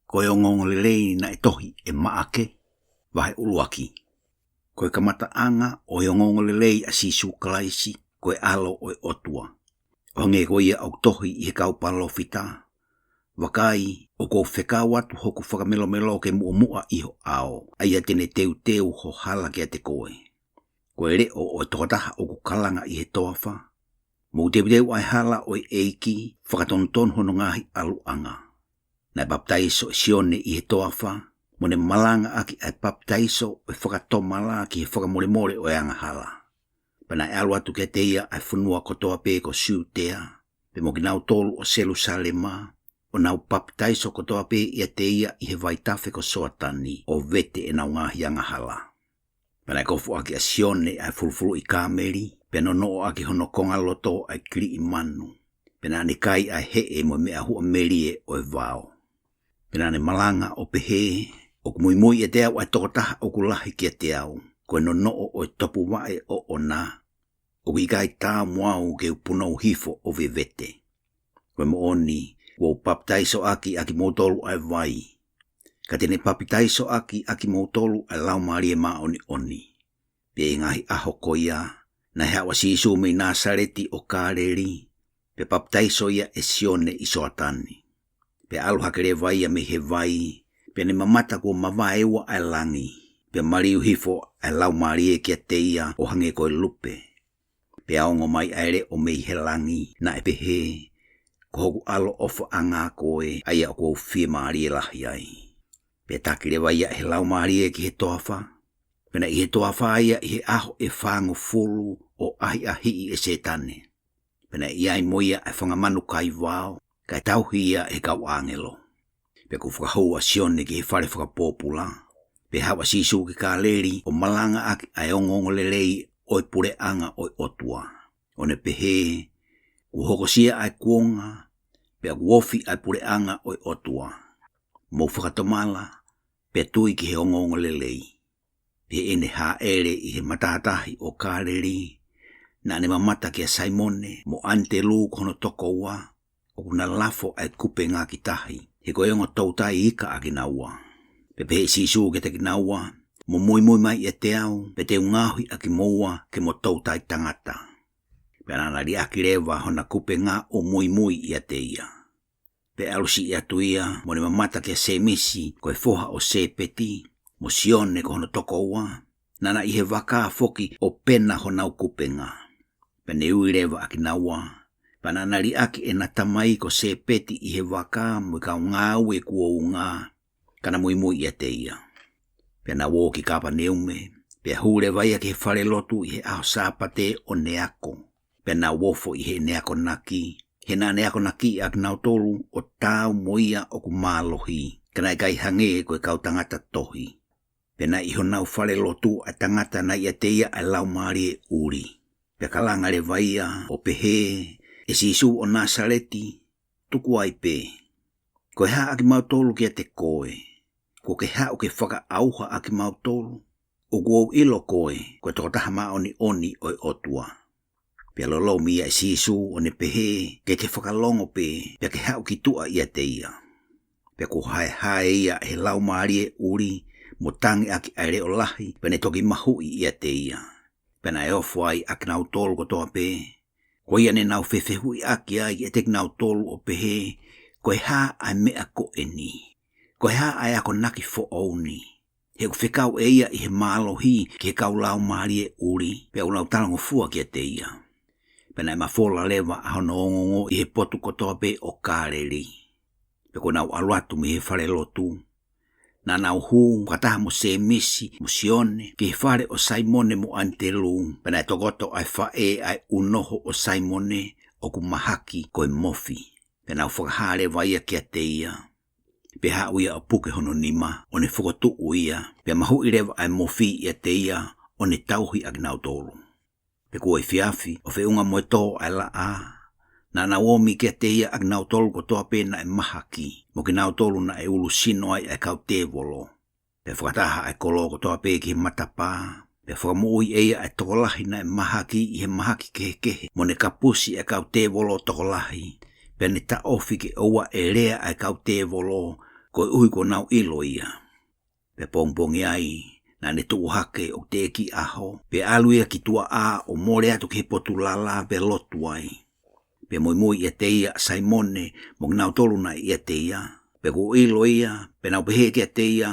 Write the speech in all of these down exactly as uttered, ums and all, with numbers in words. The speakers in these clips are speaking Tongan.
Ko e ongoongolelei naʻe tohi ʻe Maʻake. Vahe ʻuluaki. Ko e kamataʻanga ʻo e ongoongolelei ʻa Sīsū Kalaisi, ko e ʻAlo ʻo e ʻOtua, ʻo hangē ko ia ʻoku tohi ʻi he kau palōfita: Vakai, ʻoku ou fekau atu hoku fakamelomelo ke muʻomuʻa ʻi ho ʻao, ʻa ia te ne teuteu ho hala kiate koe. Ko e leʻo ʻo e tokotaha ʻoku kalanga ʻi he toafa: Mou teuteu ʻa e hala ʻo e ʻEiki, fakatonutonu hono ngaahi ʻaluʻanga. Naʻe papitaiso ʻe Sione ʻi he toafa, mo ne malangaʻaki ʻa e papitaiso ʻo e fakatomala ki he fakamolemole ʻo e angahala. Pea naʻe ʻalu atu kiate ia ʻa e fonua kotoa pē ko Siutea, pea mo kinautolu ʻo Selusalema, ʻo nau papitaiso kotoa pē ʻiate ia ʻi he vaitafe ko Soatani, ʻo vete ʻenau ngaahi angahala. Pea naʻe kofuʻaki ʻa Sione ʻa e fulufuluʻi kāmeli, pea nonoʻo ʻaki hono kongaloto ʻa e kiliʻi manu, pea naʻa ne kai ʻa e heʻe mo e meʻa huʻa melie ʻo e vao. Pea naʻa ne malanga ʻo pehē: ʻOku muimui ʻiate au ʻa e tokotaha ʻoku lahi kiate au, ko e nonoʻo ʻo e topuvaʻe ʻoʻona. ʻOku ʻikai taau mo au ke u punou hifo ʻo vevete. Ko e moʻoni, kuo u papitaisoʻaki ʻa kimoutolu ʻa e vai, ka te ne papitaisoʻaki ʻa kimoutolu ʻa e Laumālie Māʻoniʻoni. Pea ʻi he ngaahi ʻaho ko ia, naʻe haʻu ʻa Sīsū mei Nāsaleti ʻo Kāleli, pea papitaiso ia ʻe Sione ʻi Soatani. Pea ʻalu hake leva ia mei he vai, pea ne mamata kuo mavaeua ʻa e langi, pea maliu hifo ʻa e Laumālie kiate ia ʻo hangē ko e lupe. Pea ongo mai ʻa e leʻo mei he langi, naʻe pehē: Ko hoku ʻAlo ʻofaʻanga koe, ʻa ia ʻoku ou fiemālie lahi ai. Pea taki leva ia ʻe he Laumālie ki he toafa, pea naʻe ʻi he toafa ia ʻi he ʻaho ʻe fāngofulu ʻo ʻahiʻahiʻi ʻe Sētane. Pea naʻe ʻi ai mo ia ʻa e fanga manu kaivao, kae tauhi ia ʻe he kau ʻāngelo. Pea kuo fakahū ʻa Sione ki he fale fakapōpula, pea haʻu ʻa Sīsū ki Kāleli ʻo malangaʻaki ʻa e ongoongolelei ʻo e puleʻanga ʻo e ʻOtua, ʻo ne pehē: Kuo hokosia ʻa e kuonga, pea kuo ofi ʻa e puleʻanga ʻo e ʻOtua. Mou fakatomala, pea tui ki he ongoongolelei. Pea ʻi heʻene hāʻele ʻi he matātahi ʻo Kāleli, naʻa ne mamata kia Saimone mo ʻAnitelū ko hono tokoua, ʻoku na lafo ʻa e kupenga ki tahi, he ko e ongo toutai ika ʻa kinaua. Pea pehē ʻe Sīsū kiate kinaua: Mou muimui mai ʻiate au, pea te u ngaohi ʻa kimoua ke mo toutai tangata. Pea naʻa na liʻaki leva hona kupenga ʻo muimui ʻiate ia. Pea ʻalu siʻi atu ia, mo ne mamata kia Sēmisi ko e foha ʻo Sēpeti, mo Sione ko hono tokoua, naʻa na ʻi he vaka foki ʻo pena honau kupenga. Pea ne ui leva ʻa kinaua, pea naʻa na liʻaki ʻena tamai ko Sēpeti ʻi he vaka mo e kau ngāue kuo unga, ka na muimui ʻiate ia. Pea nau ō ki Kāpaneume, pea hū leva ia ki he falelotu ʻi he ʻaho Sāpate ʻo ne ako. Pea nau ofo ʻi heʻene akonaki, he naʻa ne akonakiʻi ʻa kinautolu ʻo taau mo ia ʻoku mālohi, ka naʻe ʻikai hangē ko e kau tangata tohi. Pea naʻe ʻi honau falelotu ʻa e tangata naʻe ʻiate ia ʻa e laumālie ʻuli. Pea kalanga leva ia ʻo pehē: ʻE Sīsū ʻo Nāsaleti, tuku ai pē. Ko e hā ʻa kimautolu kiate koe? Kuo ke haʻu ke fakaʻauha ʻa kimautolu? ʻOku ou ʻilo koe ko e Tokotaha Māʻoniʻoni ʻo e ʻOtua. Pea lolomi ia ʻe Sīsū ʻo ne pehē: Ke ke fakalongo pē, pea ke haʻu ki tuʻa ʻiate ia. Pea kuo haehae ia ʻe he laumālie ʻuli, mo tangi ʻaki ʻa e leʻo lahi, pea ne toki mahuʻi ʻiate ia. Pea naʻe ofo ai ʻa kinautolu kotoa pē. Ko ia ne nau fefehuʻi ʻaki ai ʻiate kinautolu ʻo pehē: Ko e hā ʻa e meʻa ko eni? Ko e hā ʻa e akonaki foʻou ni? He ʻoku fekau ʻe ia ʻi he mālohi ki he kau laumālie ʻuli, pea ʻoku nau talangofua kiate ia. Pea naʻe mafola leva ʻa hono ongoongo ʻi he potu kotoa pē ʻo Kāleli. Pea kuo nau ʻalu atu mei he falelotu, naʻa nau hū fakataha mo Sēmisi mo Sione ki he fale ʻo Saimone mo ʻAnitelū. Pea naʻe tokoto ʻa e faʻē ʻa e ʻunoho ʻo Saimone, ʻoku mahaki ko e mofi. Pea nau fakahā leva ia kiate ia. Pea haʻu ia ʻo puke hono nima, ʻo ne fokotuʻu ia, pea mahuʻi leva ʻa e mofi ʻiate ia, ʻo ne tauhi ʻa kinautolu. Pea kuo efiafi, ʻo feʻunga mo e tō ʻa e laʻā, naʻa nau ōmi kiate ia ʻa kinautolu kotoa pē naʻe mahaki, mo kinautolu naʻe ʻulusino ai ʻa e kau tēvolo. Pea fakataha ʻa e kolo kotoa pē ki he matapā, pea fakamoʻui ʻe ia ʻa e tokolahi naʻe mahaki ʻi he mahaki kehekehe, mo ne kapusi ʻa e kau tēvolo tokolahi, pea ne taʻofi ke ʻoua ʻe lea ʻa e kau tēvolo koeʻuhi kuo nau ʻilo ia. Pea pongipongi ai, naʻa ne tuʻu hake ʻoku teʻeki ʻaho, pea ʻalu ia ki tuʻa ʻo mole atu ki he potu lala pea lotu ai. Pea muimui ʻiate ia ʻa Saimone mo kinautolu naʻe ʻiate ia, pea kuo ʻilo ia, pea nau pehē kiate ia,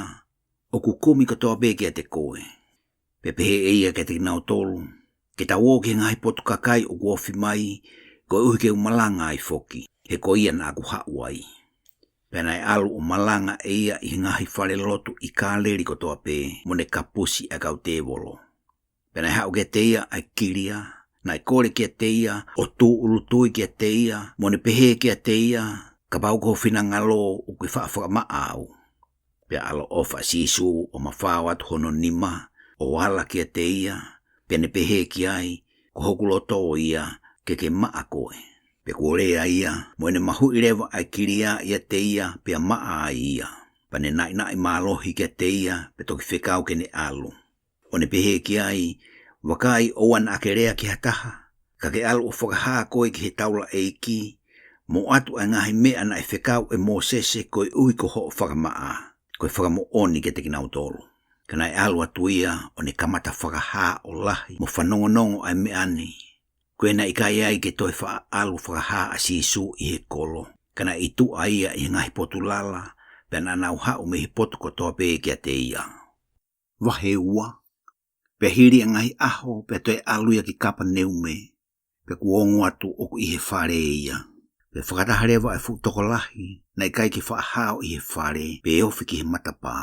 ʻOku kumi kotoa pē kiate koe. Pea pehē ʻe ia kiate kinautolu, Ke tau ō ki he ngaahi potu kakai ʻoku ofi mai, koeʻuhi ke u malanga ai foki, he ko ia naʻa ku haʻu ai. Pea naʻe ʻalu ʻo malanga ʻe ia ʻi he ngaahi falelotu ʻi Kāleli kotoa pē, mo ne kapusi ʻa e kau tēvolo. Pea naʻe haʻu kiate ia ʻa e kilia, naʻe kole kiate ia ʻo tūʻulutui kiate ia, mo ne pehē kiate ia, Kapau ko ho finangalo ʻoku ke faʻa fakamaʻa au. Pea ʻaloʻofa ʻa Sīsū ʻo mafao atu hono nima, ʻo ala kiate ia, pea ne pehē ki ai, Ko hoku loto ia, ke ke maʻa koe. Pea kuo lea ia, mo ʻene mahuʻi leva ʻa e kilia ʻiate ia, pea maʻa ai ia. Pea ne naʻinaʻi mālohi kiate ia, pea toki fekau ke ne ʻalu. ʻO ne pehē ki ai, Vakai, ʻoua naʻa ke lea ki ha taha, ka ke ʻalu ʻo fakahā koe ki he taulaʻeiki, mo ʻoatu ʻa e ngaahi meʻa naʻe fekau ʻe Mōsese koeʻuhi ko hoʻo fakamaʻa, ko e fakamoʻoni kiate kinautolu. Ka naʻe ʻalu atu ia, ʻo ne kamata fakahā ʻo lahi, mo fanongonongo ʻa e meʻa ni. Ko ia naʻe ʻikai ai ke toe faʻa ʻalu fakahā ʻa Sīsū ʻi he kolo, ka naʻe ʻi tuʻa ia ʻi he ngaahi potu lala, pea naʻa nau haʻu mei he potu kotoa pē kiate ia. Vahe ua. Pea hili ʻa e ngaahi ʻaho, pea toe ʻalu ia ki Kapaneume, pea kuo ongo atu ʻoku ʻi he fale ia. Pea fakataha leva ʻa e fuʻu tokolahi, naʻe ʻikai ke faʻa hao ʻi he fale, pea ofi ki he matapā.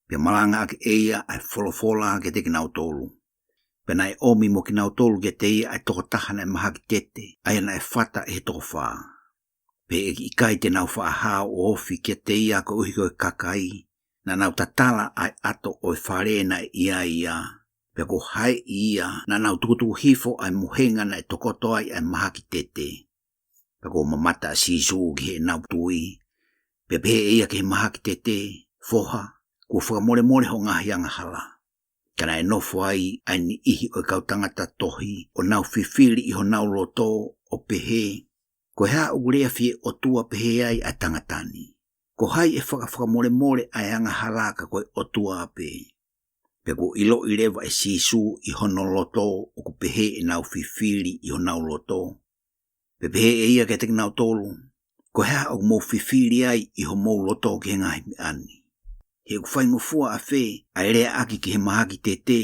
Pea malangaʻaki ʻe ia ʻa e folofola kiate kinautolu. Pea naʻe ʻomi mo kinautolu kiate ia ʻa e tokotaha naʻe mahaki tete, ʻa ia naʻe fata ʻe he toko fā. Pea ʻikai te nau faʻa hao ʻo ofi kiate ia koeʻuhi ko e kakai, naʻa nau tatala ʻa e ʻato ʻo e fale naʻe ʻi ai ia, pea kuo haeʻi ia, naʻa nau tukutuku hifo ʻa e mohenga naʻe tokoto ai ʻa e mahaki tete. Pea kuo mamata ʻa Sīsū ki heʻenau tui, pea pehē ʻe ia ki he mahaki tete, Foha, kuo fakamolemole hoʻo ngaahi angahala. Ka naʻe nofo ai ʻa e niʻihi ʻo e kau tangata tohi, ʻo nau fifili ʻi honau loto, ʻo pehē, Ko e hā ʻoku lea fie ʻotua pehē ai ʻa e tangata ni? Ko hai ʻe fakafakamolemole ʻa e angahala ka ko e ʻOtua pē? Pea kuo ʻiloʻi leva ʻe Sīsū ʻi hono loto ʻoku pehē ʻenau fifili ʻi honau loto. Pea pehē ʻe ia kiate kinautolu, Ko e hā ʻoku mou fifili ai ʻi homou loto ki he ngaahi meʻa ni? He ʻoku faingofua ʻafē ʻa e leaʻaki ki he mahaki tete,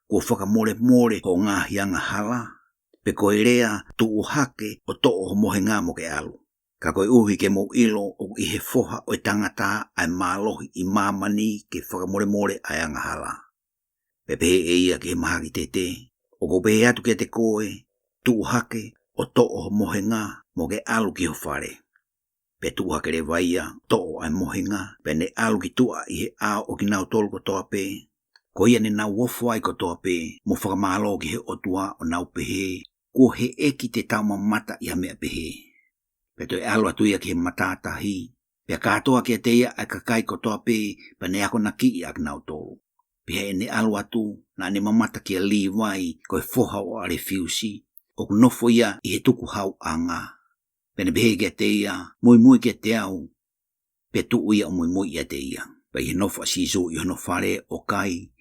Kuo fakamolemole hoʻo ngaahi angahala, pe ko e lea, Tuʻu hake ʻo toʻo ho mohenga mo ke ʻalu? Ka koeʻuhi ke mou ʻilo ʻoku ʻi he Foha ʻo e tangata ʻa e mālohi ʻi māmani ke fakamolemole ʻa e angahala. Pea pehē ʻe ia ki he mahaki tete, ʻOku ou pehē atu kiate koe, tuʻu hake ʻo toʻo ho mohenga mo ke ʻalu ki ho fale. Pea tuʻu hake leva ia, toʻo ʻa e mohenga, pea ne ʻalu ki tuʻa ʻi he ʻao ʻo kinautolu kotoa pē. Ko ia ne nau ofo ai kotoa pē, mo fakamālō ki he ʻOtua ʻo nau pehē, Kuo heʻeki te tau mamata ʻi ha meʻa pehē. Pea toe ʻalu atu ia ki he matātahi, pea kātoa kiate ia ʻa e kakai kotoa pē, pea ne akonakiʻi ʻa kinautolu. Pea heʻene ʻalu atu, naʻa ne mamata kia Līvai, ko e foha ʻo ʻAlefiusi, ʻoku nofo ia ʻi he tukuhauʻanga. Pea ne pehē kiate ia, Muimui kiate au, pea tuʻu ia ʻo muimui ʻiate ia. Pea ʻi he nofo ʻa Sīsū ʻi hono fale ʻo kai,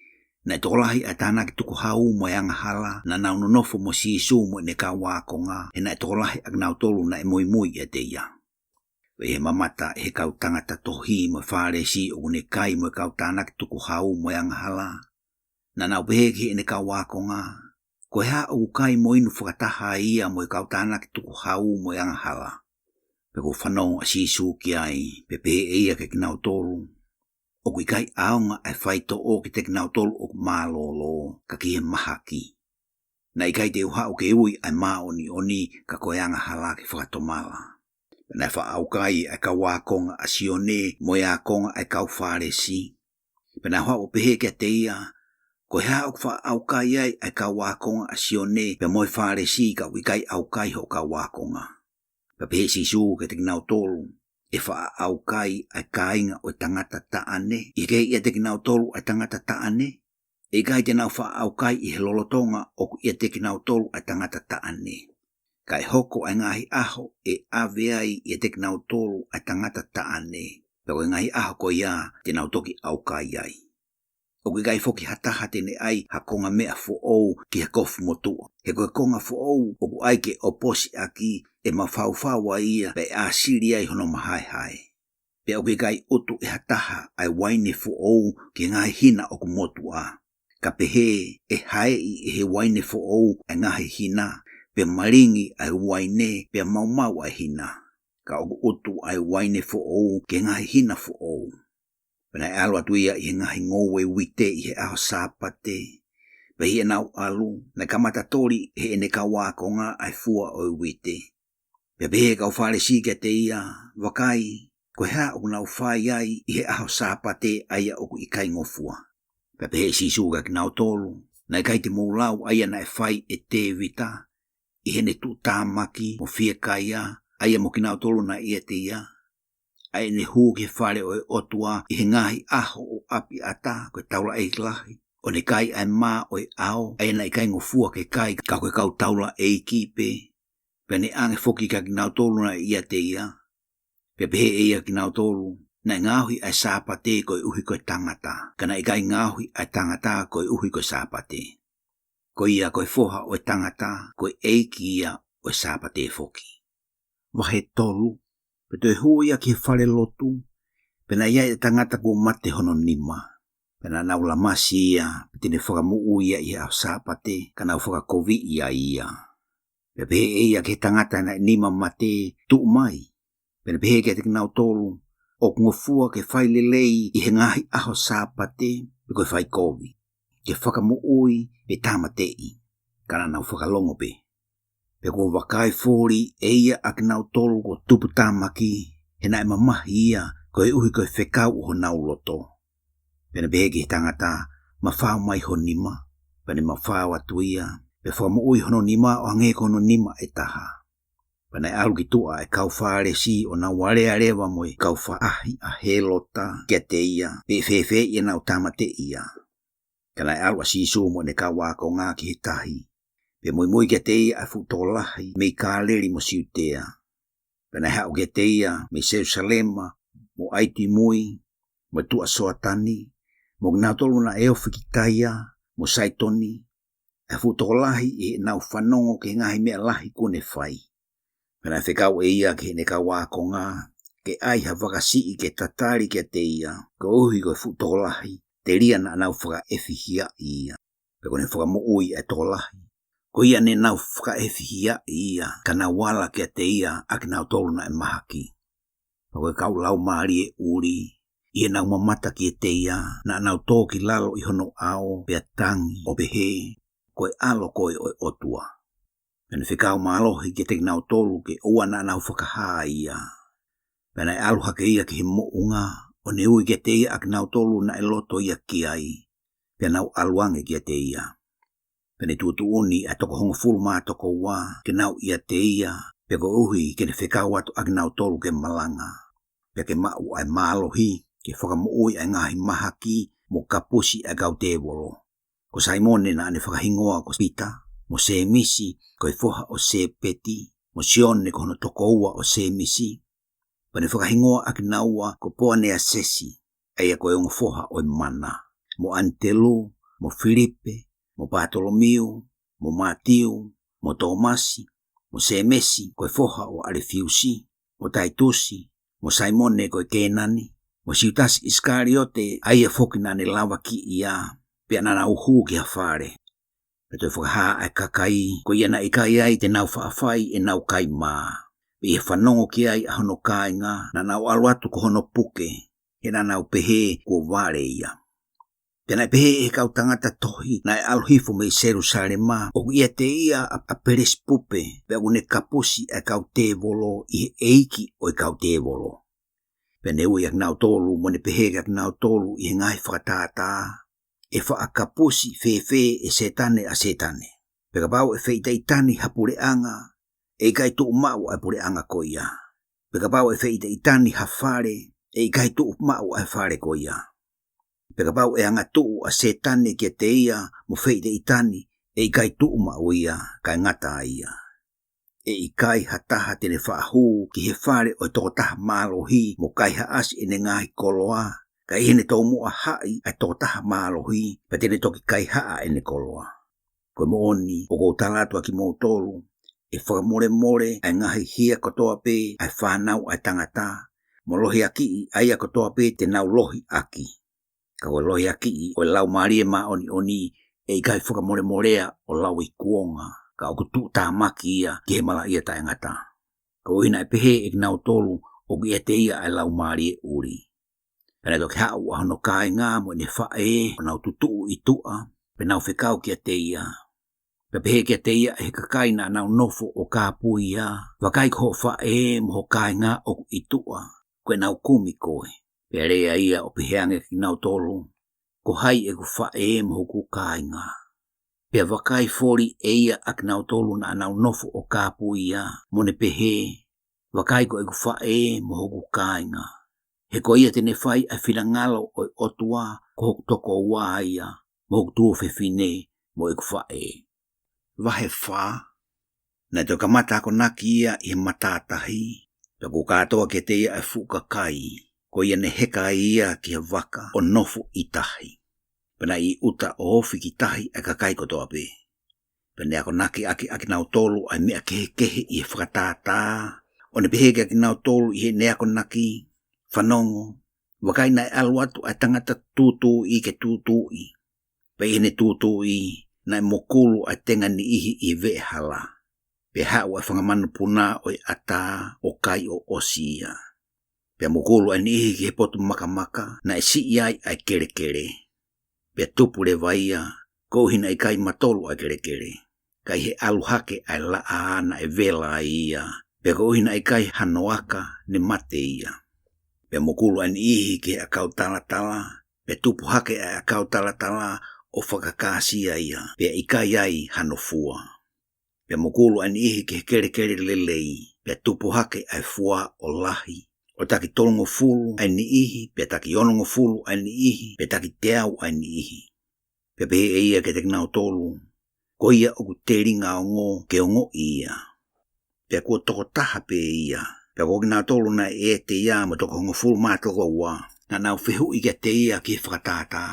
naʻe tokolahi ʻa e tānaki tukuhau mo e angahala, naʻa nau nonofo mo Sīsū mo ʻene kau ākonga, he naʻe tokolahi ʻa kinautolu naʻe muimui ʻiate ia. Pea ʻi he mamata ʻe he kau tangata tohi mo e Fālesi ʻoku ne kai mo e kau tānaki tukuhau mo e angahala, naʻa nau pehē ki heʻene kau ākonga, Ko e hā ʻoku kai mo inu fakataha ai ia mo e kau tānaki tukuhau mo e angahala? Pea kuo fanongo ʻa Sīsū ki ai, pea pehē ʻe ia kiate kinautolu, ʻOku ʻikai ʻaonga ʻa e faitoʻo kiate kinautolu ʻoku mālōlō, ka ki he mahaki. Naʻe ʻikai te u haʻu ke ui ʻa e māʻoniʻoni, ka ko e angahala ke fakatomala. Pea naʻe faʻa ʻaukai ʻa e kau ākonga ʻa Sione mo e ākonga ʻa e kau Fālesi. Pea naʻa nau haʻu ʻo pehē kiate ia, Ko e hā ʻoku faʻa ʻaukai ai ʻa e kau ākonga ʻa Sione pea mo e Fālesi, ka ʻoku ʻikai ʻaukai hoʻo kau ākonga? Pea pehē ʻe Sīsū kiate kinautolu, ʻE faʻa ʻaukai ʻa e kāinga ʻo e Tangata Taʻane ʻi he kei ʻiate kinautolu ʻa e Tangata Taʻane? ʻE ʻikai te nau faʻa ʻaukai ʻi he lolotonga ʻoku ʻiate kinautolu ʻa e Tangata Taʻane. Ka ʻe hoko ʻa e ngaahi ʻaho ʻe ʻave ai ʻiate kinautolu ʻa e Tangata Taʻane, Pea ko e ngaahi ʻaho ko ia te nau toki ʻaukai ai. ʻOku ʻikai foki ha taha te ne ʻai ha konga meʻa foʻou ki ha kofu motuʻa. He ko e konga foʻou ʻoku ʻai ke ʻoposi ʻaki ʻe mafaufau ai ia pea ʻe ʻāsili ai hono mahaehae. Pea ʻoku ʻikai ʻutu ʻe ha taha ʻa e uaine foʻou ki he ngaahi hina ʻoku motuʻa. Ka pehē ʻe haeʻi ʻe he uaine foʻou ʻa e ngaahi hina, pea malingi ʻa e uaine, pea maumau ʻa e hina. Ka ʻoku ʻutu ʻa e uaine foʻou ki he ngaahi hina foʻou. Pea naʻe ʻalu atu ia ʻi he ngaahi ngoue uite ʻi he ʻaho Sāpate. Pea ʻi heʻenau ʻalu, naʻe kamata toli ʻe heʻene kau ākonga ʻa e fua ʻo e uite. Pea pehē ʻe he kau Fālesi kiate ia, vakai, ko e hā ʻoku nau fai ai ʻi he ʻaho Sāpate ʻa ia ʻoku ʻikai ngofua. Pea pehē ʻe Sīsū kiate kinautolu, naʻe ʻikai te mou lau ʻa ia naʻe fai ʻe Tēvita, ʻi heʻene tuʻutāmaki mo fiekaia, ʻa ia mo kinautolu naʻe ʻiate ia, ʻa ʻene hū ki he fale ʻo e ʻOtua ʻi he ngaahi ʻaho ʻo ʻApiata ko e taulaʻeiki lahi, ʻo ne kai ʻa e mā ʻo e ʻao, ʻa ia naʻe ʻikai ngofua ke kai ka ko e kau taulaʻeiki pē, pea ne ʻange foki kiate kinautolu naʻe ʻiate ia. Pea pehē ʻe ia kiate kinautolu, naʻe ngaohi ʻa e Sāpate koeʻuhi ko e tangata, ka naʻe ʻikai ngaohi ʻa e tangata koeʻuhi ko e Sāpate. Ko ia ko e Foha ʻo e Tangata, ko e ʻEiki ia ʻo e Sāpate foki. Vahe tolu. Pea toe hū ia ki he fale lotu, pea naʻe ʻi ai ʻa e tangata kuo mate hono nima. Pea naʻa nau lamasi ia pe te ne fakamoʻui ia ʻi he ʻaho Sāpate, ka nau fakakoviʻi ai ia. Pea pehē ʻe ia ki he tangata naʻe nima mate, tuʻu mai. Pea ne pehē kiate kinautolu, ʻoku ngofua ke fai lelei ʻi he ngaahi ʻaho Sāpate, pe ko e fai kovi, ke fakamoʻui pe tāmateʻi? Ka naʻa nau fakalongo pē. Pea kuo vakai foli ʻe ia ʻa kinautolu kuo tuputāmaki, he naʻe mamahi ia koeʻuhi ko e fekau ʻo honau loto. Pea ne pehē ki he tangata, mafao mai ho nima. Pea ne mafao atu ia, pea fakamoʻui hono nima ʻo hangē ko hono nima ʻe taha. Pea naʻe ʻalu ki tuʻa ʻa e kau Fālesi ʻo nau alealeva mo e kau faʻahi ʻa Hēlota kiate ia, pe ʻe fēfeeʻi ʻenau tāmateʻi ia. Ka naʻe ʻalu ʻa Sīsū mo ʻene kau ākonga ki he tahi, pea muimui kiate ia ʻa e fuʻu tokolahi mei Kāleli mo Siutea. Pea naʻe haʻu kiate ia mei Selusalema, mo ʻAitimui, mo e tuʻa Soatani, mo kinautolu naʻe ofi ki Taia mo Saitoni, ʻa e fuʻu tokolahi ʻi heʻenau fanongo ki he ngaahi meʻa lahi kuo ne fai. Pea naʻe fekau ʻe ia ki heʻene kau ākonga ke ʻai ha vakasiʻi ke tatali kiate ia, koeʻuhi ko e fuʻu tokolahi telia naʻa nau fakaʻefihiaʻi ia. Pea kuo ne fakamoʻui ʻa e tokolahi, ko ia ne nau fakaʻefihiaʻi ia, ka nau ala kiate ia ʻa kinautolu naʻe mahaki. Pea ko e kau laumālie ʻuli, ʻi heʻenau mamata kiate ia, naʻa nau tō ki lalo ʻi hono ʻao, pea tangi ʻo pehē, ko e ʻAlo koe ʻo e ʻOtua. Pea ne fekau mālohi kiate kinautolu ke ʻoua naʻa nau fakahā ia. Pea naʻe ʻalu hake ia ki he moʻunga, ʻo ne ui kiate ia ʻa kinautolu naʻe loto ia ki ai, pea nau ʻalu ange kiate ia. Pea ne tuʻutuʻuni ʻa e toko hongofulu mā toko ua ke nau ʻiate ia, pea koeʻuhi ke ne fekau atu ʻa kinautolu ke malanga, pea ke maʻu ʻa e mālohi ke fakamoʻui ʻa e ngaahi mahaki mo kapusi ʻa e kau tēvolo. Ko Saimone naʻa ne fakahingoa ko Pita, mo Sēmisi ko e foha ʻo Sēpeti, mo Sione ko hono tokoua ʻo Sēmisi. Pea ne fakahingoa ʻa kinaua ko Poaneasesi, ʻa ia ko e ongo foha ʻo e mana, mo ʻAnitelū, mo Filipe, mo Pātolomiu, mo Mātiu, mo Tōmasi, mo Sēmesi ko e foha ʻo ʻAlefiusi, mo Taitusi, mo Saimone ko e Kēnani, mo Siutasi ʻIsikaliote, ʻa ia foki naʻa ne lavakiʻi ia, pea naʻa nau hū ki ha fale. Pea toe fakahā ʻa e kakai, ko ia naʻe ʻikai ai te nau faʻa fai ʻenau kai mā. Pea ʻi he fanongo ki ai ʻa hono kāinga, naʻa nau ʻalu atu ko hono puke, he naʻa nau pehē kuo vale ia. Pea naʻe pehē ʻe he kau tangata tohi naʻe ʻalu hifo mei Selusalema, ʻoku ʻiate ia ʻa, ʻa Pelesipupe, pea ʻoku ne kapusi ʻa e kau tēvolo ʻi he ʻEiki ʻo e kau tēvolo. Pea ne ui ʻa kinautolu, mo ne pehē kiate kinautolu ʻi he ngaahi fakatātā, ʻe faʻa kapusi fēfē ʻe Sētane ʻa Sētane? Pea kapau ʻe feʻitaʻitani ha puleʻanga, ʻe ʻikai tuʻu maʻu ʻa e puleʻanga ko ia. Pea kapau ʻe feʻitaʻitani ha fale, ʻe ʻikai tuʻu maʻu ʻa e fale ko ia. Pea kapau ʻe angatuʻu ʻa Sētane kiate ia mo feʻitaʻitani, ʻe ʻikai tuʻu maʻu ia, kae ngata ai ia. ʻE ʻe ʻikai ha taha te ne faʻa hū ki he fale ʻo e tokotaha mālohi mo kaihaʻasi ʻene ngaahi koloa, ka ʻi heʻene tomuʻa haʻi ʻa e tokotaha mālohi, pea te ne toki kaihaʻa ʻene koloa. Ko e moʻoni, ʻoku ou tala atu ʻa kimoutolu, ʻe fakamolemole ʻa e ngaahi hia kotoa pē ʻa e fānau ʻa e tangata, mo lohiakiʻi ʻa ia kotoa pē te nau lohiʻaki. Ka ko e lohiakiʻi ʻo e Laumālie Māʻoniʻoni ʻe ʻikai fakamolemolea ʻo lauikuonga, ka ʻoku tuʻutāmaki ia ki he malaʻia taʻengata. Koeʻuhi naʻe pehē ʻe kinautolu ʻoku ʻiate ia ʻa e laumālie ʻuli. Pea naʻe toki haʻu ʻa hono kāinga mo ʻene faʻē ʻo nau tutuʻu ʻi tuʻa, pea nau fekau kiate ia. Pea pehē kiate ia ʻe he kakai naʻa nau nofo ʻo kāpui ia, Vakai, ko hoʻo faʻē mo ho kāinga ʻoku ʻi tuʻa, ko ʻenau kumi koe. Pea lea ia ʻo pehē ange kia kinautolu, Ko hai ʻeku faʻē mo hoku kāinga? Pea vakai, foli ʻe ia ʻa kinautolu naʻa nau nofo ʻo kāpui ia, mo ne pehē, Vakai, ko ʻeku faʻē mo hoku kāinga. He ko ia te ne fai ʻa e finangalo ʻo e ʻOtua, ko hoku tokoua ia, mo hoku tuofefine, mo ʻeku faʻē. Vahe fā. Naʻe toki kamata akonaki ia ʻi he matātahi, pea kuo kātoa kiate ia ʻa e fuʻu kakai, ko ia ne heka ai ia ki he vaka ʻo nofo ʻi tahi. Pea naʻe ʻi ʻuta ʻo ofi ki tahi ʻa e kakai kotoa pē. Pea ne akonaki ʻaki ʻa kinautolu ʻa e meʻa kehekehe ʻi he fakatātā, ʻo ne pehē kia kinautolu ʻi heʻene akonaki, Fanongo, vakai, naʻe ʻalu atu ʻa e tangata tūtuuʻi ke tūtuuʻi. Pea ʻi heʻene tūtuuʻi, naʻe mokulu ʻa e tenga niʻihi ʻi he veʻehala. Pea haʻu ʻa e fanga manupuna ʻo e ʻatā ʻo kai ʻo ʻosi ia. Pea mokulu ʻa e niʻihi ki he potu makamaka naʻe siʻi ai ʻa e kelekele. Pea tupu leva ia, koeʻuhi naʻe ʻikai matolu ʻa e kelekele. Ka ʻi he ʻalu hake ʻa e laʻā naʻe vela ai ia, pea koeʻuhi naʻe ʻikai hano aka ne mate ia. Pea mokulu ʻa e niʻihi ki he ʻakau talatala, pea tupu hake ʻa e ʻakau talatala ʻo fakakāsia ia, pea ʻikai ai hano fua. Pea mokulu ʻa e niʻihi ki he kelekele lelei, pea tupu hake ʻa e fua ʻo lahi, ʻo taki tolungofulu ʻa e niʻihi, pea taki onongofulu ʻa e niʻihi, pea taki teau ʻa e niʻihi. Pea pehē ʻe ia kiate kinautolu, Ko ia ʻoku telinga ongo ke ongoʻi ia. Pea kuo toko taha pē ia. Pea ko kinautolu naʻe ʻiate ia mo e toko hongofulu mā toko ua, naʻa nau fehuʻi kiate ia ki he fakatātā.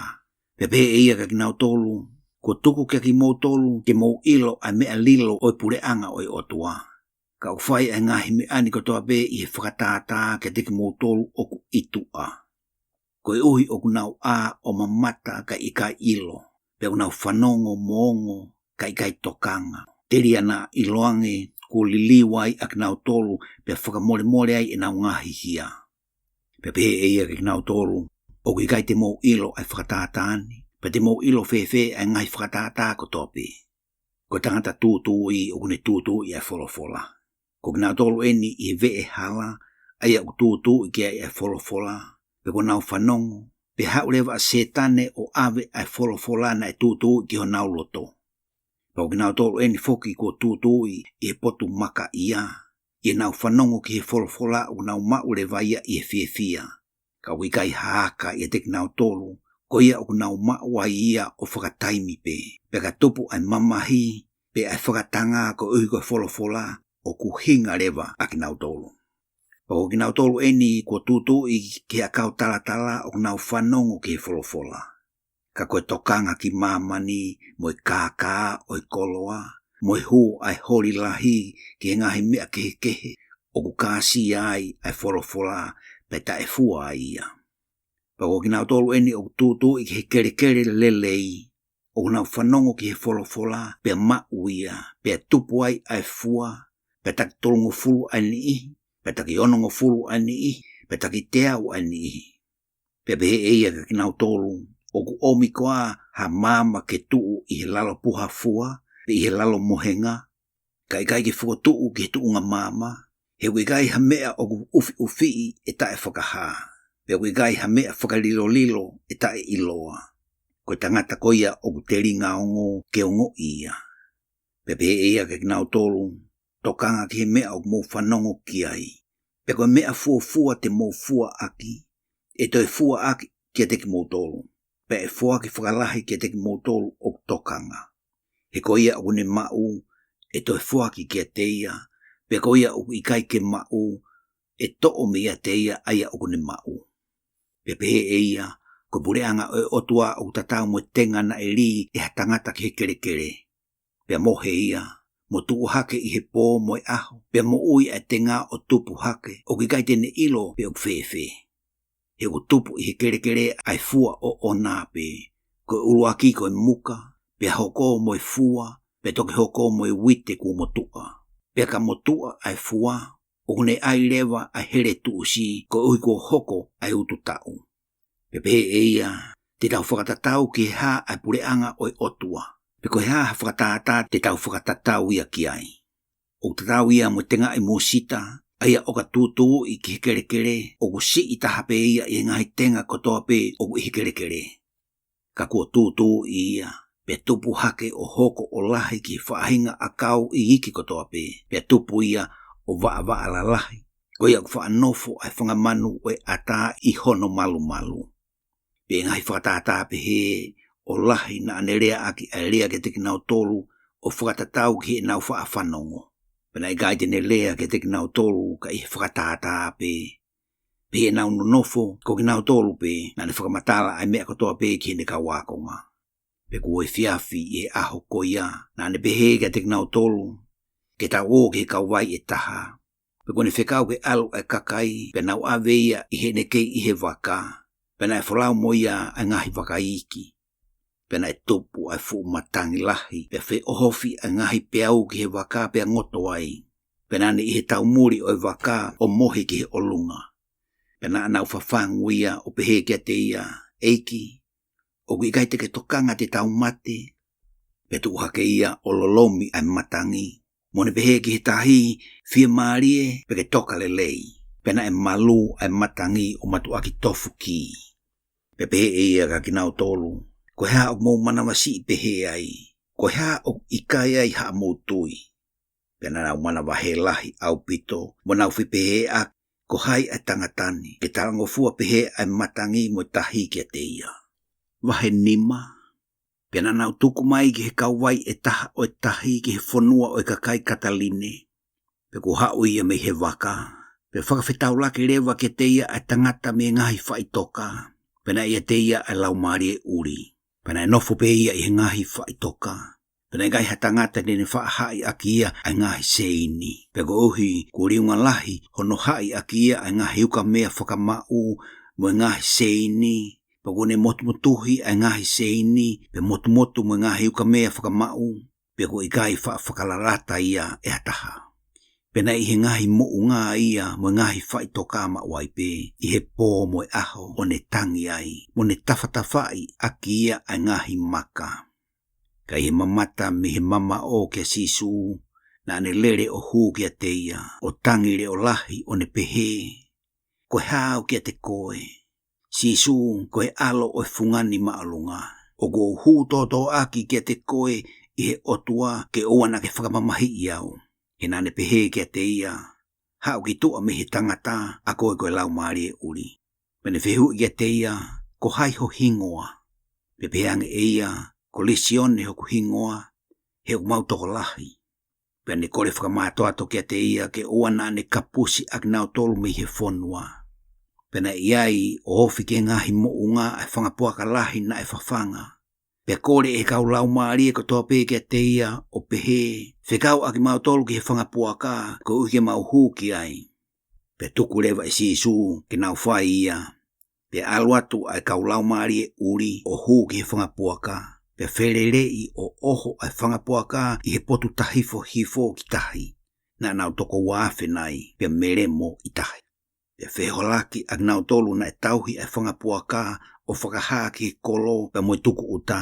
Pea pehē ʻe ia kia kinautolu, Kuo tuku kia kimoutolu ke mou ʻilo ʻa e meʻa lilo ʻo e puleʻanga ʻo e ʻOtua. Ka ʻoku fai ʻa e ngaahi meʻa ni kotoa pē ʻi he fakatātā kiate kimoutolu ʻoku ʻi tuʻa. Koeʻuhi ʻoku nau ʻā ʻo mamata kae ʻikai ʻilo, pea ʻoku nau fanongo mo ongo kae ʻikai tokanga. Telia naʻa ʻiloange kuo liliu ai ʻa kinautolu, pea fakamolemole ai ʻenau ngaahi hia. Pea pehē ʻe ia kia kinautolu, ʻOku ʻikai te mou ʻilo ʻa e fakatātā ni, pea te mou ʻilo fēfē ʻa e ngaahi fakatātā kotoa pē? Ko e tangata tūtuuʻi ʻoku ne tūtuuʻi ʻa e folofola. Ko kinautolu eni ʻi he veʻehala, ʻa ia ʻoku tūtuuʻi ki ai ʻa e folofola, pea kuo nau fanongo, pea haʻu leva ʻa Sētane ʻo ʻave ʻa e folofola naʻe tūtuuʻi ki honau loto. Pea ko kinautolu eni foki kuo tūtuuʻi ʻi he potu maka ia, ʻi heʻenau fanongo ki he folofola ʻoku nau maʻu leva ia ʻi he fiefia. Ka ʻoku ʻikai ha aka ʻiate kinautolu, ko ia ʻoku nau maʻu ai ia ʻo fakataimi pē, pea ka tupu ʻa e mamahi, pe ʻa e fakatanga koeʻuhi ko e folofola, ʻoku hinga leva ʻa kinautolu. Pea ko kinautolu eni kuo tūtuuʻi ki he ʻakau talatala ʻoku nau fanongo ki he folofola. Ka ko e tokanga ki māmani, mo e kākā ʻo e koloa, mo e hū ʻa e holi lahi ki he ngaahi meʻa kehekehe, ʻoku kāsia ai ʻa e folofola, pea taʻefua ai ia. Pea ko kinautolu eni ʻoku tūtuuʻi ki he kelekele lelei, ʻoku nau fanongo ki he folofola, pea maʻu ia, pea tupu ai ʻa e fua, pea taki tolungofulu ʻa e niʻihi, pea taki onongofulu ʻa e niʻihi, pea taki teau ʻa e niʻihi. Pea pehē ʻe ia kia kinautolu, ʻOku ʻomi koā ha maama ke tuʻu ʻi he lalo puha fua, pe ʻi he lalo mohenga, kae ʻikai ke fokotuʻu ki he tuʻunga maama? He ʻoku ʻikai ha meʻa ʻoku ʻufiʻufiʻi ʻe taʻefakahā, pea ʻoku ʻikai ha meʻa fakalilolilo ʻe taʻeʻiloa. Ko e tangata ko ia ʻoku telinga ongo ke ongoʻi ia. Pea pehē ʻe ia kia kinautolu, Tokanga ki he meʻa ʻoku mou fanongo ki ai. Pea ko e meʻa fuofua te mou fuaʻaki, ʻe toe fuaʻaki kiate kimoutolu, pea ʻe foaki fakalahi kiate kimoutolu ʻoku tokanga. He ko ia ʻoku ne maʻu, ʻe toe foaki kiate ia, Pea ko ia ʻoku ʻikai ke maʻu, ʻe toʻo meiate ia ʻa ia ʻoku ne maʻu. Pea pehē ʻe ia, Ko e puleʻanga ʻo e ʻOtua ʻoku tatau mo e tenga naʻe lī ʻe ha tangata ki he kelekele. Pea mohe ia, mo tuʻu hake ʻi he pō mo e ʻaho, pea moʻui ʻa e tenga ʻo tupu hake, ʻoku ʻikai te ne ʻilo pe ʻoku fēfē. He ʻoku tupu ʻi he kelekele ʻa e fua ʻoʻona pē, ko e ʻuluaki ko e muka, pea hoko mo e fua, pea toki hoko mo e uite kuo motuʻa. Pea ka motuʻa ʻa e fua, ʻoku ne ʻai leva ʻa e hele tuʻusi, koeʻuhi kuo hoko ʻa e utu taʻu. Pea pehē ʻe ia, Te tau fakatatau ki he hā ʻa e puleʻanga ʻo e ʻOtua? Pe ko e hā ha fakatātā te tau fakatatau ia ki ai? ʻOku tatau ia mo e tengaʻi musita, ʻa ia ʻoka tūtūʻi ki he kelekele, ʻoku siʻi taha pē ia ʻi he ngaahi tenga kotoa pē ʻoku ʻi he kelekele. Ka kuo tūtūʻi ia, pea tupu hake ʻo hoko ʻo lahi ki he faʻahinga ʻakau iiki kotoa pē, pea tupu ia ʻo vaʻavaʻa lalahi, ko ia ʻoku faʻa nofo ʻa e fanga manu ʻo e ʻatā ʻi hono malumalu. Pea ʻi he ngaahi fakatātā pehē ʻo lahi naʻa ne leaʻaki ʻa e lea kiate kinautolu ʻo fakatatau ki heʻenau faʻa fanongo. Pea naʻe ʻikai te ne lea kiate kinautolu ka ʻi he fakatātā pē. Pea ʻi heʻenau nonofo, ko kinautolu pē, naʻa ne fakamatala ʻa e meʻa kotoa pē ki heʻene kau ākonga. Pea kuo efiafi ʻi he ʻaho ko ia, naʻa ne pehē kiate kinautolu, Ke tau ō ki he kauvai ʻe taha. Pea kuo ne fekau ke ʻalu ʻa e kakai, pea nau ʻave ia ʻi heʻene kei ʻi he vaka, pea naʻe folau mo ia ʻa e ngaahi vaka iiki. Pea naʻe tupu ʻa e fuʻu matangi lahi, pea feʻohofi ʻa e ngaahi peau ki he vaka pea ngoto ai. Pea naʻa ne ʻi he taumuli ʻo e vaka ʻo mohe ki he ʻolunga. Pea naʻa nau fafangu ia ʻo pehē kiate ia, ʻEiki, ʻoku ʻikai te ke tokanga te tau mate? Pea tuʻu hake ia ʻo lolomi ʻa e matangi, mo ne pehē ki he tahi, Fiemālie, pea ke toka lelei. Pea naʻe malū ʻa e matangi ʻo matuʻaki tofu kī. Pea pehē ʻe ia kiate kinautolu, Ko e hā ʻoku mou manavasiʻi pehē ai? Ko e hā ʻoku ʻikai ai haʻamou tui? Pea naʻa nau manavahē lahi ʻaupito, mo nau fepehēʻaki, Ko hai ʻa e tangata ni, ke talangofua pehē ʻa e matangi mo e tahi kiate ia? Vahe nima. Pea naʻa nau tuku mai ki he kauvai ʻe taha ʻo e tahi ki he fonua ʻo e kakai Kataline. Pea kuo haʻu ia mei he vaka, pea fakafetaulaki leva kiate ia ʻa e tangata mei he ngaahi faʻitoka, pea naʻe ʻiate ia ʻa e laumālie ʻuli. Pea naʻe nofo pē ia ʻi he ngaahi faʻitoka. Pea naʻe ʻikai ha tangata te ne faʻa haʻi ʻaki ia ʻa e ngaahi seini. Pea koeʻuhi kuo liunga lahi hono haʻi ʻaki ia ʻa e ngaahi ukamea fakamaʻu mo e ngaahi seini, pea kuo ne motumotuhi ʻa e ngaahi seini, pea motumotu mo e ngaahi ukamea fakamaʻu, pea kuo ʻikai faʻa fakalalata ia ʻe ha taha. Pea naʻe ʻi he ngaahi moʻunga ia mo e ngaahi faʻitoka maʻu ai pē, ʻi he pō mo e ʻaho, ʻo ne tangi ai, mo ne tafatafaʻi ʻaki ia ʻa e ngaahi maka. Ka ʻi he mamata mei he mamaʻo kia Sīsū, naʻa ne lele ʻo hū kiate ia, ʻo tangi leʻo lahi, ʻo ne pehē, Ko e hā au kiate koe, Sīsū, ko e ʻAlo ʻo e Fungani Māʻolunga? ʻOku ou hū tōtōʻaki kiate koe ʻi he ʻOtua ke ʻoua naʻa ke fakamamahiʻi au. He naʻa ne pehē kiate ia, Haʻu ki tuʻa mei he tangata, ʻa koe ko e laumālie ʻuli. Pea ne fehuʻi kiate ia, Ko hai ho hingoa? Pea pehē ange ʻe ia, Ko Lisione hoku hingoa, he ʻoku mau tokolahi. Pea ne kole fakamātoato kiate ia ke ʻoua naʻa ne kapusi ʻa kinautolu mei he fonua. Pea naʻe ʻi ai ʻo ofi ki he ngaahi moʻunga ʻa e fanga puaka lahi naʻe fafanga. Pea kole ʻe he kau laumālie kotoa pē kiate ia ʻo pehē, Fekau ʻa kimautolu ki he fanga puaka, koeʻuhi ke mau hū ki ai. Pea tuku leva ʻe Sīsū ke nau fai ia. Pea ʻalu atu ʻa e kau laumālie ʻuli ʻo hū ki he fanga puaka, pea feleleʻi ʻo ʻoho ʻa e fanga puaka ʻi he potu tahifo hifo ki tahi. Naʻa nau toko ua afe nai, pea melemo ʻi tahi. Pea fehoalaki ʻa kinautolu naʻe tauhi ʻa e fanga puaka ʻo fakahā ki he kolo pea mo e tukuʻuta.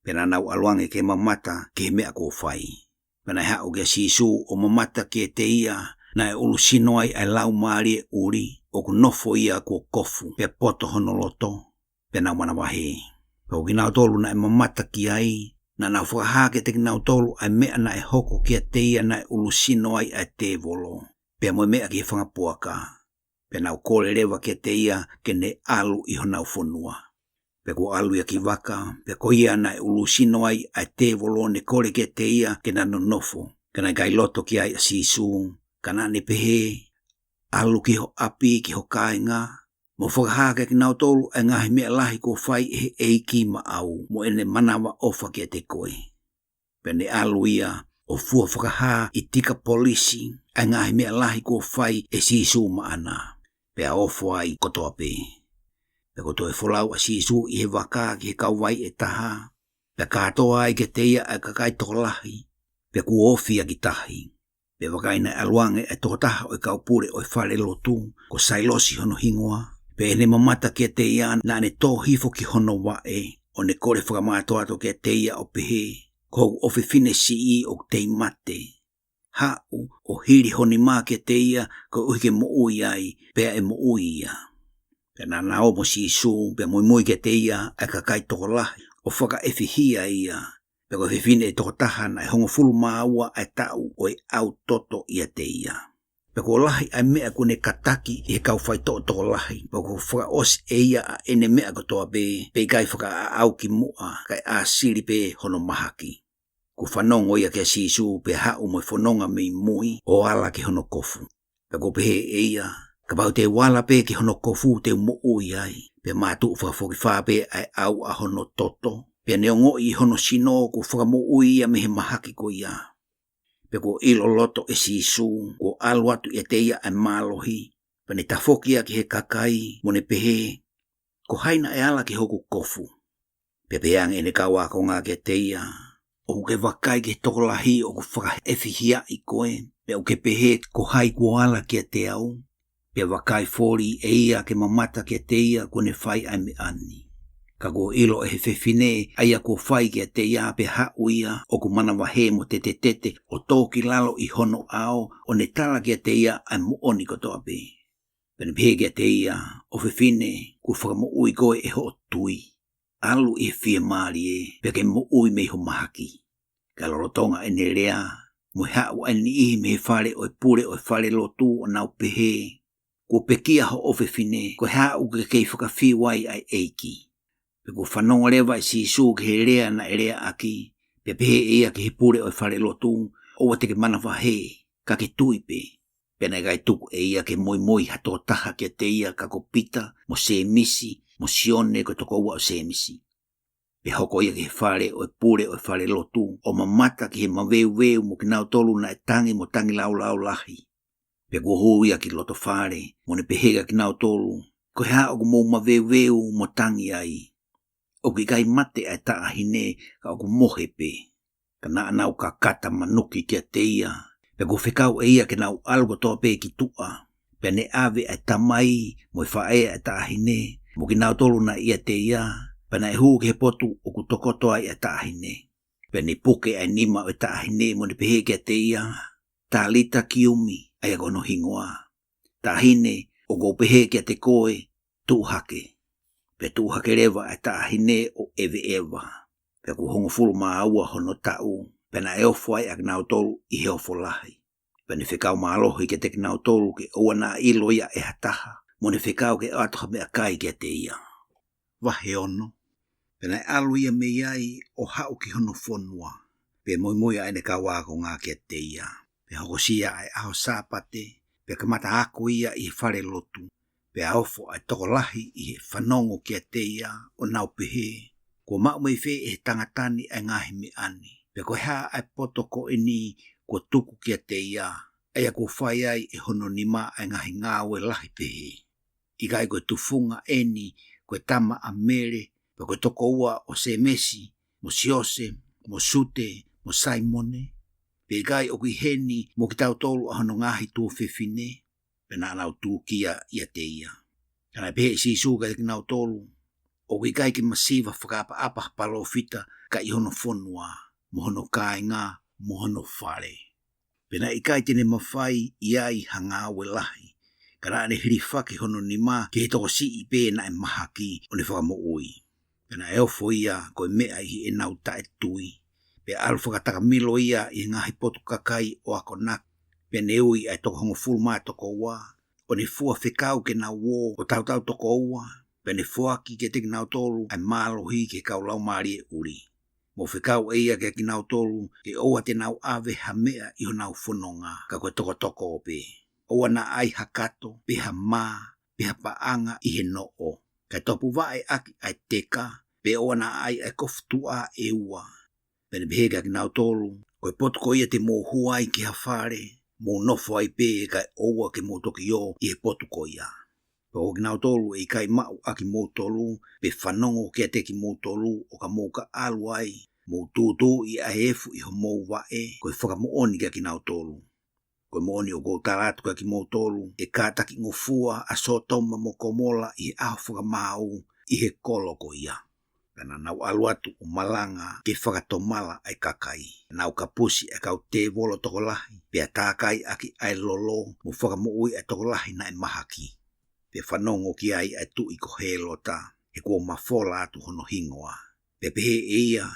Pea naʻa nau ʻalu ange ke mamata ki he meʻa kuo fai. Pea naʻe haʻu kia Sīsū ʻo mamata kiate ia, naʻe ʻulusino ai ʻa e laumālie ʻuli, ʻoku nofo ia kuo kofu, pea poto hono loto, pea nau manavahē. Pea ko kinautolu naʻe mamata ki ai, naʻa nau fakahā kiate kinautolu ʻa e meʻa naʻe hoko kiate ia naʻe ʻulusino ai ʻa e tēvolo, pea mo e meʻa ki he fanga puaka. Pea nau kole leva kiate ia ke ne ʻalu ʻi honau fonua. Pea kuo ʻalu ia ki vaka, pea ko ia naʻe ʻulusino ai ʻa e tēvolo ne kole kiate ia ke na nonofo, ka naʻe ʻikai loto ki ai ʻa Sīsū, Ka naʻa ne pehē, ʻAlu ki ho ʻapi, ki ho kāinga, mo fakahā kiate kinautolu ʻa e ngaahi meʻa lahi kuo fai ʻe he ʻEiki maʻau, mo ʻene manavaʻofa kiate koe. Pea ne ʻalu ia ʻo fua fakahā ʻi Tikapolisi ʻa e ngaahi meʻa lahi kuo fai ʻe Sīsū maʻana, pea ofo ai kotoa pē. Pea kuo toe folau ʻa Sīsū ʻi he vaka ki he kauvai ʻe taha, pea kātoa ai kiate ia ʻa e kakai tokolahi, pea kuo ofi ia ki tahi. Pea vakai, naʻe ʻalu ange ʻa e tokotaha ʻo e kau pule ʻo e falelotu, ko Sailosi hono hingoa, pea ʻi heʻene mamata kiate ia naʻa ne tō hifo ki hono vaʻe, ʻo ne kole fakamātoato kiate ia ʻo pehē, Ko hoku ʻofefine siʻi ʻoku tei mate. Haʻu ʻo hili ho nima kiate ia, koeʻuhi ke moʻui ai, pea ʻe moʻui ia. Pea naʻa na ō mo Sīsū, pea muimui kiate ia ʻa e kakai tokolahi, ʻo fakaʻefihia ia. Pea ko e fefine ʻe toko taha naʻe hongofulu mā ua ʻa e taʻu ʻo e ʻau toto ʻiate ia. Pea kuo lahi ʻa e meʻa kuo ne kataki ʻi he kau faitoʻo tokolahi, pea kuo fakaʻosi ʻe ia ʻa ʻene meʻa kotoa pē, pea ʻikai fakaʻaʻau ki muʻa, kae ʻāsili pē hono mahaki. Kuo fanongo ia kia Sīsū, pea haʻu mo e fononga mei mui ʻo ala ki hono kofu. Pea kuo pehē ʻe ia, Kapau te u ala pē ki hono kofu te u moʻui ai. Pea mātuʻu fakafokifā pē ʻa e ʻau ʻa hono toto. Pea ne ongoʻi ʻi hono sino kuo fakamoʻui ia mei he mahaki ko ia. Pea kuo ʻilo loto ʻe Sīsū kuo ʻalu atu ʻiate ia ʻa e mālohi, pea ne tafoki ia ki he kakai, mo ne pehē, Ko hai naʻe ala ki hoku kofu? Pea pehē ange ʻene kau ākonga kiate ia, ʻOku ke vakai ki he tokolahi ʻoku fakaʻefihiaʻi koe, pea ʻoku ke pehē, Ko hai kuo ala kiate au? Pea vakai, foli ʻe ia ke mamata kiate ia kuo ne fai ʻa e meʻa ni. Ka kuo ʻilo ʻe he fefine ʻa ia kuo fai kiate ia, pea haʻu ia ʻoku manavahē mo tetetete, ʻo tō ki lalo ʻi hono ʻao, ʻo ne tala kiate ia ʻa e moʻoni kotoa pē. Pea ne pehē kiate ia, ʻOfefine, kuo fakamoʻui koe ʻe hoʻo tui. ʻAlu ʻi he fiemālie, pea ke moʻui mei ho mahaki. Ka lolotonga ʻene lea, mo e haʻu ʻa e niʻihi mei he fale ʻo e pule ʻo e falelotu, ʻo nau pehē, Kuo pekia hoʻo ʻofefine, ko e hā ʻoku ke kei fakafiu ai ʻa e ʻEiki? Pea kuo fanongo leva ʻe Sīsū ki he lea naʻe leaʻaki, pea pehē ʻe ia ki he pule ʻo e falelotu, ʻOua te ke manavahē, ka ke tui pē. Pea naʻe ʻikai tuku ʻe ia ke muimui ha tokotaha kiate ia ka ko Pita, mo Sēmisi, mo Sione ko e tokoua ʻo Sēmisi. Pea hoko ia ki he fale ʻo e pule ʻo e falelotu, ʻo mamata ki he maveuveu mo kinautolu naʻe tangi mo tangilāulau lahi. Pea kuo hū ia ki loto fale, mo ne pehē kiate kinautolu, Ko e hā ʻoku mou maveuveu mo tangi ai? ʻOku ʻikai mate ʻa e taʻahine, ka ʻoku mohe pē. Ka naʻa nau kakata manuki kiate ia. Pea kuo fekau ʻe ia ke nau ʻalu kotoa pē ki tuʻa. Pea ne ʻave ʻa e tamai mo e faʻē ʻa e taʻahine, mo kinautolu naʻe ʻiate ia, pea naʻe hū ki he potu ʻoku tokoto ai ʻa e taʻahine. Pea ne puke ʻa e nima ʻo e taʻahine, mo ne pehē kiate ia, Talita kiumi, ʻa ia ko hono hingoa, Taʻahine, ʻoku ou pehē kiate koe, tuʻu hake. Pea tuʻu hake leva ʻa e taʻahine ʻo ʻeveʻeva. Pea kuo hongofulu mā ua hono taʻu, pea naʻe ofo ai ʻa kinautolu ʻi he ofo lahi. Pea ne fekau mālohi kiate kinautolu ke ʻoua naʻa ʻilo ia ʻe ha taha, mo ne fekau ke ʻoatu ha meʻakai kiate ia. Vahe ono. Pea naʻe ʻalu ia mei ai ʻo haʻu ki hono fonua. Pea muimui ʻa ʻene kau ākonga kiate ia. Pea hokosia ʻa e ʻaho Sāpate, pea kamata ako ia ʻi he falelotu. Pea ofo ʻa e tokolahi ʻi he fanongo kiate ia, ʻo nau pehē, Kuo maʻu mei fē ʻe he tangata ni ʻa e ngaahi meʻa ni? Pea ko e hā ʻa e poto ko eni kuo tuku kiate ia, ʻa ia kuo fai ai ʻe hono nima ʻa e ngaahi ngāue lahi pehē? ʻIkai ko e tufunga eni ko e tama ʻa Mele, pea ko e tokoua ʻo Sēmisi, mo Siose, mo Sute, mo Saimone? Pea ʻikai ʻoku ʻi heni mo kitautolu ʻa hono ngaahi tuofefine? Pea naʻa nau tūkia ʻiate ia. Ka naʻe pehē ʻe Sīsū kiate kinautolu, ʻOku ʻikai ke masiva fakaʻapaʻapa ha palōfita ka ʻi hono fonua, mo hono kāinga, mo hono fale. Pea naʻe ʻikai te ne mafai ʻi ai ha ngāue lahi, ka naʻa ne hilifaki hono nima ki he tokosiʻi pē naʻe mahaki, ʻo ne fakamoʻui. Pea naʻe ofo ia ko e meʻa ʻi heʻenau taʻetui. Pea ʻalu fakatakamilo ia ʻi he ngaahi potu kakai ʻo akonaki. Pea ne ui ʻa e toko hongofulu mā toko ua, ʻo ne fua fekau ke nau ō ʻo tautau toko ua. Pea ne foaki kiate kinautolu ʻa e mālohi ki he kau laumālie ʻuli. Mou fekau ʻe ia kiate kinautolu ke ʻoua te nau ʻave ha meʻa ʻi honau fononga, ka ko e tokotoko pē. ʻOua naʻa ʻai ha kato, pe ha mā, pe ha paʻanga ʻi he noʻo. Kae topuvaʻe ʻaki ʻa e teka, pea ʻoua naʻa ʻai ʻa e kofu tuʻa ʻe ua. Pea ne pehē kiate kinautolu, Ko e potu ko ia te mou hū ai ki ha fale, mou nofo ai pē, kae ʻoua ke mou toki ō ʻi he potu ko ia. Pea ko kinautolu ʻe ʻikai maʻu ʻa kimoutolu, pe fanongo kiate kimoutolu, ʻo ka mou ka ʻalu ai, mou tūtūʻi ʻa e efu ʻi homou vaʻe, ko e fakamoʻoni kiate kinautolu. Ko e moʻoni ʻoku ou tala atu kiate kimoutolu, ʻe kātakingofua ʻa Sōtoma mo Komola ʻi he ʻaho fakamāu, ʻi he kolo ko ia. Ka naʻa nau ʻalu atu ʻo malanga ke fakatomala ʻa e kakai. Nau kapusi ʻa e kau tēvolo tokolahi, pea tākai ʻaki ʻa e lolo, mo fakamoʻui ʻa e tokolahi naʻe mahaki. Pea fanongo ki ai ʻa e tuʻi ko Hēlota, he kuo mafola atu hono hingoa. Pea pehē ʻe ia,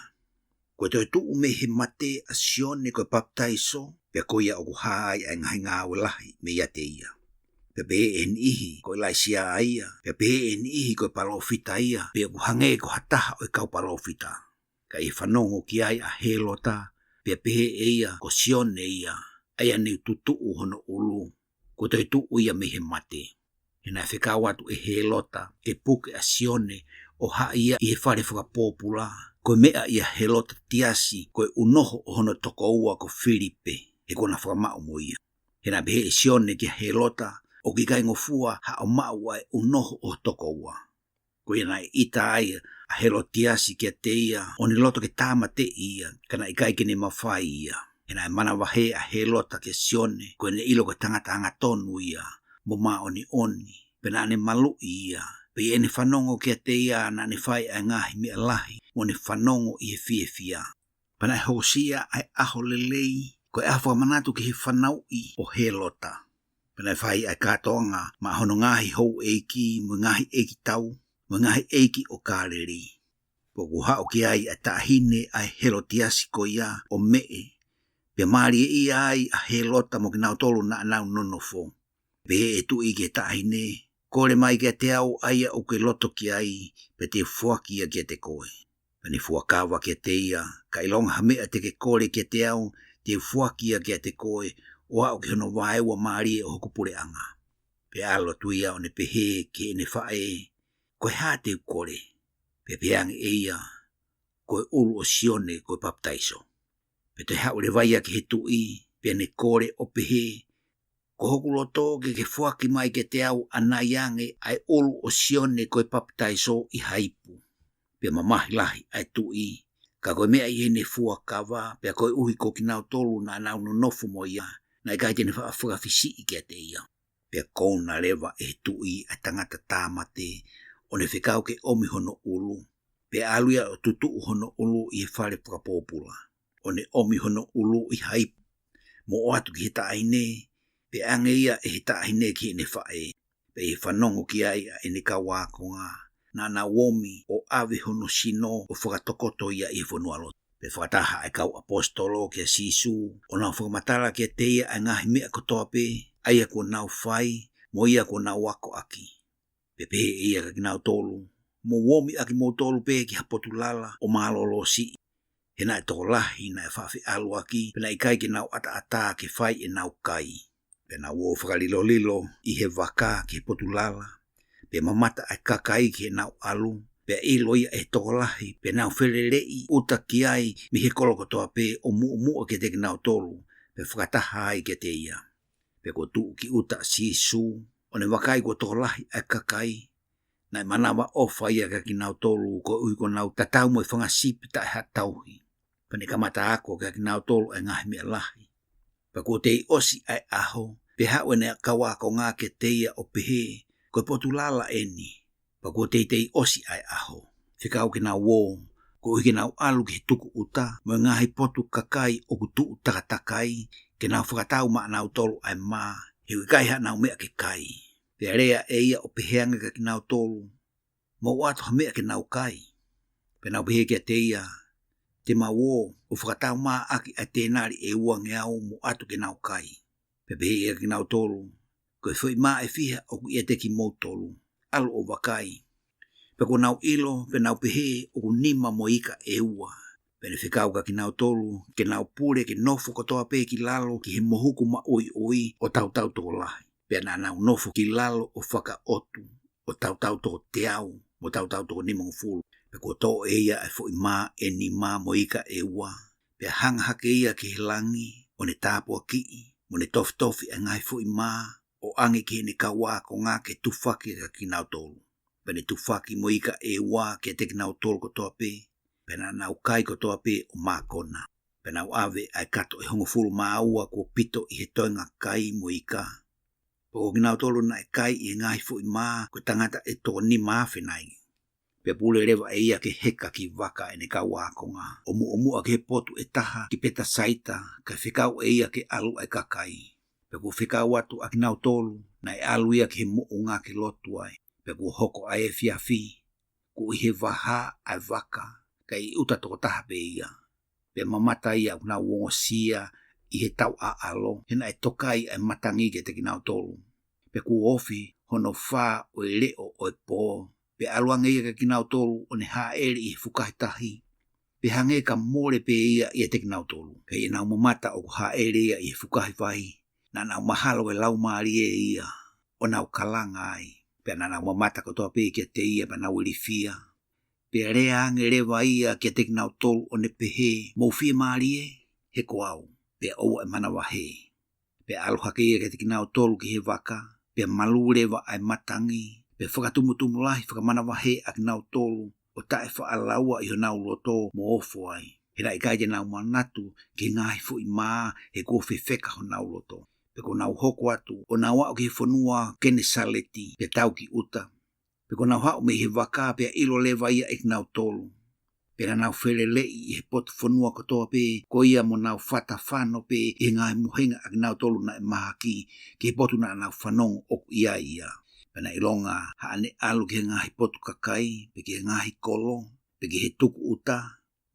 Ko e toetuʻu mei he mate ʻa Sione ko e Papitaiso, pea ko ia ʻoku hā ai ʻa e ngaahi ngāue lahi meiate ia. Pea pehē ʻe he niʻihi, Ko ʻIlaisiā ia, pea pehē ʻe he niʻihi, Ko e palōfita ia, pe ʻoku hangē ko ha taha ʻo e kau palōfita. Ka ʻi he fanongo ki ai ʻa Hēlota, pea pehē ʻe ia, Ko Sione ia, ʻa ia ne u tutuʻu hono ʻulu, ko e toetuʻu ia mei he mate. He naʻe fekau atu ʻe Hēlota ke puke ʻa Sione ʻo haʻi ia ʻi he fale fakapōpula, ko e meʻa ʻia Hēlota Tiasi, ko e ʻunoho ʻo hono tokoua ko Filipe, he kuo na fakamaʻu mo ia. He naʻe pehē ʻe Sione kia Hēlota, ʻOku ʻikai ngofua haʻo maʻu ʻa e ʻunoho ʻo ho tokoua. Ko ia naʻe ʻita ai ʻa Hēlotiasi kiate ia, ʻo ne loto ke tāmateʻi ia, ka naʻe ʻikai ke ne mafai ia. He naʻe manavahē ʻa Hēlota kia Sione, ko ʻene ʻilo ko e tangata angatonu ia, mo māʻoniʻoni, pea naʻa ne maluʻi ia. Pea ʻi heʻene fanongo kiate ia, naʻa ne fai ʻa e ngaahi meʻa lahi, mo ne fanongo ʻi he fiefia. Pea naʻe hokosia ʻa e ʻaho lelei, ko e ʻaho fakamanatu ki he fanauʻi ʻo Hēlota. Pea naʻe fai ʻa e kātoanga maʻa hono ngaahi houʻeiki mo e ngaahi ʻeikitau, mo e ngaahi ʻeiki ʻo Kāleli. Pea kuo haʻu ki ai ʻa e taʻahine ʻa e Hēlotiasi ko ia ʻo meʻe, pea mālieʻia ai ʻa Hēlota mo kinautolu naʻa nau nonofo. Pea pehē ʻe he tuʻi ki he taʻahine, Kole mai kiate au ʻa ia ʻoku ke loto ki ai, pea te u foaki ia kiate koe. Pea ne fuakava kiate ia, Ka ʻilonga ha meʻa te ke kole kiate au, te u foaki ia kiate koe, ʻo aʻu ki hono vaeua mālie ʻo hoku puleʻanga. Pea ʻalu atu ia ʻo ne pehē ki heʻene faʻē, Ko e hā te u kole? Pea pehē ange ʻe ia, Ko e ʻulu ʻo Sione ko e Papitaiso. Pea toe haʻu leva ia ki he tuʻi, pea ne kole ʻo pehē, Ko hoku loto ke ke foaki mai kiate au ʻanai ange ʻa e ʻulu ʻo Sione ko e Papitaiso ʻi ha ipu. Pea mamahi lahi ʻa e tuʻi, ka ko e meʻa ʻi heʻene fuakava, pea koeʻuhi ko kinautolu naʻa nau nonofo mo ia, naʻe ʻikai te ne faʻa fakafisiʻi kiate ia. Pea kouna leva ʻe he tuʻi ʻa e tangata tāmate, ʻo ne fekau ke ʻomi hono ʻulu. Pea ʻalu ia ʻo tutuʻu hono ʻulu ʻi he fale fakapōpula, ʻo ne ʻomi hono ʻulu ʻi ha ipu, mo ʻoatu ki he taʻahine, pea ʻange ia ʻe he taʻahine ki heʻene faʻē. Pea ʻi he fanongo ki ai ʻa ʻene kau ākonga, naʻa nau ōmi ʻo ʻave hono sino ʻo fakatokoto ia ʻi he fonualoto. Pea fakataha ʻa e kau ʻaposetolo kia Sīsū, ʻo nau fakamatala kiate ia ʻa e ngaahi meʻa kotoa pē ʻa ia kuo nau fai, mo ia kuo nau akoʻaki. Pea pehē ʻe ia kiate kinautolu, Mou ōmi ʻa kimoutolu pē ki ha potu lala ʻo mālōlōsiʻi. He naʻe tokolahi naʻe faʻa feʻaluʻaki, pea naʻe ʻikai ke nau ʻataʻatā ke fai ʻenau kai. Pea nau ō fakalilolilo ʻi he vaka ki he potu lala, pea mamata ʻa e kakai ki heʻenau ʻalu, pea ʻilo ia ʻe he tokolahi, pea nau feleleʻi ʻuta ki ai mei he kolo kotoa pē ʻo muʻomuʻa kiate kinautolu, pea fakataha ai kiate ia. Pea kuo tuʻu ki ʻuta ʻa Sīsū, ʻo ne vakai kuo tokolahi ʻa e kakai, naʻe manavaʻofa ia kiate kinautolu, koeʻuhi kuo nau tatau mo e fanga sipi taʻe ha tauhi. Pea ne kamata ako kiate kinautolu ʻa e ngaahi meʻa lahi. Pea kuo tei ʻosi ʻa e ʻaho, pea haʻu ʻene kau ākonga kiate ia ʻo pehē, Ko e potu lala eni. Pea kuo teitei ʻosi ʻa e ʻaho. Fekau ke nau ō, koeʻuhi ke nau ʻalu ki he tukuʻuta, mo e ngaahi potu kakai ʻoku tuʻu takatakai, ke nau fakatau maʻanautolu ʻa e mā, he ʻoku ʻikai haʻanau meʻa ke kai. Pea lea ʻe ia ʻo pehē ange kiate kinautolu, Mou ʻoatu ha meʻa ke nau kai. Pea nau pehē kiate ia, Te mau ō ʻo fakatau mā ʻaki ʻa e tēnali ʻe uangeau mo ʻoatu ke nau kai. Pea pehē ia kiate kinautolu, Ko e foʻi mā ʻe fiha ʻoku ʻiate kimoutolu? ʻAlu ʻo vakai. Pea kuo nau ʻilo, pea nau pehē, ʻOku nima mo e ika ʻe ua. Pea ne fekau kiate kinautolu ke nau pule ke nofo kotoa pē ki lalo ki he mohuku maʻuiʻui ʻo tautau tokolahi. Pea naʻa nau nofo ki lalo ʻo fakaʻotu, ʻo tautau toko teau, mo tautau toko nimangofulu. Pea kuo toʻo ʻe ia ʻa e foʻi mā ʻe nima mo e ika ʻe ua. Pea hanga hake ia ki he langi, ʻo ne tāpuakiʻi, mo ne tofitofi ʻa e ngaahi foʻi mā, ʻo ʻange ki heʻene kau ākonga ke tufaki kiate kinautolu. Pea ne tufaki mo e ika ʻe ua kiate kinautolu kotoa pē. Pea naʻa nau kai kotoa pē ʻo mākona. Pea nau ʻave ʻa e kato ʻe hongofulu mā ua kuo pito ʻi he toenga kai mo e ika. Pea ko kinautolu naʻe kai ʻi he ngaahi foʻi mā, ko e tangata ʻe toko nima afe nai. Pea pule leva ʻe ia ke heka ki vaka ʻene kau ākonga, ʻo muʻomuʻa ki he potu ʻe taha ki Petasaita, kae fekau ʻe ia ke ʻalu ʻa e kakai. Pea kuo fekau atu ʻa kinautolu, naʻe ʻalu ia ki he moʻunga ke lotu ai. Pea kuo hoko ʻa e efiafi, kuo ʻi he vaha ʻa e vaka, kae ʻi ʻuta tokotaha pē ia. Pea mamata ia ʻoku nau ongosia ʻi he tauʻaʻalo, he naʻe tokai ʻa e matangi kiate kinautolu. Pea kuo ofi hono fā ʻo e leʻo ʻo e pō. Pea ʻalu ange ia kiate kinautolu ʻo ne hāʻele ʻi he fukahi tahi. Pea hangē ka mole pē ia ʻiate kinautolu. Ka ʻi heʻenau mamata ʻoku hāʻele ia ʻi he fukahi vai, naʻa nau mahalo ʻe laumālie ia, ʻo nau kalanga ai. Pea naʻa nau mamata kotoa pē kiate ia pea nau ilifia. Pea lea ange leva ia kiate kinautolu ʻo ne pehē, mou fiemālie, he ko au, pea ʻoua ʻe manavahē. Pea ʻalu hake ia kiate kinautolu ki he vaka, pea malū leva ʻa e matangi, pea fakatumutumu lahi fakamanavahē ʻa kinautolu, ʻo taʻefaʻalaua ʻi honau loto mo ofo ai. He naʻe ʻikai te nau manatu ki he ngaahi foʻi mā, he kuo fefeka honau loto. Pea kuo nau hoko atu, ʻo nau aʻu ki he fonua Kenesaleti, pea tau ki ʻuta. Pea kuo nau haʻu mei he vaka pea ʻilo leva ia ʻe kinautolu. Pea naʻa nau feleleʻi ʻi he potu fonua kotoa pē, ko ia mo nau fata fano pē ʻi he ngaahi mohenga ʻa kinautolu naʻe mahaki, ki he potu naʻa nau fanongo ʻoku ʻi ai ia. Pea naʻe ʻilonga haʻane ʻalu ki he ngaahi potu kakai, pe ki he ngaahi kolo, pe ki he tuku ʻuta,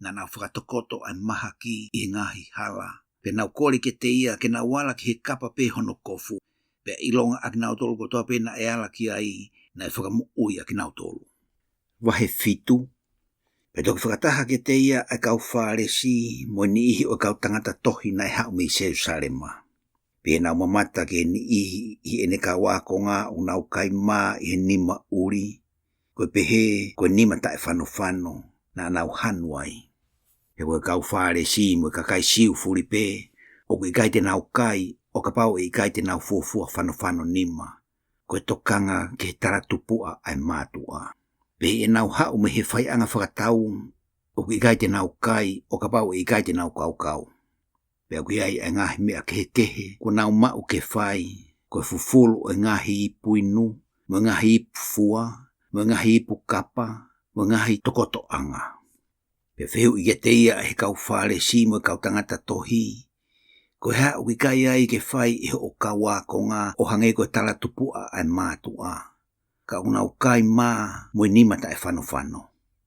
naʻa nau fakatokoto ʻa e mahaki ʻi he ngaahi hala. Pea nau kole kiate ia ke nau ala ki he kapa pē hono kofu. Pea ʻilonga ʻa kinautolu kotoa pē naʻe ala ki ai, naʻe fakamoʻui ʻa kinautolu. Vahe fitu. Pea toki fakataha kiate ia ʻa e kau Fālesi mo e niʻihi ʻo e kau tangata tohi naʻe haʻu mei Selusalema. Pea nau mamata ki he niʻihi ʻi heʻene kau ākonga ʻoku nau kai mā ʻi he nima ʻuli, ko e pehē ko e nima taʻefanofano, naʻa nau hanu ai. He ko e kau Fālesi mo e kakai Siu fuli pē, ʻoku ʻikai te nau kai, ʻo kapau ʻe ʻikai te nau fuofua fanofano nima, ko e tokanga ki he talatupuʻa ʻa e mātuʻa. Pea ʻi heʻenau haʻu mei he faiʻanga fakatau, ʻoku ʻikai te nau kai, ʻo kapau ʻe ʻikai te nau kaukau. Pea ʻoku ʻi ai ʻa e ngaahi meʻa kehekehe kuo nau maʻu ke fai, ko e fufulu ʻo e ngaahi ipu inu, mo e ngaahi ipu fua, mo e ngaahi ipu kapa, mo e ngaahi tokotoʻanga. Pea fehuʻi kiate ia ʻe he kau Fālesi mo e kau tangata tohi, ko e hā ʻoku ʻikai ai ke fai ʻe hoʻo kau ākonga ʻo hangē ko e talatupuʻa ʻa e mātuʻa, ka ʻoku nau kai mā mo e nima taʻefanofano.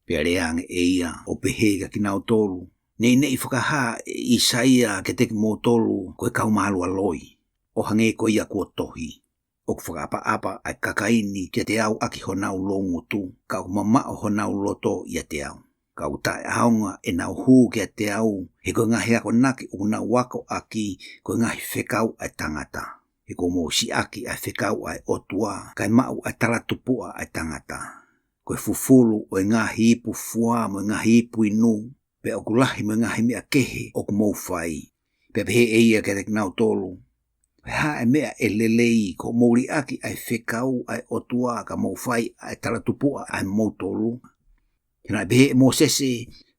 Pea lea ange ʻe ia ʻo pehē kiate kinautolu, neʻineʻi fakahā ʻe ʻĪsaia kiate kimoutolu ko e kau mālualoi, ʻo hangē ko ia kuo tohi, ʻoku fakaʻapaʻapa ʻa e kakai ni kiate au ʻaki honau loungutu, ka ʻoku mamaʻo honau loto ʻiate au. Ka ʻoku taʻeʻaonga ʻenau hū kiate au, he ko e ngaahi akonaki ʻoku nau ako ʻaki, ko e ngaahi fekau ʻa e tangata. He kuo mou siʻaki ʻa e fekau ʻa e ʻOtua, kae maʻu ʻa e talatupuʻa ʻa e tangata. Ko e fufulu ʻo e ngaahi ipu fua mo e ngaahi ipu inu, pea ʻoku lahi mo e ngaahi meʻa kehe ʻoku mou fai. Pea pehē ʻe ia kiate kinautolu, ko e hā ʻa e meʻa ʻe lelei, ko hoʻomou liʻaki ʻa e fekau ʻa e ʻOtua ka mou fai ʻa e talatupuʻa ʻa moutolu? He naʻe pehē ʻe Mōsese,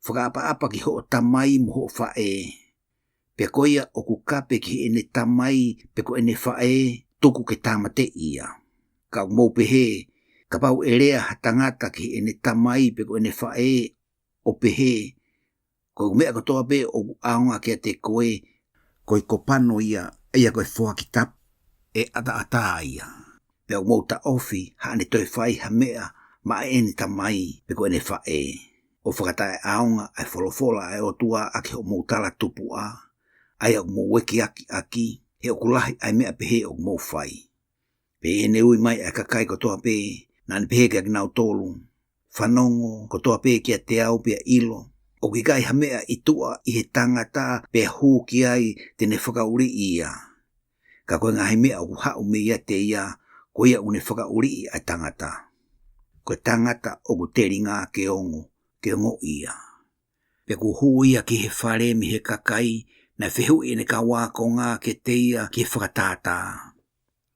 fakaʻapaʻapa ki hoʻo tamai mo hoʻo faʻē. Pea ko ia ʻoku kape ki heʻene tamai pe ko ʻene faʻē, tuku ke tāmateʻi ia. Ka ʻoku mou pehē, kapau ʻe lea ha tangata ki heʻene tamai pe ko ʻene faʻē, ʻo pehē, ko e meʻa kotoa pē ʻoku ʻaonga kiate koe, ko e kopano ia, ʻa ia ko e foaki tapu, ʻe ʻataʻatā ia. Pea ʻoku mou taʻofi haʻane toe fai ha meʻa maʻa ʻene tamai pe ko ʻene faʻē, ʻo fakataʻeʻaonga ʻa e folofola ʻa e ʻOtua ʻaki hoʻomou talatupuʻa, ʻa ia ʻoku mou ekiaki ʻaki, he ʻoku lahi ʻa e meʻa pehē ʻoku mou fai. Pea ʻi heʻene ui mai ʻa e kakai kotoa pē, naʻa ne pehē kiate kinautolu, fanongo kotoa pē kiate au pea ʻilo, ʻOku ʻikai ha meʻa ʻi tuʻa ʻi he tangata pea hū ki ai te ne fakaʻuliʻi ia. Ka ko e ngaahi meʻa ʻoku haʻu meiate ia, ko ia ʻoku ne fakaʻuliʻi ʻa e tangata. Ko e tangata ʻoku telinga ke ongo, ke ongoʻi ia. Pea kuo hū ia ki he fale mei he kakai, naʻe fehuʻi ʻene kau ākonga kiate ia ki he fakatātā.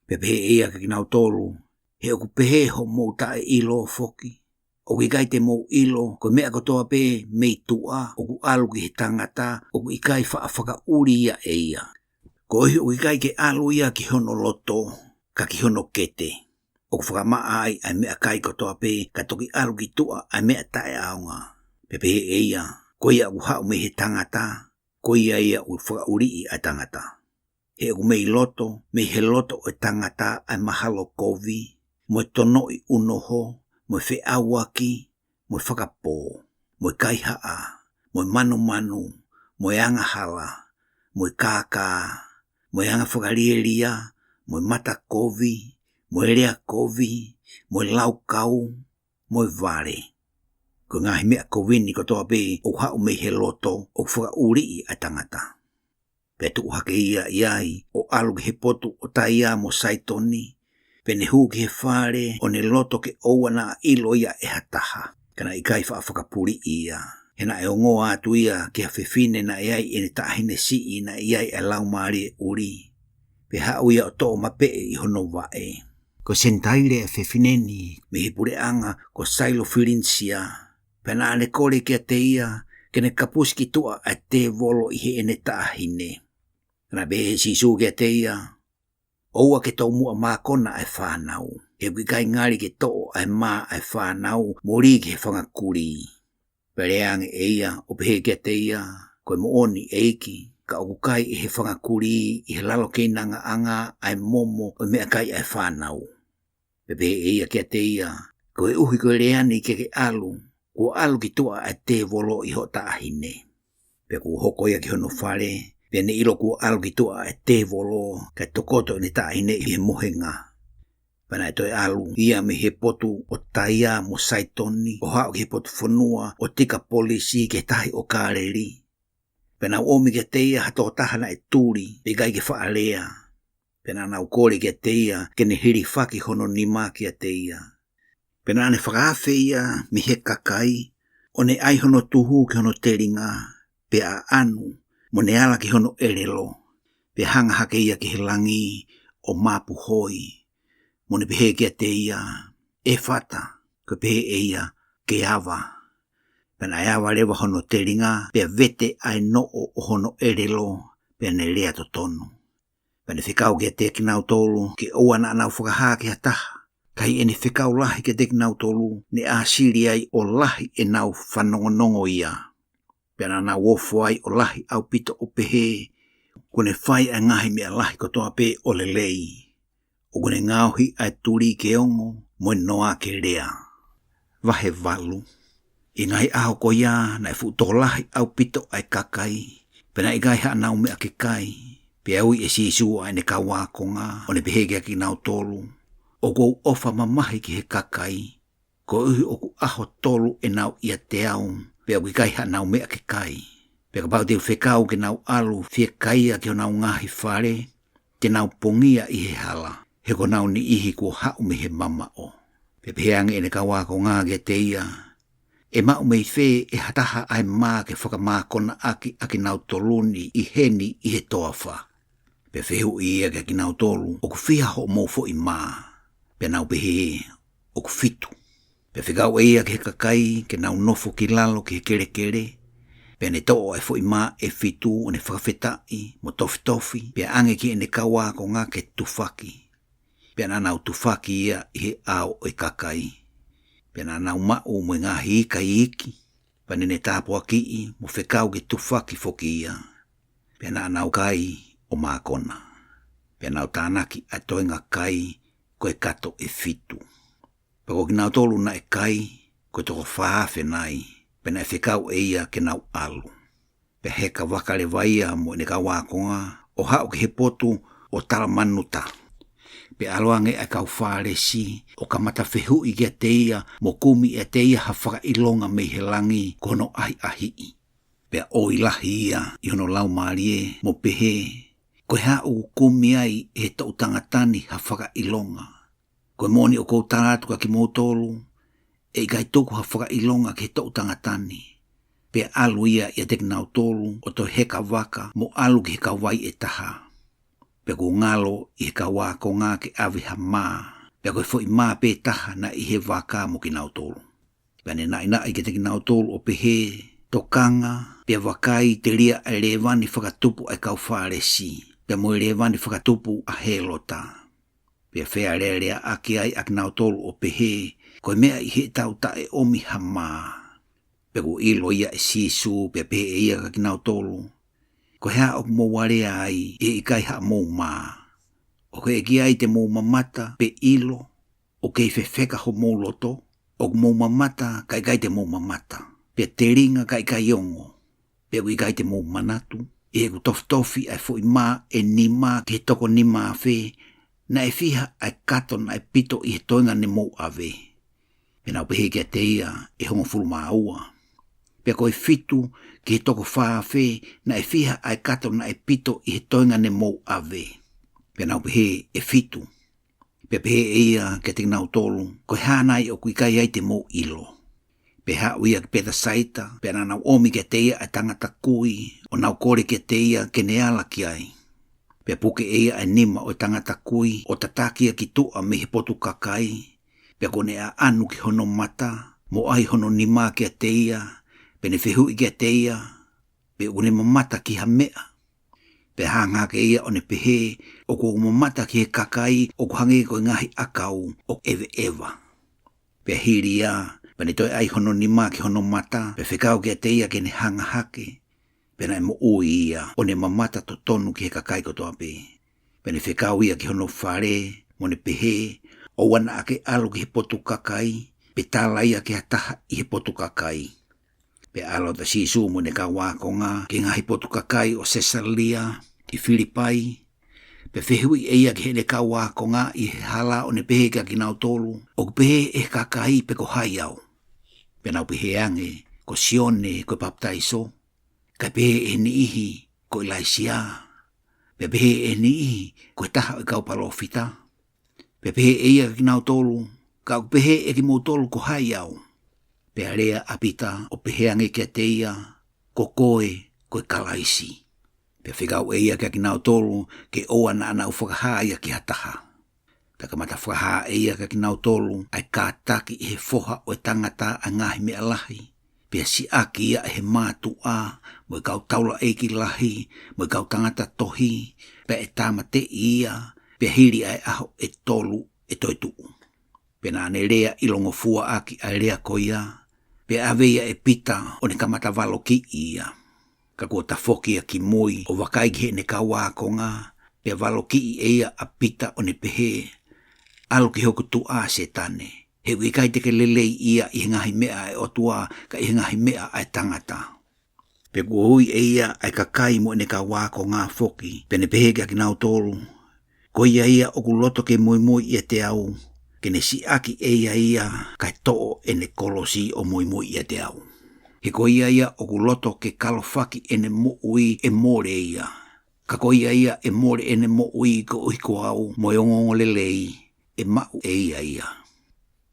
Pea pehē ʻe ia kiate kinautolu, he ʻoku pehē hoʻomou taʻeʻilo foki. ʻOku ʻikai te mou ʻilo, ko e meʻa kotoa pē mei tuʻa, ʻoku ʻalu ki he tangata, ʻoku ʻikai faʻa fakaʻuli ia ʻe ia. Koeʻuhi ʻoku ʻikai ke ʻalu ia ki hono loto, ka ki hono kete. ʻOku fakamaʻa ai ʻa e meʻakai kotoa pē, ka toki ʻalu ki tuʻa ʻa e meʻa taʻeʻaonga. Pea pehē ʻe ia, ko ia ʻoku haʻu mei he tangata, ko ia ia ʻoku fakaʻuliʻi ʻa e tangata. He ʻoku mei loto, mei he loto ʻo e tangata ʻa e mahalo kovi, mo e tonoʻi ʻunoho, mo e feʻauaki, mo e fakapō, mo e kaihaʻa, mo e manumanu, mo e angahala, mo e kākā, mo e anga fakalielia, mo e mata kovi, mo e lea kovi, mo e laukau, mo e vale. Ko e ngaahi meʻa kovi ni kotoa pē ʻoku haʻu mei he loto ʻoku fakaʻuliʻi ʻa e tangata. Pea tuʻu hake ia ʻi ai, ʻo ʻalu ki he potu ʻo Taia mo Saitoni, pea ne hū ki he fale ʻo ne loto ke ʻoua naʻa ʻilo ia ʻe ha taha. Ka naʻe ʻikai faʻa fakapuliʻi ia. He naʻe ongoa atu ia ki ha fefine naʻe ʻi ai ʻene taʻahine siʻi naʻe ʻi ai ʻa e laumālie ʻuli. Pea haʻu ia ʻo toʻo mapeʻe ʻi hono vaʻe. Ko e Senitaile ʻa e fefine ni, mei he puleʻanga ko Sailofilinisia. Pea naʻa ne kole kiate ia, ke ne kapusi ki tuʻa ʻa e tēvolo ʻi heʻene taʻahine. Naʻe pehē ʻe Sīsū kiate ia, ʻoua ke tomuʻa mākona ʻa e fānau. He ʻoku ʻikai ngali ke toʻo ʻa e mā ʻa e fānau, mo lī ki he fanga kulī. Pea lea ange ʻe ia, ʻo pehē kiate ia, ko e moʻoni ʻEiki, ka ʻoku kai ʻe he fanga kulī ʻi he lalo keinangaʻanga ʻa e momo ʻo e meʻakai ʻa e fānau. Pea pehē ʻe ia kiate ia, koeʻuhi ko e lea ni ke ke ʻalu, kuo ʻalu ki tuʻa ʻa e tēvolo ʻi hoʻo taʻahine. Pea kuo hoko ia ki hono fale, pea ne ʻilo kuo ʻalu ki tuʻa ʻa e tēvolo, kae tokoto ʻene taʻahine ʻi he mohenga. Pea naʻe toe ʻalu ia mei he potu ʻo Taia mo Saitoni, ʻo haʻu ki he potu fonua ʻo Tikapolisi ki he tahi ʻo Kāleli. Pea naʻe ʻomi kiate ia ha tokotaha naʻe tuli, pea ʻikai ke faʻa lea. Pea naʻa nau kole kiate ia, ke ne hilifaki hono nima kiate ia. Pea naʻa ne fakaafe ia mei he kakai, ʻo ne ʻai hono tuhu ki hono telinga, pea ʻaʻanu, mo ne ala ki hono ʻelelo, pea hanga hake ia ki he langi, ʻo mapuhoi, mo ne pehē kiate ia, ʻEfata, ko e pehē ʻe ia, ke ava. Pea naʻe ava leva hono telinga, pea vete ʻa e noʻo ʻo hono ʻelelo, pea ne lea totonu. Pea ne fekau kiate kinautolu, ke ʻoua naʻa nau fakahā ki ha taha, ka ʻi heʻene fekau lahi kiate kinautolu, ne ʻāsili ai ʻo lahi ʻenau fanongonongo ia. Pea naʻa nau ofo ai ʻo lahi ʻaupito ʻo pehē, kuo ne fai ʻa e ngaahi meʻa lahi kotoa pē ʻo lelei. ʻOku ne ngaohi ʻa e tuli ke ongo, mo e noa ke lea. Vahe valu. ʻI he ngaahi ʻaho ko ia naʻe fuʻu tokolahi ʻaupito ʻa e kakai, pea naʻe ʻikai haʻanau meʻa ke kai. Pea ui ʻe Sīsū ʻa ʻene kau ākonga, ʻo ne pehē kiate kinautolu, ʻOku ou ʻofa mamahi ki he kakai, koeʻuhi ʻoku ʻaho tolu ʻenau ʻiate au, pea ʻoku ʻikai haʻanau meʻa ke kai. Pea kapau te u fekau ke nau ʻalu fiekaia ki honau ngaahi fale, te nau pongia ʻi he hala, he ko honau niʻihi kuo haʻu mei he mamaʻo. Pea pehē ange ʻene kau ākonga kiate ia, ʻE maʻu mei fē ʻe ha taha ʻa e mā ke fakamākonaʻaki ʻa kinautolu ni ʻi heni ʻi he toafa? Pea fehuʻi ia kiate kinautolu, ʻOku fiha hoʻomou foʻi mā? Pea nau pehē, ʻOku fitu. Pea fekau ʻe ia ki he kakai ke nau nofo ki lalo ki he kelekele. Pea ne toʻo ʻa e foʻi mā ʻe fitu ʻo ne fakafetaʻi mo tofitofi, pea ʻange ki heʻene kau ākonga ke tufaki. Pea naʻa nau tufaki ia ʻi he ʻao ʻo e kakai. Pea naʻa nau maʻu mo e ngaahi ika iiki, pea ne ne tāpuakiʻi mo fekau ke tufaki foki ia. Pea naʻa nau kai ʻo mākona. Pea nau tānaki ʻa e toenga kai ko e kato ʻe fitu. Pea ko kinautolu naʻe kai, ko e toko fā afe nai, pea naʻe fekau ʻe ia ke nau ʻalu. Pea heka vaka leva ia mo ʻene kau ākonga, ʻo haʻu ki he potu ʻo Talamanuta. Pea ʻalu ange ʻa e kau Fālesi, ʻo kamata fehuʻi kiate ia, mo kumi ʻiate ia ha fakaʻilonga mei he langi, ko hono ʻahiʻahiʻi. Pea ʻoi lahi ia ʻi hono laumālie mo pehē, Ko e hā ʻoku kumi ai ʻe he toʻu tangata ni ha fakaʻilonga? Ko e moʻoni ʻoku ou tala atu kia kimoutolu, ʻe ʻikai tuku ha fakaʻilonga ki he toʻu tangata ni. Pea ʻalu ia ʻiate kinautolu ʻo toe heka vaka mo ʻalu ki he kauvai ʻe taha. Pea kuo ngalo ʻi he kau ākonga ke ʻave ha mā, pea ko e foʻi mā pē taha naʻe ʻi he vaka mo kinautolu. Pea ne naʻinaʻi kiate kinautolu ʻo pehē, Tokanga, pea vakai, telia ʻa e lēvani fakatupu ʻa e kau Fālesi, pea mo e lēvani fakatupu ʻa Hēlota. Pea fealēleaʻaki ai ʻa kinautolu ʻo pehē, Ko e meʻa ʻi heʻetau taʻeʻomi ha mā. Pea kuo ʻilo ia ʻe Sīsū, pea pehē ʻe ia kia kinautolu, Ko e hā ʻoku mou alea ai, ʻi he ʻikai haʻamou mā? ʻOku ʻikai te mou mamata pe ʻilo? ʻOku kei fefeka homou loto? ʻOku mou mamata, kae ʻikai te mou mamata, pea telinga, kae ʻikai ongo? Pea ʻoku ʻikai te mou manatu, ʻi heʻeku tofitofi ʻa e foʻi mā ʻe nima ki he toko nima afe, naʻe fiha ʻa e kato naʻe pito ʻi he toenga ne mou ʻave? Pea nau pehē kiate ia, ʻE hongofulu mā ua. Pea ko e fitu ki he toko fā afe, naʻe fiha ʻa e kato naʻe pito ʻi he toenga ne mou ʻave? Pea nau pehē, ʻE fitu. Pea pehē ʻe ia kiate kinautolu, Ko e hā nai ʻoku ʻikai ai te mou ʻilo? Pea haʻu ia ki Petasaita, pea naʻa nau ʻomi kiate ia ʻa e tangata kui, ʻo nau kole kiate ia ke ne ala ki ai. Pea puke ʻe ia ʻa e nima ʻo e tangata kui, ʻo tataki ia ki tuʻa mei he potu kakai, pea kuo ne ʻaʻanu ki hono mata, mo ʻai hono nima kiate ia, pea ne fehuʻi kiate ia, pe ʻoku ne mamata ki ha meʻa. Pea hanga hake ia ʻo ne pehē, ʻOku ou mamata ki he kakai ʻoku hangē ko e ngaahi ʻakau ʻoku ʻeveʻeva. Pea hili ia, pea ne toe ʻai hono nima ki hono mata, pea fekau kiate ia ke ne hanga hake. Pea naʻe moʻui ia, ʻo ne mamata totonu ki he kakai kotoa pē. Pea ne fekau ia ki hono fale, mo ne pehē, ʻOua naʻa ke ʻalu ki he potu kakai, pe tala ia ki ha taha ʻi he potu kakai. Pea ʻalu atu ʻa Sīsū mo ʻene kau ākonga ki he ngaahi potu kakai ʻo Sesalia, ki Filipai. Pea fehuʻi ʻe ia ki heʻene kau ākonga ʻi he hala, ʻo ne pehē kia kinautolu, ʻOku pehē ʻe he kakai pe ko hai au? Pea nau pehē ange, Ko Sione ko e papitaiso, kae pehē ʻe he niʻihi, Ko ʻIlaisiā, pea pehē ʻe he niʻihi, Ko e taha ʻo e kau palōfita. Pea pehē ʻe ia kia kinautolu, Ka ʻoku pehē ʻe kimoutolu ko hai au? Pea lea ʻa Pita ʻo pehē ange kiate ia, Ko koe, ko e Kalaisi. Pea fekau ʻe ia kia kinautolu ke ʻoua naʻa nau fakahā ia ki ha taha. Pea kamata fakahā ʻe ia kia kinautolu ʻa e kātaki ʻe he Foha ʻo e Tangata ʻa e ngaahi meʻa lahi. Pea siʻaki ia ʻe he mātuʻa, mo e kau taulaʻeiki lahi, mo e kau tangata tohi, pea ʻe tāmateʻi ia, pea hili ʻa e ʻaho ʻe tolu ʻe toe tuʻu. Pea naʻa ne lea ʻilongofua ʻaki ʻa e lea ko ia, pea ʻave ia ʻe Pita ʻo ne kamata valokiʻi ia. Ka kuo tafoki ia ki mui ʻo vakai ki heʻene kau ākonga, pea valokiʻi ʻe ia ʻa Pita ʻo ne pehē, ʻAlu ki hoku tuʻa Sētane, he ʻoku ʻikai te ke lelei ia ʻi he ngaahi meʻa ʻa e ʻOtua, ka ʻi he ngaahi meʻa ʻa e tangata. Pea kuo ui ʻe ia ʻa e kakai mo ʻene kau ākonga foki, pea ne pehē kia kinautolu, Ko ia ia ʻoku loto ke muimui ʻiate au, ke ne siʻaki ʻe ia ia, kae toʻo ʻene kolosi ʻo muimui ʻiate au. He ko ia ia ʻoku loto ke kalofaki ʻene moʻui ʻe mole ia. Ka ko ia ia ʻe mole ʻene moʻui koeʻuhi ko au mo e ongoongolelei, ʻe maʻu ʻe ia ia.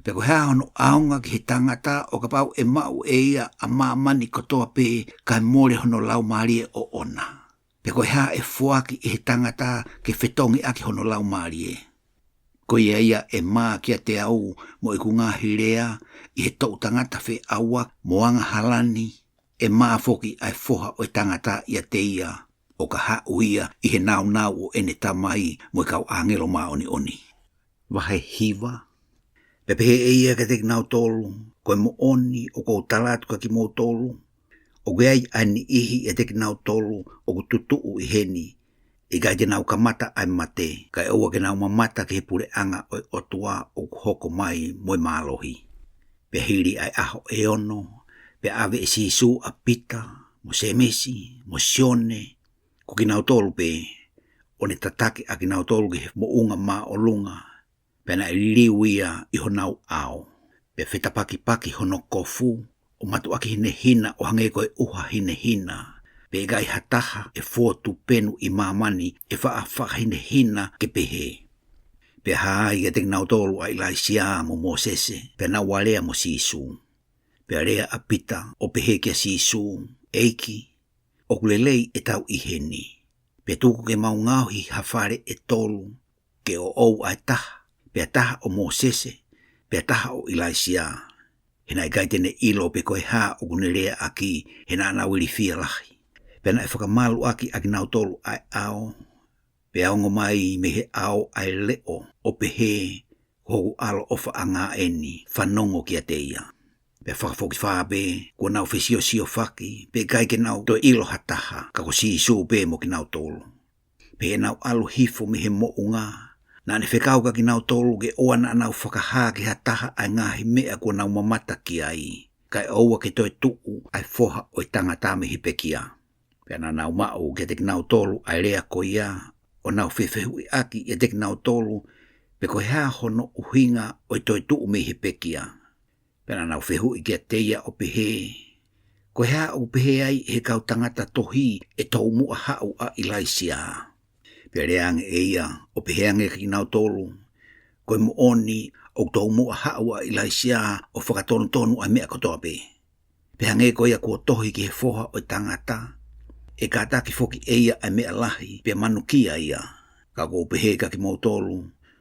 Pea ko e hā hono ʻaonga ki he tangata ʻo kapau ʻe maʻu ʻe ia ʻa māmani kotoa pē kae mole hono laumālie ʻoʻona? Pea ko e hā ʻe foaki ʻe he tangata ke fetongi ʻaki hono laumālie? Ko ia ia ʻe mā kiate au mo ʻeku ngaahi lea ʻi he toʻu tangata feʻauaki mo angahala ni, ʻe mā foki ʻa e Foha ʻo e Tangata ʻiate ia, ʻo ka haʻu ia ʻi he nāunau ʻo ʻene Tamai mo e kau ʻāngelo māʻoniʻoni. Vahe hiva. Pea pehē ʻe ia kiate kinautolu, Ko e moʻoni ʻoku ou tala atu kia kimoutolu, ʻoku ʻi ai ʻa e niʻihi ʻiate kinautolu ʻoku tutuʻu ʻi heni, ʻikai te nau kamata ʻa e mate, kae ʻoua ke nau mamata ki he puleʻanga ʻo e ʻOtua ʻoku hoko mai mo e mālohi. Pea hili ʻa e ʻaho ʻe ono, pea ʻave ʻe Sīsū ʻa Pita, mo Sēmisi, mo Sione, ko kinautolu pē, ʻo ne tataki ʻa kinautolu ki he moʻunga māʻolunga, pea naʻe liliu ia ʻi honau ʻao. Pea fetapakipaki hono kofu, ʻo matuʻaki hinehina ʻo hangē ko e ʻuha hinehina, pea ʻikai ha taha ʻe fō tupenu ʻi māmani ʻe faʻa fakahinehina ke pehē. Pea hā ai kiate kinautolu ʻa ʻIlaisiā mo Mōsese, pea nau alea mo Sīsū. Pea lea ʻa Pita ʻo pehē kia Sīsū, ʻEiki, ʻoku lelei ʻetau ʻi heni. Pea tuku ke mau ngaohi ha fale ʻe tolu, ke ʻoʻou ʻa e taha, pea taha ʻo Mōsese, pea taha ʻo ʻIlaisiā. He naʻe ʻikai te ne ʻilo pe ko e hā ʻoku ne leaʻaki, he naʻa nau ilifia lahi. Pea naʻe fakamaluʻaki ʻa kinautolu ʻa e ʻao, pea ongo mai mei he ʻao ʻa e leʻo, ʻo pehē, Ko hoku ʻAlo ʻofaʻanga ʻeni, fanongo kiate ia. Pea fakafokifā pē, kuo nau fesiosiofaki, pea ʻikai ke nau toe ʻilo ha taha, ka ko Sīsū pē mo kinautolu. Pea ʻi heʻenau ʻalu hifo mei he moʻunga, naʻa ne fekau kia kinautolu ke ʻoua naʻa nau fakahā ki ha taha ʻa e ngaahi meʻa kuo nau mamata ki ai, kae ʻoua ke toe tuʻu ʻa e Foha ʻo e Tangata mei he pekia. Pea naʻa nau maʻu kiate kinautolu ʻa e lea ko ia, ʻo nau fefehuʻiʻaki ʻiate kinautolu, pe ko e hā hono ʻuhinga ʻo e toe tuʻu mei he pekia. Pea naʻa nau fehuʻi kiate ia ʻo pehē, Ko e hā ʻoku pehē ai ʻe he kau tangata tohi ʻe toumuʻa haʻu ʻa ʻIlaisiā? Pea lea ange ʻe ia ʻo pehē ange kia kinautolu, Ko e moʻoni ʻoku toumuʻa haʻu ʻa ʻIlaisiā ʻo fakatonutonu ʻa e meʻa kotoa pē. Pea hangē ko ia kuo tohi ki he Foha ʻo e Tangata, ʻe kātaki foki ʻe ia ʻa e meʻa lahi, pea manukia ia. Ka ʻoku ou pehē kia kimoutolu,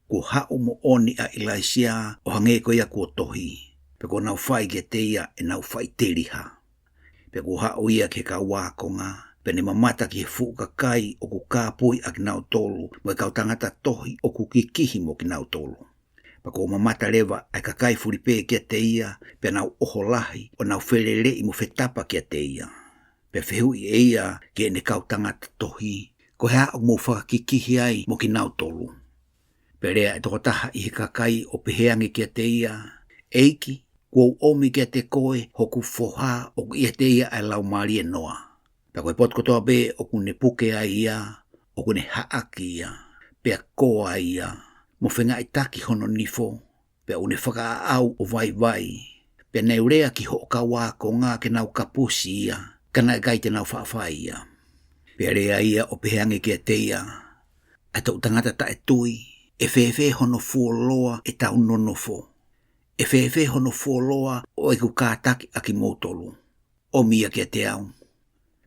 kuo haʻu moʻoni ʻa ʻIlaisiā ʻo hangē ko ia kuo tohi, pea kuo nau fai kiate ia ʻenau faʻiteliha. Pea kuo haʻu ia ki he kau ākonga, pea ne mamata ki he fuʻu kakai ʻoku kāpui ʻa kinautolu, mo e kau tangata tohi ʻoku kikihi mo kinautolu. Pea kuo mamata leva ʻa e kakai fulipē kiate ia, pea nau ʻoho lahi, ʻo nau feleleʻi mo fetapa kiate ia. Pea fehuʻi ʻe ia ki heʻene kau tangata tohi, Ko e hā ʻoku mou fakakikihi ai mo kinautolu? Pea lea ʻa e tokotaha ʻi he kakai ʻo pehē ange kiate ia, ʻEiki, kuo u ʻomi kiate koe hoku foha ʻoku ʻiate ia ʻa e laumālie noa. Pea ko e potu kotoa pē ʻoku ne puke ai ia, ʻoku ne haʻaki ia, pea koa ia, mo fengāueʻaki hono nifo, pea ʻoku ne fakaʻaʻau ʻo vaivai, pea ne u lea ki hoʻo kau ākonga ke nau kapusi ia, ka naʻe ʻikai te nau faʻa fai ia. Pea lea ia ʻo pehē ange kiate ia, ʻA e toʻu tangata taʻetui, ʻe fēfē hono fuoloa ʻetau nonofo? ʻE fēfē hono fuoloa ʻo ʻeku kātaki ʻa kimoutolu? ʻOmi ia kiate au.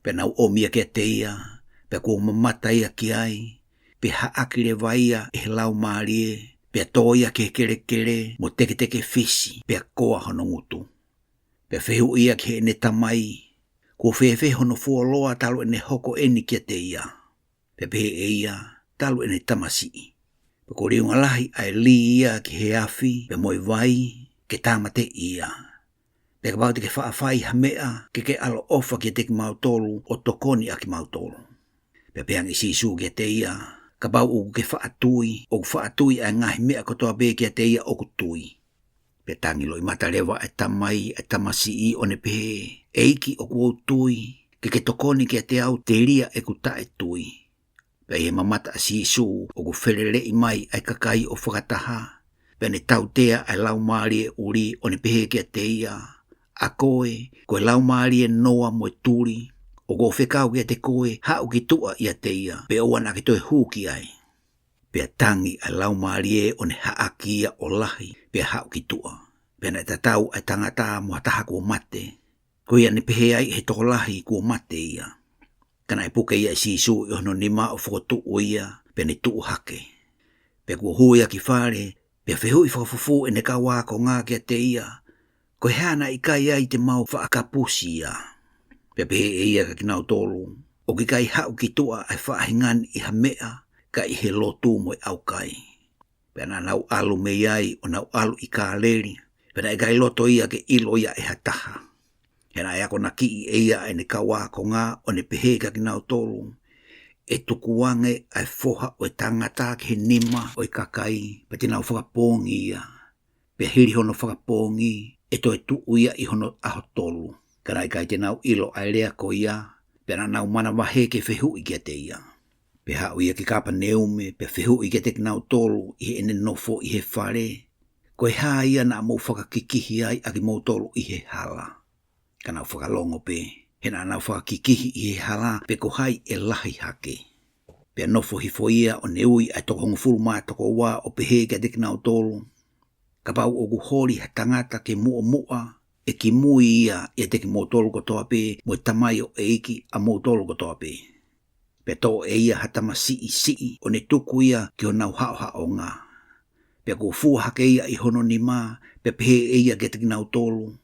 Pea nau ʻomi ia kiate ia, pea kuo mamata ia ki ai, pea haʻaki leva ia ʻe he laumālie, pea tō ia ki he kelekele mo teketeke fisi, pea koa hono ngutu. Pea fehuʻi ia ki heʻene tamai, Kuo fēfē hono fuoloa talu ʻene hoko ʻeni kiate ia? Pea pehē ʻe ia, Talu ʻene tamasiʻi. Pea kuo liunga lahi ʻa e lī ia ki he afi, pea mo e vai, ke tāmateʻi ia. Pea kapau te ke faʻa fai ha meʻa, ke ke ʻaloʻofa kiate kimautolu ʻo tokoni ʻa kimautolu. Pea pehē ange ʻe Sīsū kiate ia, Kapau ʻoku ke faʻa tui, ʻoku faʻa tui ʻa e ngaahi meʻa kotoa pē kiate ia ʻoku tui. Pea tangi loʻimata leva ʻa e tamai ʻa e tamasiʻi ʻo ne pehē, ʻEiki, ʻoku ou tui, ke ke tokoni kiate au telia ʻeku taʻetui. Pea ʻi he mamata ʻa Sīsū ʻoku feleleʻi mai ʻa e kakai ʻo fakataha, pea ne tautea ʻa e laumālie ʻuli ʻo ne pehē kiate ia, ʻA koe, ko e laumālie noa mo e tuli, ʻoku ou fekau kiate koe, haʻu ki tuʻa ʻiate ia, pea ʻoua naʻa ke toe hū ki ai. Pea tangi ʻa e laumālie ʻo ne haʻaki ia ʻo lahi, pea haʻu ki tuʻa. Pea naʻe tatau ʻa e tangata mo ha taha kuo mate, ko ia ne pehē ai ʻe he tokolahi kuo mate ia. Ka naʻe puke ia ʻe Sīsū ʻi hono nima ʻo fokotuʻu ia, pea ne tuʻu hake. Pea kuo hū ia ki fale, pea fehuʻi fakafufū ʻene kau ākonga kiate ia, Ko e hā naʻe ʻikai ai te mau faʻa kapusi ia? Pea pehē ʻe ia kia kinautolu, ʻOku ʻikai haʻu ki tuʻa ʻa e faʻahinga ni ʻi ha meʻa, ka ʻi he lotu mo e ʻaukai. Pea naʻa nau ʻalu mei ai ʻo nau ʻalu ʻi Kāleli, pea naʻe ʻikai loto ia ke ʻilo ia ʻe ha taha. He naʻe akonakiʻi ʻe ia ʻa ʻene kau ākonga ʻo ne pehē kia kinautolu, ʻE tukuange ʻa e Foha ʻo e Tangata ki he nima ʻo e kakai, pea te nau fakapoongi ia. Pea hili hono fakapoongi, ʻe toe tuʻu ia ʻi hono ʻaho tolu. Ka naʻe ʻikai te nau ʻilo ʻa e lea ko ia, pea naʻa nau manavahē ke fehuʻi kiate ia. Pea haʻu ia ki Kāpaneume, pea fehuʻi kiate kinautolu ʻi heʻene nofo ʻi he fale, Ko e hā ia naʻa mou fakakikihi ai ʻa kimoutolu ʻi he hala? Ka nau fakalongo pē, he naʻa nau fakakikihi ʻi he hala pe ko hai ʻe lahi hake. Pea nofo hifo ia ʻo ne ui ʻa e toko hongofulu mā toko ua ʻo pehē kiate kinautolu, Kapau ʻoku holi ha tangata ke muʻomuʻa, ʻe kimui ia ʻiate kimoutolu kotoa pē mo e tamaioʻeiki ʻamoutolu kotoa pē. Pea toʻo ʻe ia ha tamasiʻi siʻi ʻo ne tuku ia ki honau haʻohaʻonga. Pea kuo fua hake ia ʻi hono nima, pea pehē ʻe ia kiate kinautolu,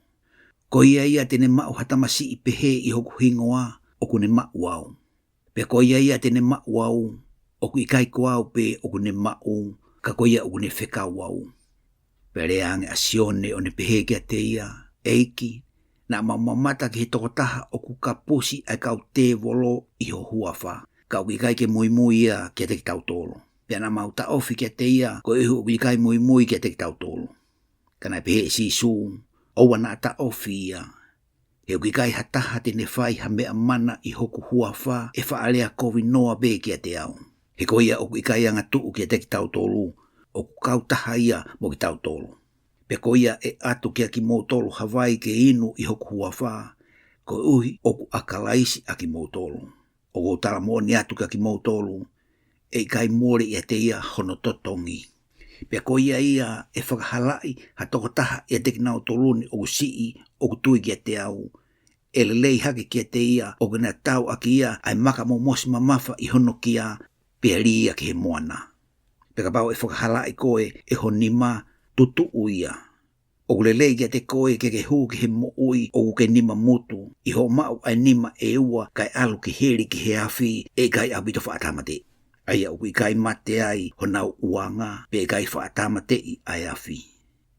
Ko ia ia te ne maʻu ha tamasiʻi pehē ʻi hoku hingoa, ʻoku ne maʻu au. Pea ko ia ia te ne maʻu au, ʻoku ʻikai ko au pē ʻoku ne maʻu, ka ko ia ʻoku ne fekau au. Pea lea ange ʻa Sione ʻo ne pehē kiate ia, ʻEiki, naʻa mau mamata ki he tokotaha ʻoku kapusi ʻa e kau tēvolo ʻi ho huafa, ka ʻoku ʻikai ke muimui ia kiate kitautolu. Pea naʻa mau taʻofi kiate ia, koeʻuhi ʻoku ʻikai muimui kiate kitautolu. Ka naʻe pehē ʻe Sīsū, ʻOua naʻa taʻofi ia. He ʻoku ʻikai ha taha te ne fai ha meʻa mana ʻi hoku huafa ʻe faʻa lea kovi noa pē kiate au. He ko ia ʻoku ʻikai angatuʻu kiate kitautolu, ʻoku kautaha ia mo kitautolu. Pea ko ia ʻe ʻatu kiate kimoutolu ha vai ke inu ʻi hoku huafa, koeʻuhi ʻoku ʻa Kalaisi ʻa kimoutolu. ʻOku ou tala moʻoni atu kiate kimoutolu, ʻe ʻikai mole ʻiate ia hono totongi. Pea ko ia ia ʻe fakahalaʻi ha tokotaha ʻiate kinautolu ni ʻoku siʻi, ʻoku tui kiate au, ʻe lelei hake kiate ia ʻoku na tau ʻaki ia ʻa e maka momosi mamafa ʻi hono kia, pea lī ia ki he moana. Pea kapau ʻe fakahalaʻi koe ʻe ho nima, tutuʻu ia. ʻOku lelei kiate koe ke ke hū ki he moʻui ʻoku ke nima mutu, ʻi hoʻo maʻu ʻa e nima ʻe ua kae ʻalu ki heli ki he afi, ʻe ʻikai ʻaupito faʻa tāmateʻi. ʻA ia ʻoku ʻikai mate ai honau ʻuanga, pea ʻikai faʻa tāmateʻi ʻa e afi.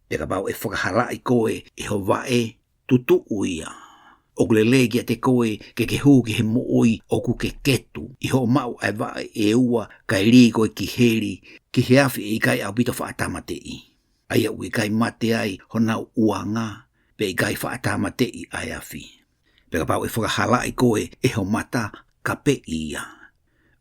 Pea kapau ʻe fakahalaʻi koe ʻe ho vaʻe, tutuʻu ia. ʻOku lelei kiate koe ke ke hū ki he moʻui ʻoku ke ketu, ʻi hoʻo maʻu ʻa e vaʻe ʻe ua kae lī koe ki heli, ki he afi ʻe ʻikai ʻaupito faʻa tāmateʻi. ʻA ia ʻoku ʻikai mate ai honau ʻuanga, pea ʻikai faʻa tāmateʻi ʻa e afi. Pea kapau ʻe fakahalaʻi koe ʻe ho mata, kapeʻi ia.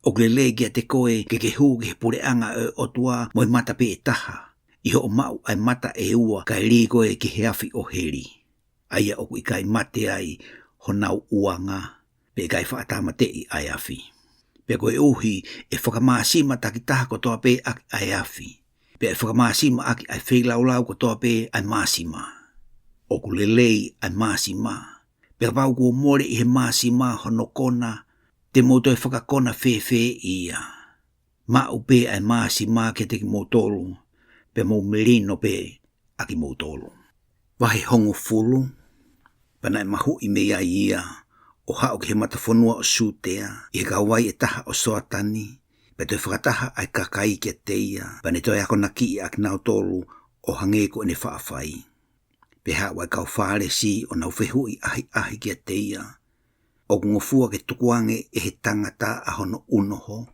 ʻOku lelei kiate koe ke ke hū ki he puleʻanga ʻo e ʻOtua mo e mata pē ʻe taha, ʻi hoʻo maʻu ʻa e mata ʻe ua kae lī koe ki he afi ʻo heli. ʻA ia ʻoku ʻikai mate ai honau ʻuanga, pea ʻikai faʻa tāmateʻi ʻa e afi. Pea koeʻuhi ʻe fakamāsima takitaha kotoa pē ʻaki ʻa e afi, pea ʻe fakamāsima ʻaki ʻa e feilaulau kotoa pē ʻa e māsima. ʻOku lelei ʻa e māsima. Pea kapau kuo mole ʻi he māsima hono kona, te mou toe fakakona fēfē ia? Maʻu pē ʻa e māsima kiate kimoutolu, pea mou melino pē ʻa kimoutolu. Vahe hongofulu. Pea naʻe mahuʻi mei ai ia, ʻo haʻu ki he matafonua ʻo Siutea, ʻi he kauvai ʻe taha ʻo Soatani, pea toe fakataha ʻa e kakai kiate ia, pea ne toe akonakiʻi ʻa kinautolu ʻo hangē ko ʻene faʻa fai. Pea haʻu ʻa e kau Fālesi ʻo nau fehuʻi ʻahiʻahi kiate ia, ʻOku ngofua ke tukuange ʻe he tangata ʻa hono unoho?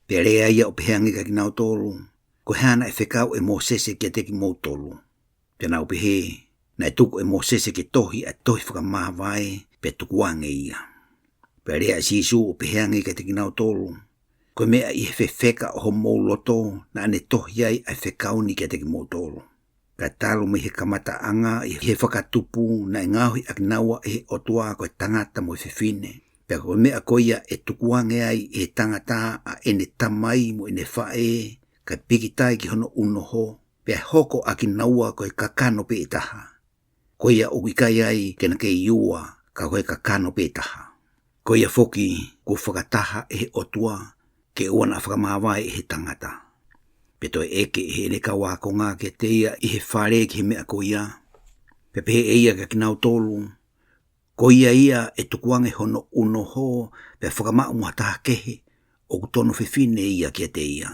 Pea lea ia ʻo pehē ange kiate kinautolu, Ko e hā naʻe fekau ʻe Mōsese kiate kimoutolu? Pea nau pehē, Naʻe tuku ʻe Mōsese ke tohi ʻa e tohi fakamāvae, pea tukuange ia. Pea lea ʻa Sīsū ʻo pehē ange kiate kinautolu, Ko e meʻa ʻi he fefeka ʻo homou loto, naʻa ne tohi ai ʻa e fekau ni kiate kimoutolu. Ka talu mei he kamataʻanga ʻi he fakatupu, naʻe ngaohi ʻa kinaua ʻe he ʻOtua ko e tangata mo e fefine. Pea ko e meʻa ko ia ʻe tukuange ai ʻe he tangata ʻa ʻene tamai mo ʻene faʻē, kae pikitai ki hono unoho, pea hoko ʻa kinaua ko e kakano pē ʻe taha. Ko ia ʻoku ʻikai ai ke na kei ua, ka ko e kakano pē ʻe taha. Ko ia foki kuo fakataha ʻe he ʻOtua, ke ʻoua naʻa fakamāvae ʻe he tangata. Pea toe ʻeke ʻe heʻene kau ākonga kiate ia ʻi he fale ki he meʻa ko ia. Pea pehē ʻe ia kiate kinautolu, Ko ia ia ʻe tukuange hono unoho, pea fakamaʻu mo ha taha kehe, ʻoku tono fefine ia kiate ia.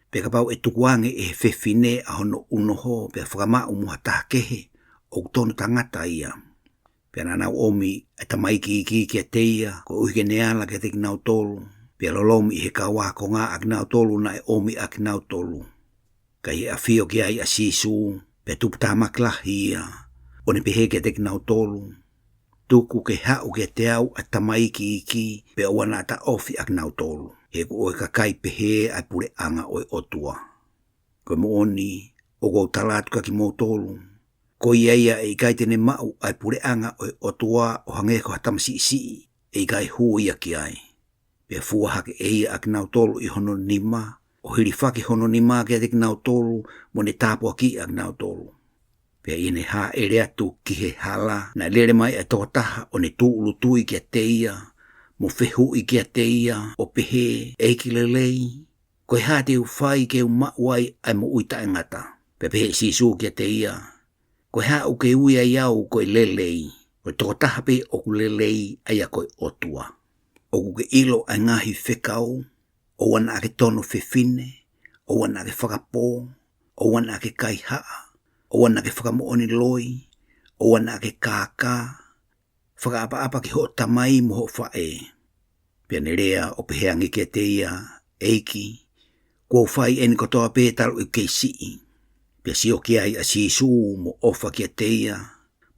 Pea kapau ʻe tukuange ʻe he fefine ʻa hono unoho, pea fakamaʻu mo ha taha kehe, ʻoku tono tangata ia. Pea naʻa nau ʻomi ʻa e tamaiki iiki kiate ia, koeʻuhi ke ne ala kiate kinautolu, pea lolomi ʻe he kau ākonga ʻa kinautolu naʻe ʻomi ʻa kinautolu. Ka ʻi he ʻafio ki ai ʻa Sīsū, pea tuputāmaki lahi ia, ʻo ne pehē kiate kinautolu, Tuku ke haʻu kiate au ʻa e tamaiki iiki, pea ʻoua naʻa taʻofi ʻa kinautolu. He ko e kakai pehē ʻa e puleʻanga ʻo e ʻOtua. Ko e moʻoni, ʻoku ou tala atu kiate kimoutolu, Ko ia ia ʻe ʻikai te ne maʻu ʻa e puleʻanga ʻo e ʻOtua ʻo hangē ko ha tamasiʻi siʻi ʻe ʻikai hū ia ki ai. Pea fua hake ʻe ia ʻa kinautolu ʻi hono nima, ʻo hilifaki hono nima kiate kinautolu, mo ne tāpuakiʻi ʻa kinautolu. Pea ʻi heʻene hāʻele atu ki he hala, naʻe lele mai ʻa e tokotaha ʻo ne tūʻulutui kiate ia, mo fehuʻi kiate ia, ʻo pehē, ʻEiki lelei, ko e hā te u fai ke u maʻu ai ʻa e moʻui taʻengata? Pea pehē ʻe Sīsū kiate ia, Ko e hā ʻoku ke ui ai au ko e lelei? Ko e tokotaha pē ʻoku lelei, ʻa ia ko e ʻOtua. ʻOku ke ʻilo ʻa e ngaahi fekau, ʻoua naʻa ke tono fefine, ʻoua naʻa ke fakapō, ʻoua naʻa ke kaihaʻa, ʻoua naʻa ke fakamoʻoni loi, ʻoua naʻa ke kākā, fakaʻapaʻapa ki hoʻo tamai mo hoʻo faʻē. Pea ne lea ʻo pehē ange kiate ia, ʻEiki, kuo u fai eni kotoa pē talu ʻeku kei siʻi. Pea sio ki ai ʻa Sīsū mo ʻofa kiate ia,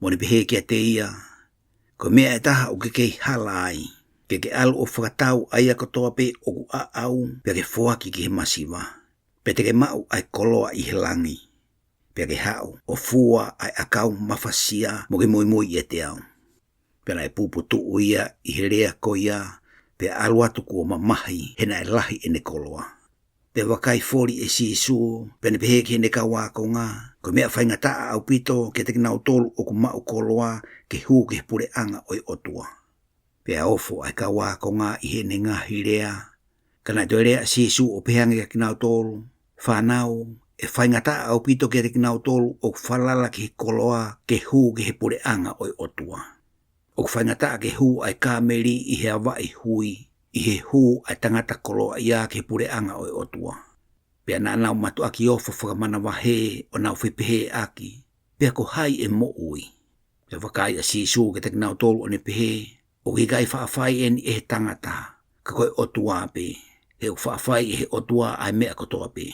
mo ne pehē kiate ia, Ko e meʻa ʻe taha ʻoku ke kei hala ai, ke ke ʻalu ʻo fakatau ʻa ia kotoa pē ʻoku ʻaʻau, pea ke foaki ki he masiva, pea te ke maʻu ʻa e koloa ʻi he langi. Pea ke haʻu ʻo fua ʻa e ʻakau mafasia mo ke muimui ʻiate au. Pea naʻe puputuʻu ia ʻi he lea ko ia, pea ʻalu atu kuo mamahi he naʻe lahi ʻene koloa. Pea vakai, foli ʻe Sīsū, pea ne pehē ki heʻene kau ākonga, Ko e meʻa faingataʻa ʻaupito kiate kinautolu ʻoku maʻu koloa ke hū ki he puleʻanga ʻo e ʻOtua. Pea ofo ʻa e kau ākonga ʻi heʻene ngaahi lea. Ka naʻe toe lea ʻa Sīsū ʻo pehē ange kiate kinautolu, Fānau, ʻe faingataʻa ʻaupito kiate kinautolu ʻoku falala ki he koloa ke hū ki he puleʻanga ʻo e ʻOtua. ʻOku faingataʻa ke hū ʻa e kāmeli ʻi he avaʻi hui, ʻi he hū ʻa e tangata koloaʻia ki he puleʻanga ʻo e ʻOtua. Pea naʻa nau mātuʻaki ofo fakamanavahē ʻo nau fepehēʻaki, Pea ko hai ʻe moʻui? Pea vakai ʻa Sīsū kiate kinautolu ʻo ne pehē, ʻOku ʻikai faʻa fai eni ʻe he tangata, ka ko e ʻOtua pē, he ʻoku faʻa fai ʻe he ʻOtua ʻa e meʻa kotoa pē.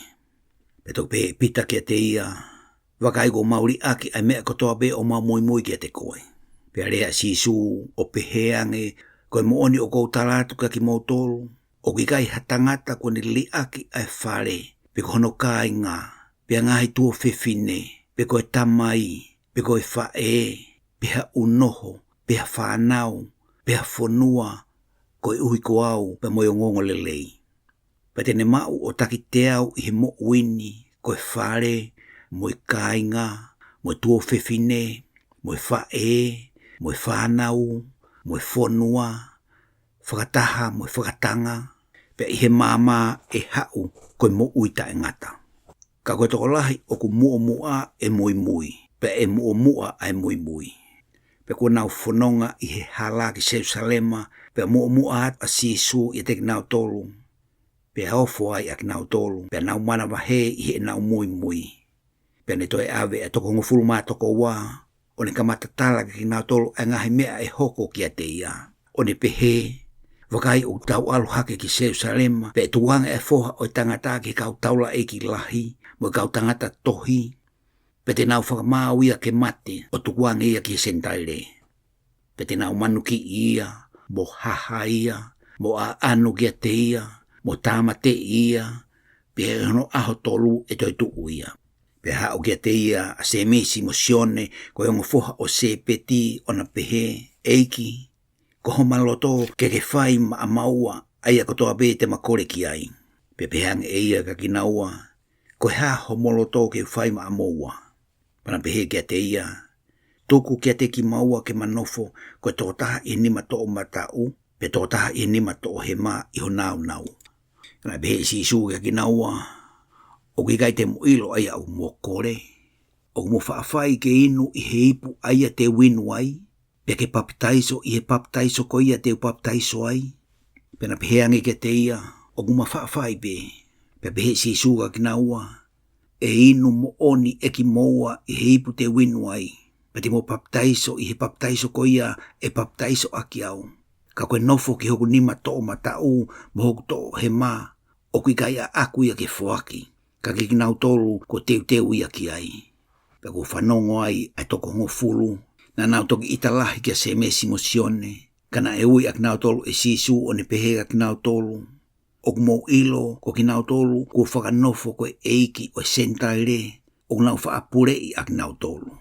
Pea toki pehē ʻe Pita kiate ia, Vakai, kuo mau liʻaki ʻa e meʻa kotoa pē ʻo mau muimui kiate koe. Pea lea ʻa Sīsū ʻo pehē ange, Ko e moʻoni ʻoku ou tala atu kiate kimoutolu, ʻoku ʻikai ha tangata kuo ne liʻaki ʻa e fale, pe ko hono kāinga, pe ʻa e ngaahi tuofefine, pe ko e tamai, pe ko e faʻē, pe ha ʻunoho, pe ha fānau, pe ha fonua, koeʻuhi ko au pea mo e ongoongolelei. Pea te ne maʻu ʻo takiteau ʻi he moʻui ni, ko e fale, mo e kāinga, mo e tuofefine, mo e faʻē, mo e fānau, mo e fonua, fakataha mo e fakatanga, pea ʻi he maama ʻe haʻu ko e moʻui taʻengata. Ka ko e tokolahi ʻoku muʻomuʻa ʻe muimui, pea ʻe muʻomuʻa ʻa e muimui. Pea kuo nau fononga ʻi he hala ki Selusalema, pea muʻomuʻa atu ʻa Sīsū ʻiate kinautolu. Pea ofo ai ʻa kinautolu, pea nau manavahē ʻi heʻenau muimui. Pea ne toe ʻave ʻa e toko hongofulu mā toko ua, ʻo ne kamata tala kiate kinautolu ʻa e ngaahi meʻa ʻe hoko kiate ia, ʻo ne pehē, Vakai, ʻoku tau ʻalu hake ki Selusalema, pea ʻe tuku ange ʻa e Foha ʻo e Tangata ki he kau taulaʻeiki lahi, mo e kau tangata tohi, pea te nau fakamaau ia ke mate, ʻo tuku ange ia ki he Senitaile. Pea te nau manukiʻi ia, mo haha ia, mo ʻaʻanu kiate ia, mo tāmateʻi ia, pea ʻi hono ʻaho tolu ʻe toe tuʻu ia. Pea haʻu kiate ia ʻa Sēmisi mo Sione, ko e ongo foha ʻo Sēpeti, ʻo na pehē, ʻEiki, ko homa loto ke ke fai maʻamaua ʻa ia kotoa pē te ma kole ki ai. Pea pehē ange ʻe ia kiate kinaua, Ko e hā homo loto ke u fai maʻamoua? Pea na pehē kiate ia, Tuku kiate kimaua ke ma nofo, ko e tokotaha ʻi he nima toʻomataʻu, pea tokotaha ʻi he nima toʻohema ʻi ho nāunau. Pea na pehē ʻe Sīsū kiate kinaua, ʻOku ʻikai te mo ʻilo ʻa ia ʻoku mo kole? ʻOku mo faʻa fai ke inu ʻi he ipu ʻa ia te u inu ai, pea ke papitaiso ʻi he papitaiso ko ia te u papitaiso ai? Pea na pehē ange kiate ia, ʻOku ma faʻa fai pē. Pea pehē ʻe Sīsū kiate kinaua, ʻE inu moʻoni ʻe kimoua ʻi he ipu te u inu ai, pea te mo papitaiso ʻi he papitaiso ko ia ʻe papitaiso ʻaki au. Ka ko e nofo ki hoku nima toʻomataʻu mo hoku toʻohema, ʻoku ʻikai ʻaʻaku ia ke foaki, ka kiate kinautolu kuo teuteu ia ki ai. Pea kuo fanongo ai ʻa e toko hongofulu, naʻa nau toki ʻita lahi kia Sēmisi mo Sione. Ka naʻe ui ʻa kinautolu ʻe Sīsū ʻo ne pehē kiate kinautolu, ʻOku mou ʻilo ko kinautolu kuo fakanofo ko e ʻeiki ʻo e Senitaile, ʻoku nau faʻa puleʻi ʻa kinautolu.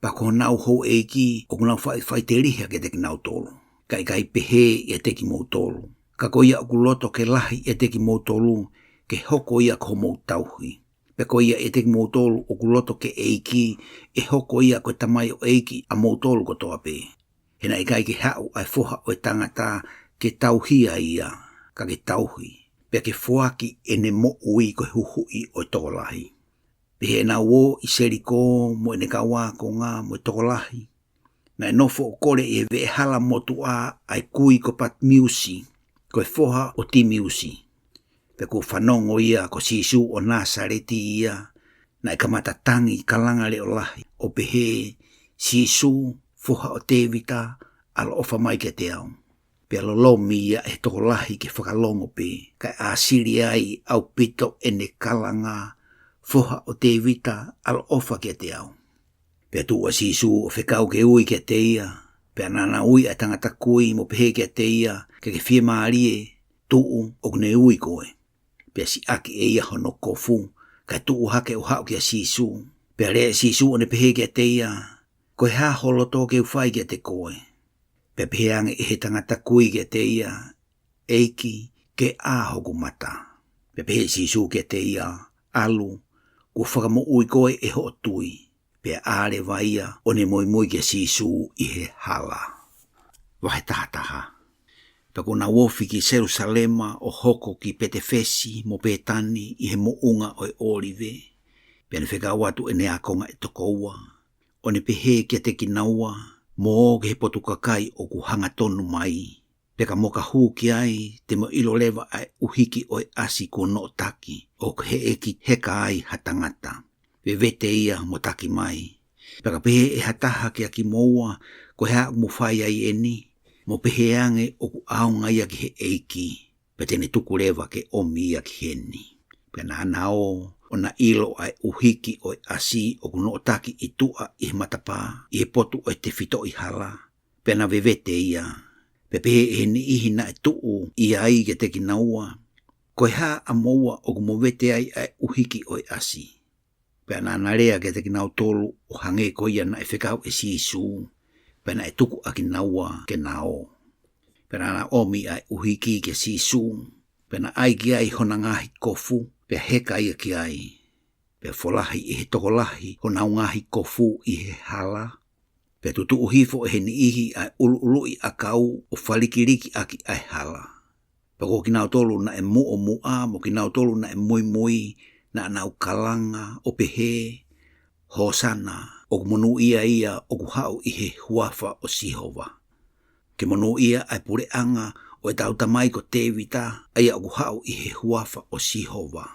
Pea ko honau houʻeiki ʻoku nau faʻifaʻiteliha kiate kinautolu, kae ʻikai pehē ʻiate kimoutolu. Ka ko ia ʻoku loto ke lahi ʻiate kimoutolu, ke hoko ia ko homou tauhi. Pea ko ia ʻiate kimoutolu ʻoku loto ke ʻeiki, ʻe hoko ia ko e tamaioʻeiki ʻamoutolu kotoa pē. He naʻe ʻikai ke haʻu ʻa e Foha ʻo e Tangata ke tauhi ai ia, ka ke tauhi, pea ke foaki ʻene moʻui ko e huhuʻi ʻo e tokolahi. Pea ʻi heʻenau ō ʻi Seliko mo ʻene kau ākonga mo e tokolahi, naʻe nofo ʻo kole ʻi he veʻehala motuʻa ʻa e kui ko Patimiusi, ko e foha ʻo Timiusi. Pea kuo fanongo ia ko Sīsū ʻo Nāsaleti ia, naʻe kamata tangi kalanga leʻo lahi, ʻo pehē, Sīsū, Foha ʻo Tēvita, ʻaloʻofa mai kiate au. Pea lolomi ia ʻe he tokolahi ke fakalongo pē, kae ʻāsili ai ʻaupito ʻene kalanga, Foha ʻo Tēvita, ʻaloʻofa kiate au. Pea tuʻu ʻa Sīsū ʻo fekau ke ui kiate ia, pea naʻa na ui ʻa e tangata kui mo pehē kiate ia, Ke ke fiemālie, tuʻu, ʻoku ne ui koe. Pea siʻaki ʻe ia hono kofu, kae tuʻu hake ʻo haʻu kia Sīsū. Pea lea ʻa Sīsū ʻo ne pehē kiate ia, Ko e hā ho loto ke u fai kiate koe? Pea pehē ange ʻe he tangata kui kiate ia, ʻEiki, ke ʻā hoku mata. Pea pehē ʻe Sīsū kiate ia, ʻAlu, kuo fakamoʻui koe ʻe hoʻo tui. Pea ʻā leva ia ʻo ne muimui kia Sīsū ʻi he hala. Vahe taha taha. Pea kuo nau ofi ki Selusalema ʻo hoko ki Petefesi mo Pētani ʻi he moʻunga ʻo e ʻŌlive. Pea ne fekau atu ʻene ākonga ʻe toko ua, ʻo ne pehē kiate kinaua, Mou ō ki he potu kakai ʻoku hangatonu mai, pea ka mou ka hū ki ai, te mou ʻilo leva ʻa e ʻuhiki ʻo e ʻasi kuo noʻotaki, ʻoku heʻeki heka ai ha tangata. Vevete ia mo taki mai. Pea ka pehē ʻe ha taha kiate kimoua, Ko e hā ʻoku mou fai ai eni? Mou pehē ange ʻoku ʻaonga ia ki he ʻEiki, pea te ne tuku leva ke ʻomi ia ki heni. Pea naʻa na ō, ʻo na ʻilo ʻa e ʻuhiki ʻo e ʻasi ʻoku noʻotaki ʻi tuʻa ʻi he matapā, ʻi he potu ʻo e tefitoʻi hala. Pea na vevete ia. Pea pehē ʻe he niʻihi naʻe tuʻu ʻi ai kiate kinaua, Ko e hā ʻamoua ʻoku mou vete ai ʻa e ʻuhiki ʻo e ʻasi? Pea naʻa na lea kiate kinautolu ʻo hangē ko ia naʻe fekau ʻe Sīsū, pea naʻe tuku ʻa kinaua ke na ō. Pea naʻa na ʻomi ʻa e ʻuhiki kia Sīsū, pea na ʻai ki ai hona ngaahi kofu, pea heka ia ki ai. Pea folahi ʻe he tokolahi honau ngaahi kofu ʻi he hala, pea tutuʻu hifo ʻe he niʻihi ʻa e ʻuluʻuluʻi ʻakau ʻo falikiliki ʻaki ʻa e hala. Pea ko kinautolu naʻe muʻomuʻa mo kinautolu naʻe muimui, naʻa nau kalanga ʻo pehē, Hōsana, ʻoku monūʻia ia ʻoku haʻu ʻi he huafa ʻo Sihova. Ke monūʻia ʻa e puleʻanga ʻo ʻetau tamai ko Tēvita, ʻa ia ʻoku haʻu ʻi he huafa ʻo Sihova.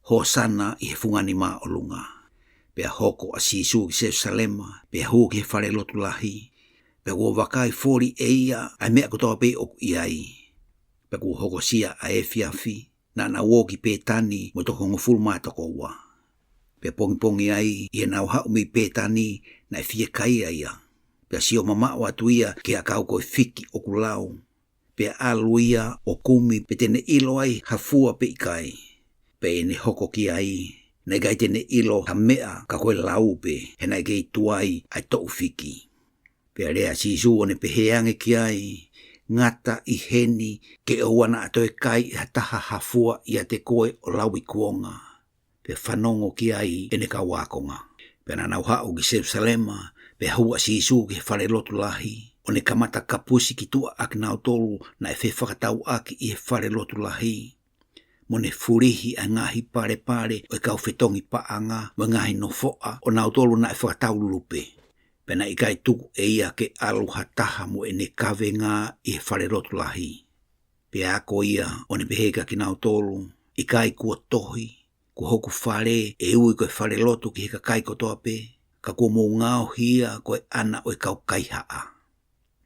Hōsana ʻi he fungani māʻolunga. Pea hoko ʻa Sīsū ki Selusalema, pea hū ki he fale lotu lahi. Pea kuo vakai foli ʻe ia ʻa e meʻa kotoa pē ʻoku ʻi ai. Pea kuo hokosia ʻa e efiafi, naʻa nau ō ki Pētani mo e toko hongofulu mā toko ua. Pea pongipongi ai, ʻi heʻenau haʻu mei Pētani, naʻe fiekaia ia. Pea sio mamaʻo atu ia ki he ʻakau ko e fiki ʻoku lau. Pea ʻalu ia ʻo kumi pe te ne ʻilo ai ha fua pe ʻikai. Pea ʻi heʻene hoko ki ai, naʻe ʻikai te ne ʻilo ha meʻa ka ko e lau pē, he naʻe kei tuai ʻa e toʻu fiki. Pea lea ʻa Sīsū ʻo ne pehē ange ki ai, Ngata ʻi heni, ke ʻoua naʻa toe kai ʻe ha taha ha fua ʻiate koe ʻo lauikuonga. Pea fanongo ki ai ʻene kau ākonga. Pea naʻa nau haʻu ki Selusalema, pea hū ʻa Sīsū ki he fale lotu lahi, ʻo ne kamata kapusi ki tuʻa ʻa kinautolu naʻe fefakatauʻaki ʻi he fale lotu lahi, mo ne fulihi ʻa e ngaahi palepale ʻo e kau fetongi paʻanga mo e ngaahi nofoʻa ʻo nautolu naʻe fakataulupe. Pea naʻe ʻikai tuku ʻe ia ke ʻalu ha taha mo ʻene kavenga ʻi he fale lotu lahi. Pea ako ia ʻo ne pehē kiate kinautolu, ʻIkai kuo tohi, Ko hoku fale ʻe ui ko e fale lotu ki he kakai kotoa pē, ka kuo mou ngaohi ia ko e ʻana ʻo e kau kaihaʻa.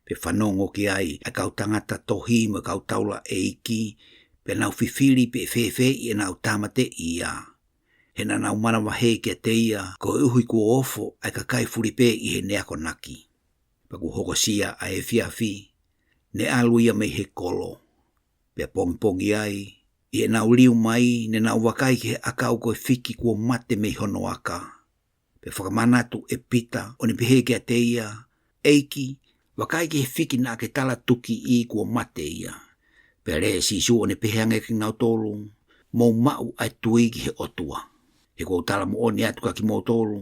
Pea fanongo ki ai ʻa e kau tangata tohi mo e kau taulaʻeiki, pea nau fifili pe ʻe fēfē ʻi heʻenau tāmateʻi ia. He naʻa nau manavahē kiate ia, koeʻuhi kuo ofo ʻa e kakai fulipē ʻi heʻene akonaki. Pea kuo hokosia ʻa e efiafi, ne ʻalu ia mei he kolo. Pea pongipongi ai, ʻi heʻenau liu mai, ne nau vakai ki he ʻakau ko e fiki kuo mate mei hono aka. Pe ʻE fakamanatu ʻe Pita, ʻo ne pehē kiate ia, ʻEiki, vakai ki he fiki naʻa ke tala tukiʻi kuo mate ia. Pea lea ʻa Sīsū ʻo ne pehē ange kiate kinautolu, Mou maʻu ʻa e tui ki he ʻOtua. He ʻoku ou tala moʻoni atu kiate kimoutolu,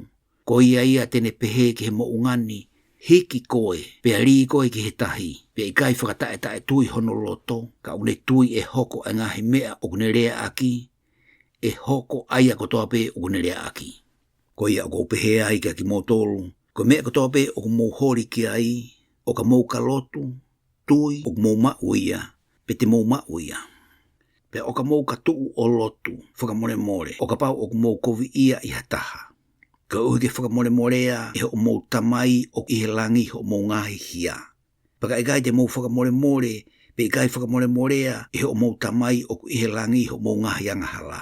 ko ia ia te ne pehē ki he moʻunga ni, Hiki koe, pea lī koe ki he tahi, pea ʻikai fakataʻetaʻetui hono loto, ka ʻoku ne tui ʻe hoko ʻa e ngaahi meʻa ʻoku ne leaʻaki, ʻe hoko ʻa ia kotoa pē ʻoku ne leaʻaki. Ko ia ʻoku ou pehē ai kiate kimoutolu, ko e meʻa kotoa pē ʻoku mou holi ki ai, ʻo ka mou ka lotu, tui ʻoku mou maʻu ia, pea te mou maʻu ia. Pea ʻo ka mou ka tuʻu ʻo lotu fakamolemole, ʻo kapau ʻoku mou koviʻia ʻi ha taha, koeʻuhi ke fakamolemolea ʻe hoʻomou Tamai ʻoku ʻi he langi hoʻomou ngaahi hia. Pea ka ʻikai te mou fakamolemole, pea ʻikai fakamolemolea ʻe hoʻomou Tamai ʻoku ʻi he langi hoʻomou ngaahi angahala.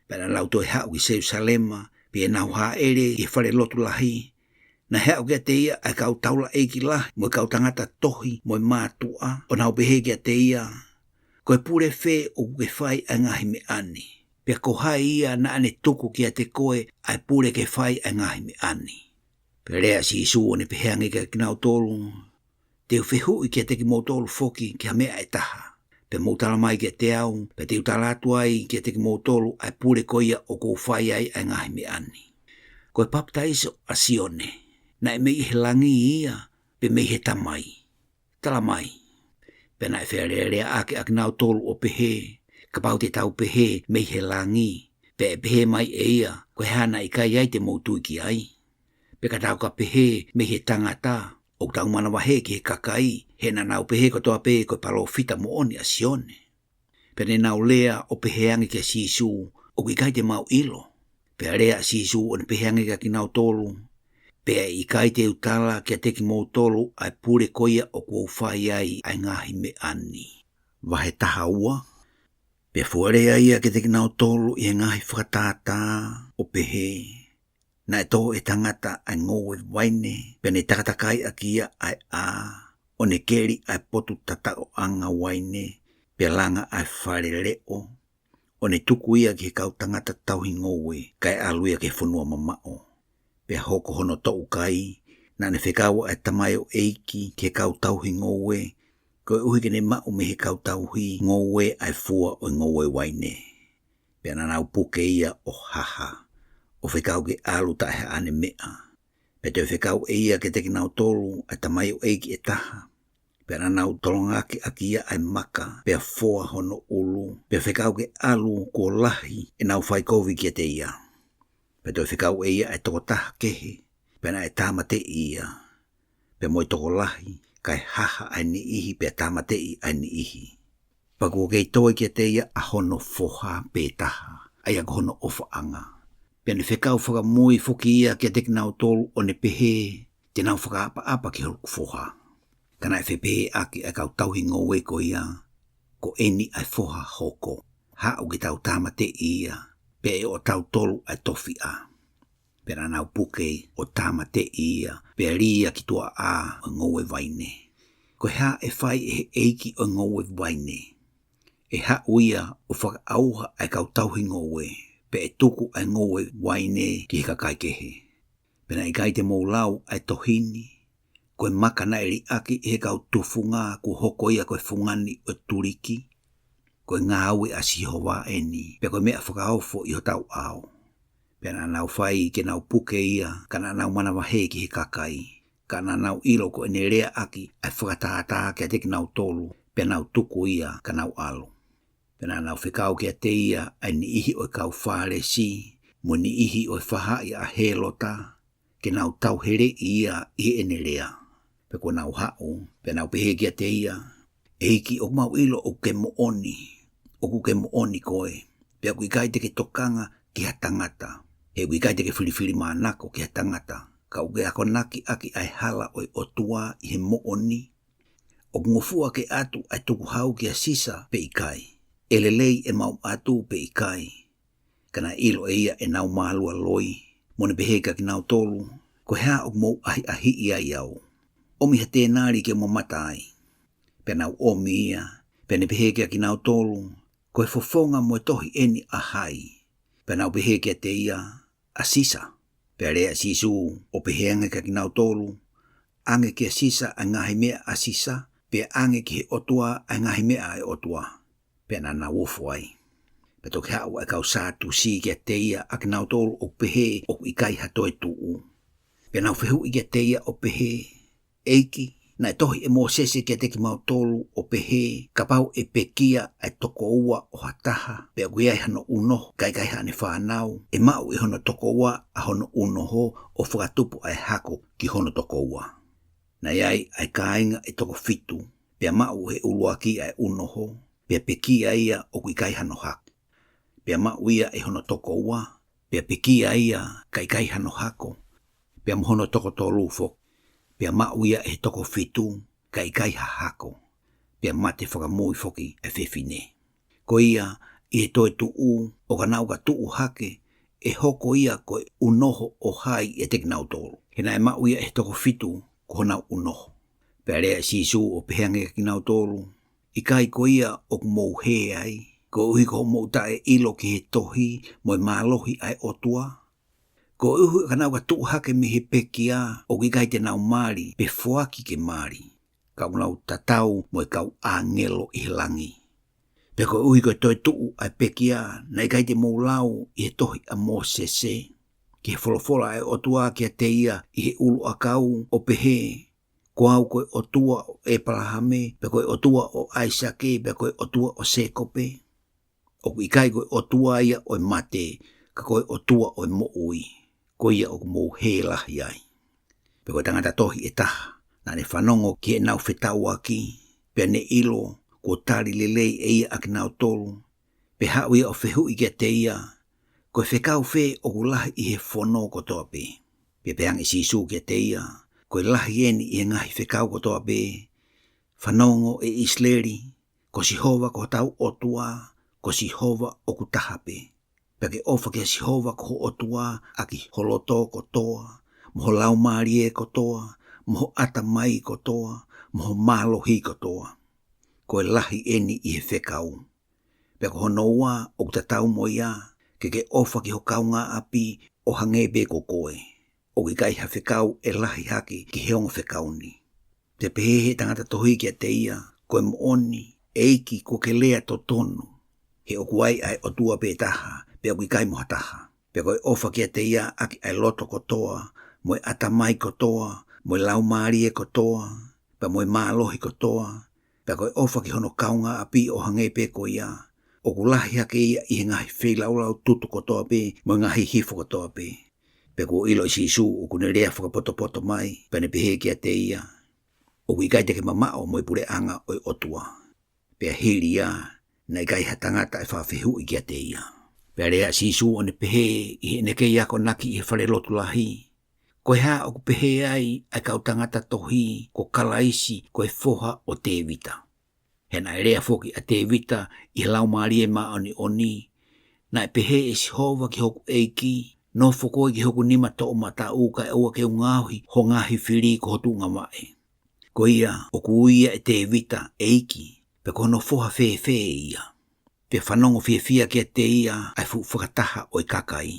Pea naʻa nau toe haʻu ki Selusalema, pea nau hāʻele ki he fale lotu lahi. Naʻe haʻu kiate ia ʻa e kau taulaʻeiki lahi, mo e kau tangata tohi, mo e mātuʻa, ʻo nau pehē kiate ia, Ko e pule fē ʻoku ke fai ʻa e ngaahi meʻa ni? Pea ko hai ia naʻa ne tuku kiate koe ʻa e pule ke fai ʻa e ngaahi meʻa ni? Pea lea ʻa Sīsū ʻo ne pehē ange kiate kinautolu, Te u fehuʻi kiate kimoutolu foki ki ha meʻa ʻe taha. Pea mou tala mai kiate au, pea te u tala atu ai kiate kimoutolu ʻa e pule ko ia ʻoku ou fai ai ʻa e ngaahi meʻa ni. Ko e papitaiso ʻa Sione, naʻe mei he langi ia, pe mei he Tamai? Tala mai. Pea naʻe fealēleaʻaki ʻa kinautolu ʻo pehē, Kapau te tau pehē mei he langi, pea ʻe pehē mai ʻe ia, Ko e hā naʻe ʻikai ai te mou tui ki ai? Pea ka tau ka pehē mei he tangata, ʻoku tau manavahē ki he kakai, he naʻa nau pehē kotoa pē ko e palōfita moʻoni ʻa Sione. Pea ne nau lea ʻo pehē ange kia Sīsū, ʻOku ʻikai te mau ʻilo. Pea lea ʻa Sīsū ʻo ne pehē ange kia kinautolu, Pea ʻe ʻikai te u tala kiate kimoutolu ʻa e pule ko ia ʻoku ou fai ai ʻa e ngaahi meʻa ni. Vahe taha ua. Pea fua lea ia kiate kinautolu ʻi he ngaahi fakatātā, ʻo pehē, Naʻe tō ʻe he tangata ʻa e ngoue vaine, pea ne takatakai ʻaki ia ʻa e ʻā, ʻo ne keli ʻa e potu tataʻoʻanga vaine, pea langa ʻa e fale leʻo, ʻo ne tuku ia ki he kau tangata tauhi ngoue, kae ʻalu ia ki he fonua mamaʻo. Pea hoko hono toʻukai, naʻa ne fekau ʻa e tamaioʻeiki ki he kau tauhi ngoue, koeʻuhi ke ne maʻu mei he kau tauhi ngoue ʻa e fua ʻo e ngoue vaine. Pea naʻa nau puke ia ʻo haha, ʻo fekau ke ʻalu taʻe haʻane meʻa. Pea toe fekau ʻe ia kiate kinautolu ʻa e tamaioʻeiki ʻe taha. Pea naʻa nau tolongaki ʻaki ia ʻa e maka, pea foa hono ʻulu, pea fekau ke ʻalu kuo lahi ʻenau fai kovi kiate ia. Pea toe fekau ʻe ia ʻa e tokotaha kehe, pea naʻe tāmateʻi ia. Pea mo e tokolahi, kae haha ʻa e niʻihi, pea tāmateʻi ʻa e niʻihi. Pea kuo kei toe kiate ia ʻa hono foha pē taha, ʻa ia ko hono ʻofaʻanga. Pea ne fekau fakamui foki ia kiate kinautolu ʻo ne pehē, Te nau fakaʻapaʻapa ki hoku foha. Ka naʻe fepehēʻaki ʻa e kau tauhi ngoue ko ia, Ko eni ʻa e foha hoko. Haʻu ke tau tāmateʻi ia, pea ʻe ʻotautolu ʻa e tofiʻa. Pea naʻa nau puke ʻo tāmateʻi ia, pea lī ia ki tuaʻā ʻo e ngoue vaine. Ko e hā ʻe fai ʻe he ʻeiki ʻo e ngoue vaine? ʻE haʻu ia ʻo fakaʻauha ʻa e kau tauhi ngoue, pea ʻe tuku ʻa e ngoue vaine ki he kakai kehe. Pea naʻe ʻikai te mou lau ʻa e tohi ni, Ko e maka naʻe liʻaki ʻe he kau tufunga kuo hoko ia ko e fungani ʻo e tuliki? Ko e ngāue ʻa Sihova eni, pea ko e meʻa fakaofo ʻi hotau ʻao. Pea naʻa nau fai ke nau puke ia, ka naʻa nau manavahē ki he kakai. Ka naʻa nau ʻilo ko ʻene leaʻaki ʻa e fakatātā kiate kinautolu, pea nau tuku ia ka nau ʻalu. Pea naʻa nau fekau kiate ia ʻa e niʻihi ʻo e kau Fālesi, mo e niʻihi ʻo e faʻahi ʻa Hēlota, ke nau tauheleʻi ia ʻi heʻene lea. Pea kuo nau haʻu, pea nau pehē kiate ia, ʻEiki, ʻoku mau ʻilo ʻoku ke moʻoni, ʻoku ke moʻoni koe, pea ʻoku ʻikai te ke tokanga ki ha tangata, he ʻoku ʻikai te ke filifilimanako ki ha tangata, ka ʻoku ke akonaki ʻaki ʻa e hala ʻo e ʻOtua ʻi he moʻoni. ʻOku ngofua ke ʻatu ʻa e tukuhau kia Sisa pe ʻikai? ʻE lelei ʻe mau ʻatu pe ʻikai? Ka naʻe ʻilo ʻe ia ʻenau mālualoi, mo ne pehē kiate kinautolu, Ko e hā ʻoku mou ʻahiʻahiʻi ai au? ʻOmi ha tēnali ke u mamata ai. Pea nau ʻomi ia, pea ne pehē kiate kinautolu, Ko e fofonga mo e tohi eni ʻa hai? Pea nau pehē kiate ia, ʻA Sisa. Pea lea ʻa Sīsū ʻo pehē ange kia kinautolu, ʻange kia Sisa ʻa e ngaahi meʻa ʻa Sisa, pea ʻange ki he ʻOtua ʻa e ngaahi meʻa ʻa e ʻOtua. Pea naʻa nau ofo ai. Pea toki haʻu ʻa e kau Sātusi kiate ia ʻa kinautolu ʻoku pehē ʻoku ʻikai ha toetuʻu. Pea nau fehuʻi kiate ia ʻo pehē, ʻEiki, naʻe tohi ʻe Mōsese kiate kimautolu ʻo pehē, kapau ʻe pekia ʻa e tokoua ʻo ha taha, pea ʻoku ʻi ai hano ʻunoho, kae ʻikai haʻane fānau, ʻe maʻu ʻe hono tokoua ʻa hono ʻunoho ʻo fakatupu ʻa e hako ki hono tokoua. Naʻe ʻi ai ʻa e kāinga ʻe toko fitu, pea maʻu ʻe he ʻuluaki ʻa e ʻunoho, pea pekia ia ʻoku ʻikai hano hako. Pea maʻu ia ʻe hono tokoua, pea pekia ia kae ʻikai hano hako. Pea mo hono toko tolu foki, pea maʻu ia ʻe he toko fitu, kae ʻikai ha hako. Pea mate fakamui foki ʻa e fefine. Ko ia, ʻi he toetuʻu, ʻo ka nau ka tuʻu hake, ʻe hoko ia ko e ʻunoho ʻo hai ʻiate kinautolu. He naʻe maʻu ia ʻe he toko fitu, ko honau ʻunoho. Pea lea ʻa Sīsū ʻo pehē ange kia kinautolu, ʻikai ko ia ʻoku mou hē ai, koeʻuhi ko hoʻomou taʻeʻilo ki he tohi mo e mālohi ʻa e ʻOtua? Koeʻuhi ʻo ka nau ka tuʻu hake mei he pekia ʻoku ʻikai te nau mali, pe foaki ke mali, ka ʻoku nau tatau mo e kau ʻāngelo ʻi he langi. Pea koeʻuhi ko e toetuʻu ʻa e pekia, naʻe ʻikai te mou lau ʻi he tohi ʻa Mōsese, ki he folofola ʻa e ʻOtua kiate ia ʻi he ʻuluʻakau ʻo pehē, ko au ko e ʻOtua ʻo ʻĒpalahame, pea ko e ʻOtua ʻo ʻAisake, pea ko e ʻOtua ʻo Sēkope? ʻOku ʻikai ko e ʻOtua ia ʻo e mate, ka ko e ʻOtua ʻo e moʻui, ko ia ʻoku mou hē lahi ai. Pea ko e tangata tohi ʻe taha, naʻa ne fanongo ki heʻenau fetauʻaki, pea ne ʻilo, kuo tali lelei ʻe ia ʻa kinautolu, pea haʻu ia ʻo fehuʻi kiate ia, ko e fekau fē ʻoku lahi ʻi he fono kotoa pē? Pea pehē ange ʻe Sīsū kiate ia, ko e lahi eni ʻi he ngaahi fekau kotoa pē, fanongo ʻe ʻIsileli, ko Sihova ko hotau ʻOtua, ko Sihova ʻoku taha pē. Pea ke ʻofa kia Sihova ko ho ʻOtua ʻaki ho loto kotoa, mo ho laumālie kotoa, mo ho ʻatamai kotoa, mo ho mālohi kotoa. Ko e lahi eni ʻi he fekau. Pea ko hono ua ʻoku tatau mo ia, ke ke ʻofa ki ho kaungāʻapi ʻo hangē pē ko koe. ʻOku ʻikai ha fekau ʻe lahi hake ki he ongo fekau ni. Pea pehē ʻe he tangata tohi kiate ia, ko e moʻoni, ʻEiki, kuo ke lea totonu. He ʻoku ai ʻa e ʻOtua pē taha, pea ʻoku ʻikai mo ha taha. Pea ko e ʻofa kiate ia ʻaki ʻa e loto kotoa, mo e ʻatamai kotoa, mo e laumālie kotoa, pea mo e mālohi kotoa, pea ko e ʻofa ki hono kaungāʻapi ʻo hangē pē ko ia, ʻoku lahi hake ia ʻi he ngaahi feilaulau tutu kotoa pē, mo e ngaahi hifo kotoa pē. Pea kuo ʻilo ʻe Sīsū ʻoku ne lea fakapotopoto mai, pea ne pehē kiate ia, ʻoku ʻikai te ke mamaʻo mo e puleʻanga ʻo e ʻOtua. Pea hili ia, naʻe ʻikai ha tangata ʻe fakafehuʻi kiate ia. Pea lea ʻa Sīsū ʻo ne pehē ʻi heʻene kei akonaki ʻi he fale lotu lahi, ko e hā ʻoku pehē ai ʻa e kau tangata tohi ko Kalaisi ko e foha ʻo Tēvita? He naʻe lea foki ʻa Tēvita ʻi he Laumālie Māʻoniʻoni, naʻe pehē ʻe Sihova ki hoku ʻEiki, nofo koe ki hoku nima toʻomataʻu kae ʻoua ke u ngaohi ho ngaahi fili ko ho tuʻungavaʻe. Ko ia, ʻoku ui ia ʻe Tēvita ʻEiki, pea ko hono foha fēfē ia? Pea fanongo fiefia kiate ia ʻa e fuʻu fakataha ʻo e kakai.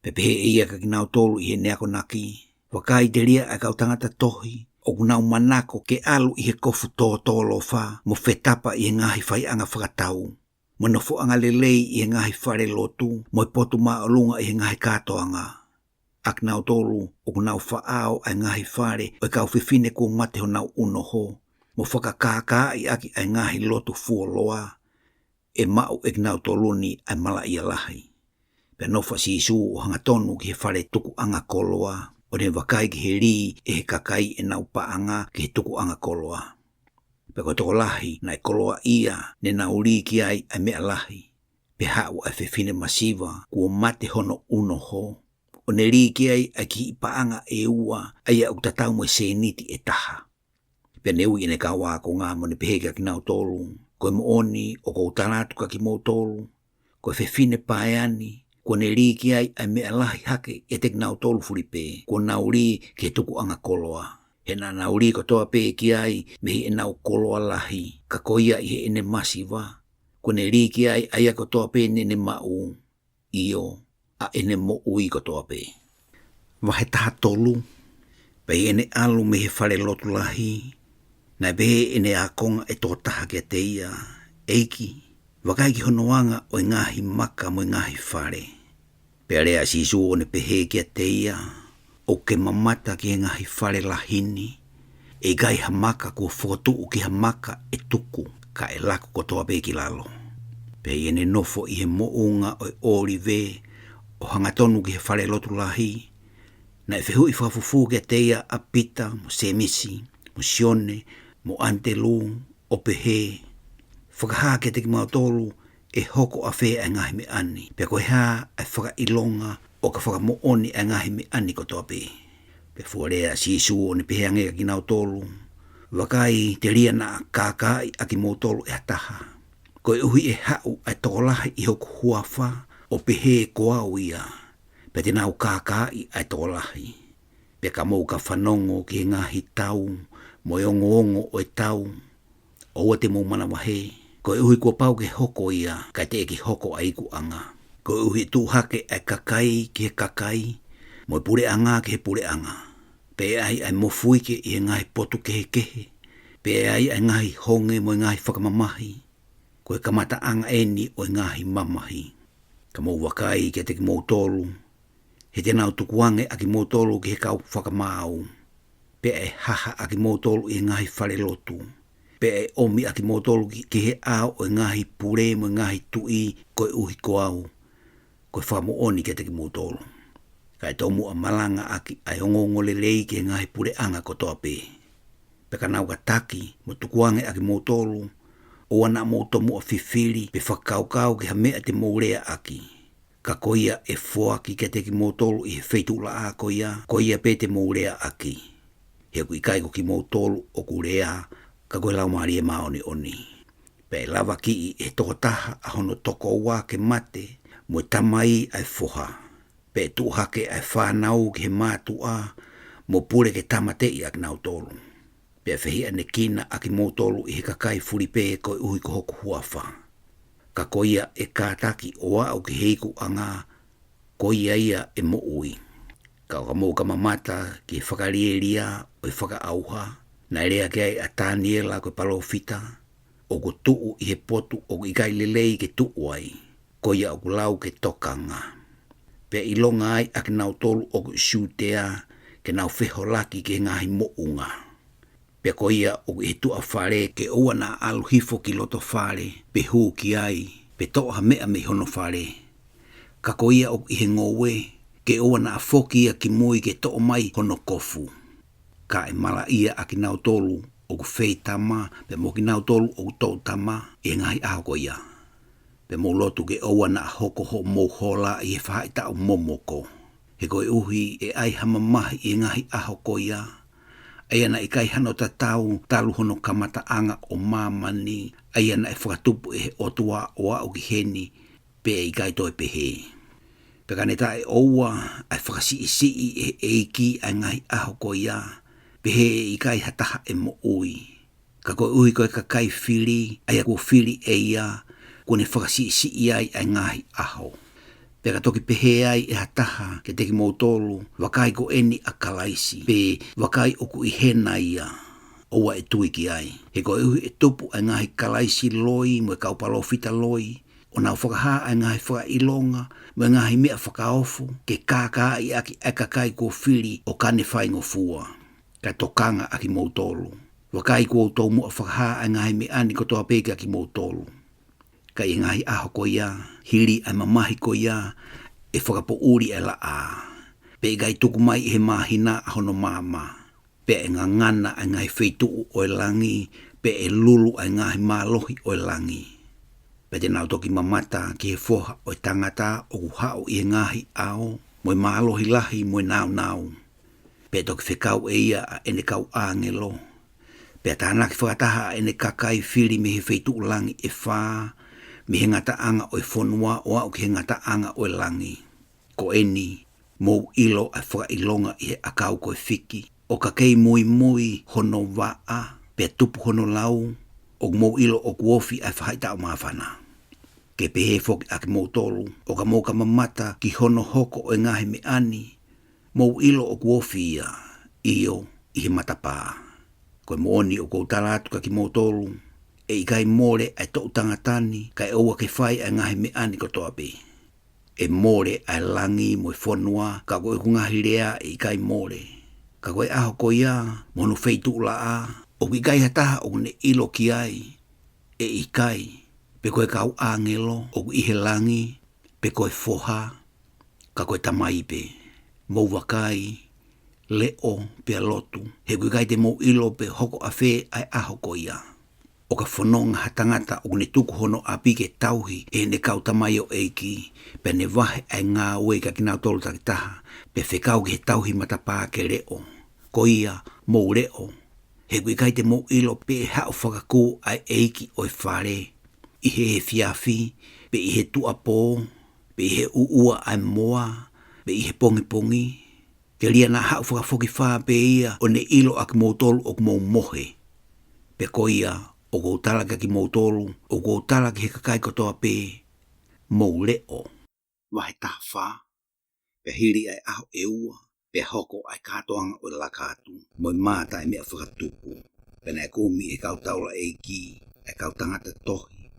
Pea pehē ʻe ia kia kinautolu ʻi heʻene akonaki, vakai, telia ʻa e kau tangata tohi, ʻoku nau manako ke ʻalu ʻi he kofu tōtōlofa, mo fetapa ʻi he ngaahi faiʻanga fakatau, mo e nofoʻanga lelei ʻi he ngaahi fale lotu, mo e potu māʻolunga ʻi he ngaahi kātoanga. ʻA kinautolu ʻoku nau faʻao ʻa e ngaahi fale ʻo e kau fefine kuo mate honau ʻunoho, mo fakakākāʻi ʻaki ʻa e ngaahi lotu fuoloa, ʻe maʻu ʻe kinautolu ni ʻa e malaʻia lahi. Pea nofo ʻa Sīsū ʻo hangatonu ki he fale tukuʻanga koloa, ʻo ne vakai ki he lī ʻe he kakai ʻenau paʻanga ki he tukuʻanga koloa. Pea ko e tokolahi naʻe koloaʻia, ne nau lī ki ai ʻa e meʻa lahi. Pea haʻu ʻa e fefine masiva, kuo mate hono ʻunoho, ʻo ne lī ki ai ʻa e kiʻi paʻanga ʻe ua, ʻa ia ʻoku tatau mo e sēniti ʻe taha. Pea ne ui ʻene kau ākonga mo ne pehē kia kinautolu, ko e moʻoni ʻoku ou tala atu kia kimoutolu, ko e fefine paea ni, kuo ne lī ki ai ʻa e meʻa lahi hake ʻiate kinautolu fulipē, kuo nau lī ki he tukuʻanga koloa. He naʻa nau lī kotoa pē ki ai mei heʻenau koloa lahi, ka ko ia ʻi heʻene masiva, kuo ne lī ki ai ʻa ia kotoa pē naʻa ne maʻu, ʻio, ʻa ʻene moʻui kotoa pē. Vahe taha tolu. Pea ʻi heʻene ʻalu mei he fale lotu lahi, naʻe pehē ʻe heʻene ākonga ʻe toko taha kiate ia, ʻEiki, vakai ki hono anga ʻo e ngaahi maka mo e ngaahi fale. Pea lea ʻa Sīsū ʻo ne pehē kiate ia, ʻOku ke mamata ki he ngaahi fale lahi ni, ʻe ʻikai ha maka kuo fokotuʻu ki ha maka ʻe tuku, ka ʻe laku kotoa pē ki lalo. Pea ʻi heʻene nofo ʻi he moʻunga ʻo e ʻŌlive, ʻo hangatonu ki he fale lotu lahi, naʻe fehuʻi fakafufū kiate ia ʻa Pita, mo Sēmisi, mo Sione, mo ʻAnitelū, ʻo pehē, Fakahā kiate kimautolu ʻe hoko ʻafē ʻa e ngaahi meʻa ni, pea ko e hā ʻa e fakaʻilonga ʻo ka fakamoʻoni ʻa e ngaahi meʻa ni kotoa pē. Pea fua lea ʻa Sīsū ʻo ne pehē ange kiate kinautolu, Vakai, telia naʻa kākaaʻi ʻa kimoutolu ʻe ha taha. Koeʻuhi ʻe haʻu ʻa e tokolahi ʻi hoku huafa, ʻo pehē ko au ia, pea te nau kākaaʻi ʻa e tokolahi. Pea ka mou ka fanongo ki he ngaahi tau, mo e ongoongo ʻo e tau, ʻoua te mou manavahē, koeʻuhi kuo pau ke hoko ia, kae teʻeki hoko ʻa e ikuʻanga. Koeʻuhi ʻe tuʻu hake ʻa e kakai ki he kakai, mo e puleʻanga ki he puleʻanga. Pea ʻe ʻai ʻa e mofuike ʻi he ngaahi potu kehekehe, pea ʻe ʻai ʻa e ngaahi honge mo e ngaahi fakamamahi. Ko e kamataʻanga ʻeni ʻo e ngaahi mamahi. Ka mou vakai kiate kimoutolu, he te nau tukuange ʻa kimoutolu ki he kau fakamaau. Pea ʻe haha ʻa kimoutolu ʻi he ngaahi fale lotu. Pea ʻe ʻomi ʻa kimoutolu ki, ki he ʻao ʻo e ngaahi pule mo e ngaahi tuʻi koeʻuhi ko au, ko e fakamoʻoni kiate kimoutolu. Kae tomuʻa malangaʻaki ʻa e ongoongolelei ki he ngaahi puleʻanga kotoa pē. Pea ka nau ka taki, mo tukuange ʻa kimoutolu, ʻoua naʻa mou tomuʻa fifili, pe fakakaukau ki ha meʻa te mou leaʻaki. Ka ko ia ʻe foaki kiate kimoutolu ʻi he feituʻulaʻā ko ia, ko ia pē te mou leaʻaki. He ʻoku ʻikai ko kimoutolu ʻoku lea, ka ko e Laumālie Māʻoniʻoni. Pea ʻe lavakiʻi ʻe he tokotaha ʻa hono tokoua ke mate, mo e tamai ʻa e foha. Pea ʻe tuʻu hake ʻa e fānau ki he mātuʻa, mo pule ke tāmateʻi ʻa kinautolu. Pea fehiʻanekina ʻa kimoutolu ʻi he kakai fulipē koeʻuhi ko hoku huafa. Ka ko ia ʻe kātaki ʻo aʻu ki he ikuʻanga, ko ia ia ʻe moʻui. Ka ʻo ka mou ka mamata ki he fakalielia ʻo e fakaʻauha, naʻe lea ki ai ʻa Taniela ko e palōfita, ʻoku tuʻu ʻi he potu ʻoku ʻikai lelei ke tuʻu ai, ko ia ʻoku lau ke tokanga. Pea ʻilonga ai ʻa kinautolu ʻoku ʻi Siutea ke nau feholaki ki he ngaahi moʻunga. Pea ko ia ʻoku ʻi he tuʻa fale ke ʻoua naʻa ʻalu hifo ki loto fale, pe hū ki ai, pe toʻo ha meʻa mei hono fale. Ka ko ia ʻoku ʻi he ngoue, ke ʻoua naʻa foki ia ki mui ke toʻo mai hono kofu. Ka ʻe malaʻia ʻa kinautolu ʻoku feitama, pea mo kinautolu ʻoku toʻutama, ʻi he ngaahi ʻaho ko ia. Pea mou lotu ke ʻoua naʻa hoko hoʻomou hola ʻi he faʻahitaʻu momoko. He koeʻuhi ʻe ʻai ha mamahi ʻi he ngaahi ʻaho ko ia, ʻa ia naʻe ʻikai hano tatau talu hono kamataʻanga ʻo māmani, ʻa ia naʻe fakatupu ʻe he ʻOtua ʻo aʻu ki heni, pea ʻe ʻikai toe pehē. Pea ka ne taʻeʻoua ʻa e fakasiʻisiʻi ʻe he ʻEiki ʻa e ngaahi ʻaho ko ia, pehē ʻe ʻikai ha taha ʻe moʻui. Ka koeʻuhi ko e kakai fili, ʻa ia kuo fili ʻe ia, kuo ne fakasiʻisiʻi ai ʻa e ngaahi ʻaho. Pea ka toki pehē ai ʻe ha taha kiate kimoutolu, Vakai ko eni ʻa Kalaisi, pe vakai ʻoku ʻi hena ia, ʻoua ʻe tui ki ai. He koeʻuhi ʻe tupu ʻa e ngaahi kalaisi loi mo e kau palōfita loi, ʻo nau fakahā ʻa e ngaahi fakaʻilonga mo e ngaahi meʻa fakaofo, ke kākaaʻi ʻaki ʻa e kakai kuo fili ʻo ka ne faingofua. Kae tokanga ʻa kimoutolu. Vakai kuo u tomuʻa fakahā ʻa e ngaahi meʻa ni kotoa pē kiate kimoutolu. Ka ʻi he ngaahi ʻaho ko ia, hili ʻa e mamahi ko ia, ʻe fakapoʻuli ʻa e laʻā. Pea ʻe ʻikai tuku mai ʻe he māhina ʻa hono maama. Pea ʻe ngangana ʻa e ngaahi feituʻu ʻo e langi, pea ʻe lulu ʻa e ngaahi mālohi ʻo e langi. Pea te nau toki mamata ki he Foha ʻo e Tangata ʻoku haʻu ʻi he ngaahi ʻao, mo e mālohi lahi mo e nāunau. Pea toki fekau ʻe ia ʻa ʻene kau ʻāngelo. Pea tānaki fakataha ʻa ʻene kakai fili mei he feituʻu langi ʻe fā, mei he ngataʻanga ʻo e fonua ʻo aʻu ki he ngataʻanga ʻo e langi. Ko eni, mou ʻilo ʻa e fakaʻilonga ʻi he ʻakau ko e fiki, ʻo ka kei muimui hono vaʻa, pea tupu hono lau, ʻoku mou ʻilo ʻoku ofi ʻa e faʻahitaʻu māfana. Ke pehē foki ʻa kimoutolu, ʻo ka mou ka mamata ki hono hoko ʻo e ngaahi meʻa ni, Mou ʻilo ʻoku ofi ia, ʻio, ʻi he matapā. Ko e moʻoni ʻoku ou tala atu kiate kimoutolu, ʻe ʻikai mole ʻa e toʻu tangata ni, kae ʻoua ke fai ʻa e ngaahi meʻa ni kotoa pē. ʻE mole ʻa e langi mo e fonua, ka ko ʻeku ngaahi lea ʻe ʻikai mole. Ka ko e ʻaho ko ia, mo hono feituʻulaʻā, ʻoku ʻikai ha taha ʻoku ne ʻilo ki ai, ʻe ʻikai, pe ko e kau ʻāngelo ʻoku ʻi he langi, pe ko e Foha, ka ko e Tamai pē. Mou vakai, leʻo, pea lotu, he ʻoku ʻikai te mou ʻilo pe hoko ʻafē ʻa e ʻaho ko ia. ʻO ka fononga ha tangata ʻoku ne tuku hono ʻapi ke tauhi ʻe heʻene kau tamaioʻeiki, pea ne vahe ʻa e ngāue kiate kinautolu takitaha, pea fekau ki he tauhi matapā ke leʻo. Ko ia, mou leʻo, he ʻoku ʻikai te mou ʻilo pe ʻe haʻu fakakū ʻa e ʻeiki ʻo e fale, ʻi he efiafi, pe ʻi he tuʻuapō, pe ʻi he ʻuʻua ʻa e moa, pe ʻi he pongipongi, telia naʻa haʻu fakafokifā pē ia ʻo ne ʻilo ʻa kimoutolu ʻoku mou mohe. Pea ko ia, ʻoku ou tala kiate kimoutolu, ʻoku ou tala ki he kakai kotoa pē, mou leʻo. Vahe taha fā. Pea hili ʻa e ʻaho ʻe ua, pea hoko ʻa e kātoanga ʻo e laka atu, mo e mā taʻemeʻafakatupu. Pea naʻe kumi ʻe he kau taulaʻeiki ʻa e kau tangata tohi,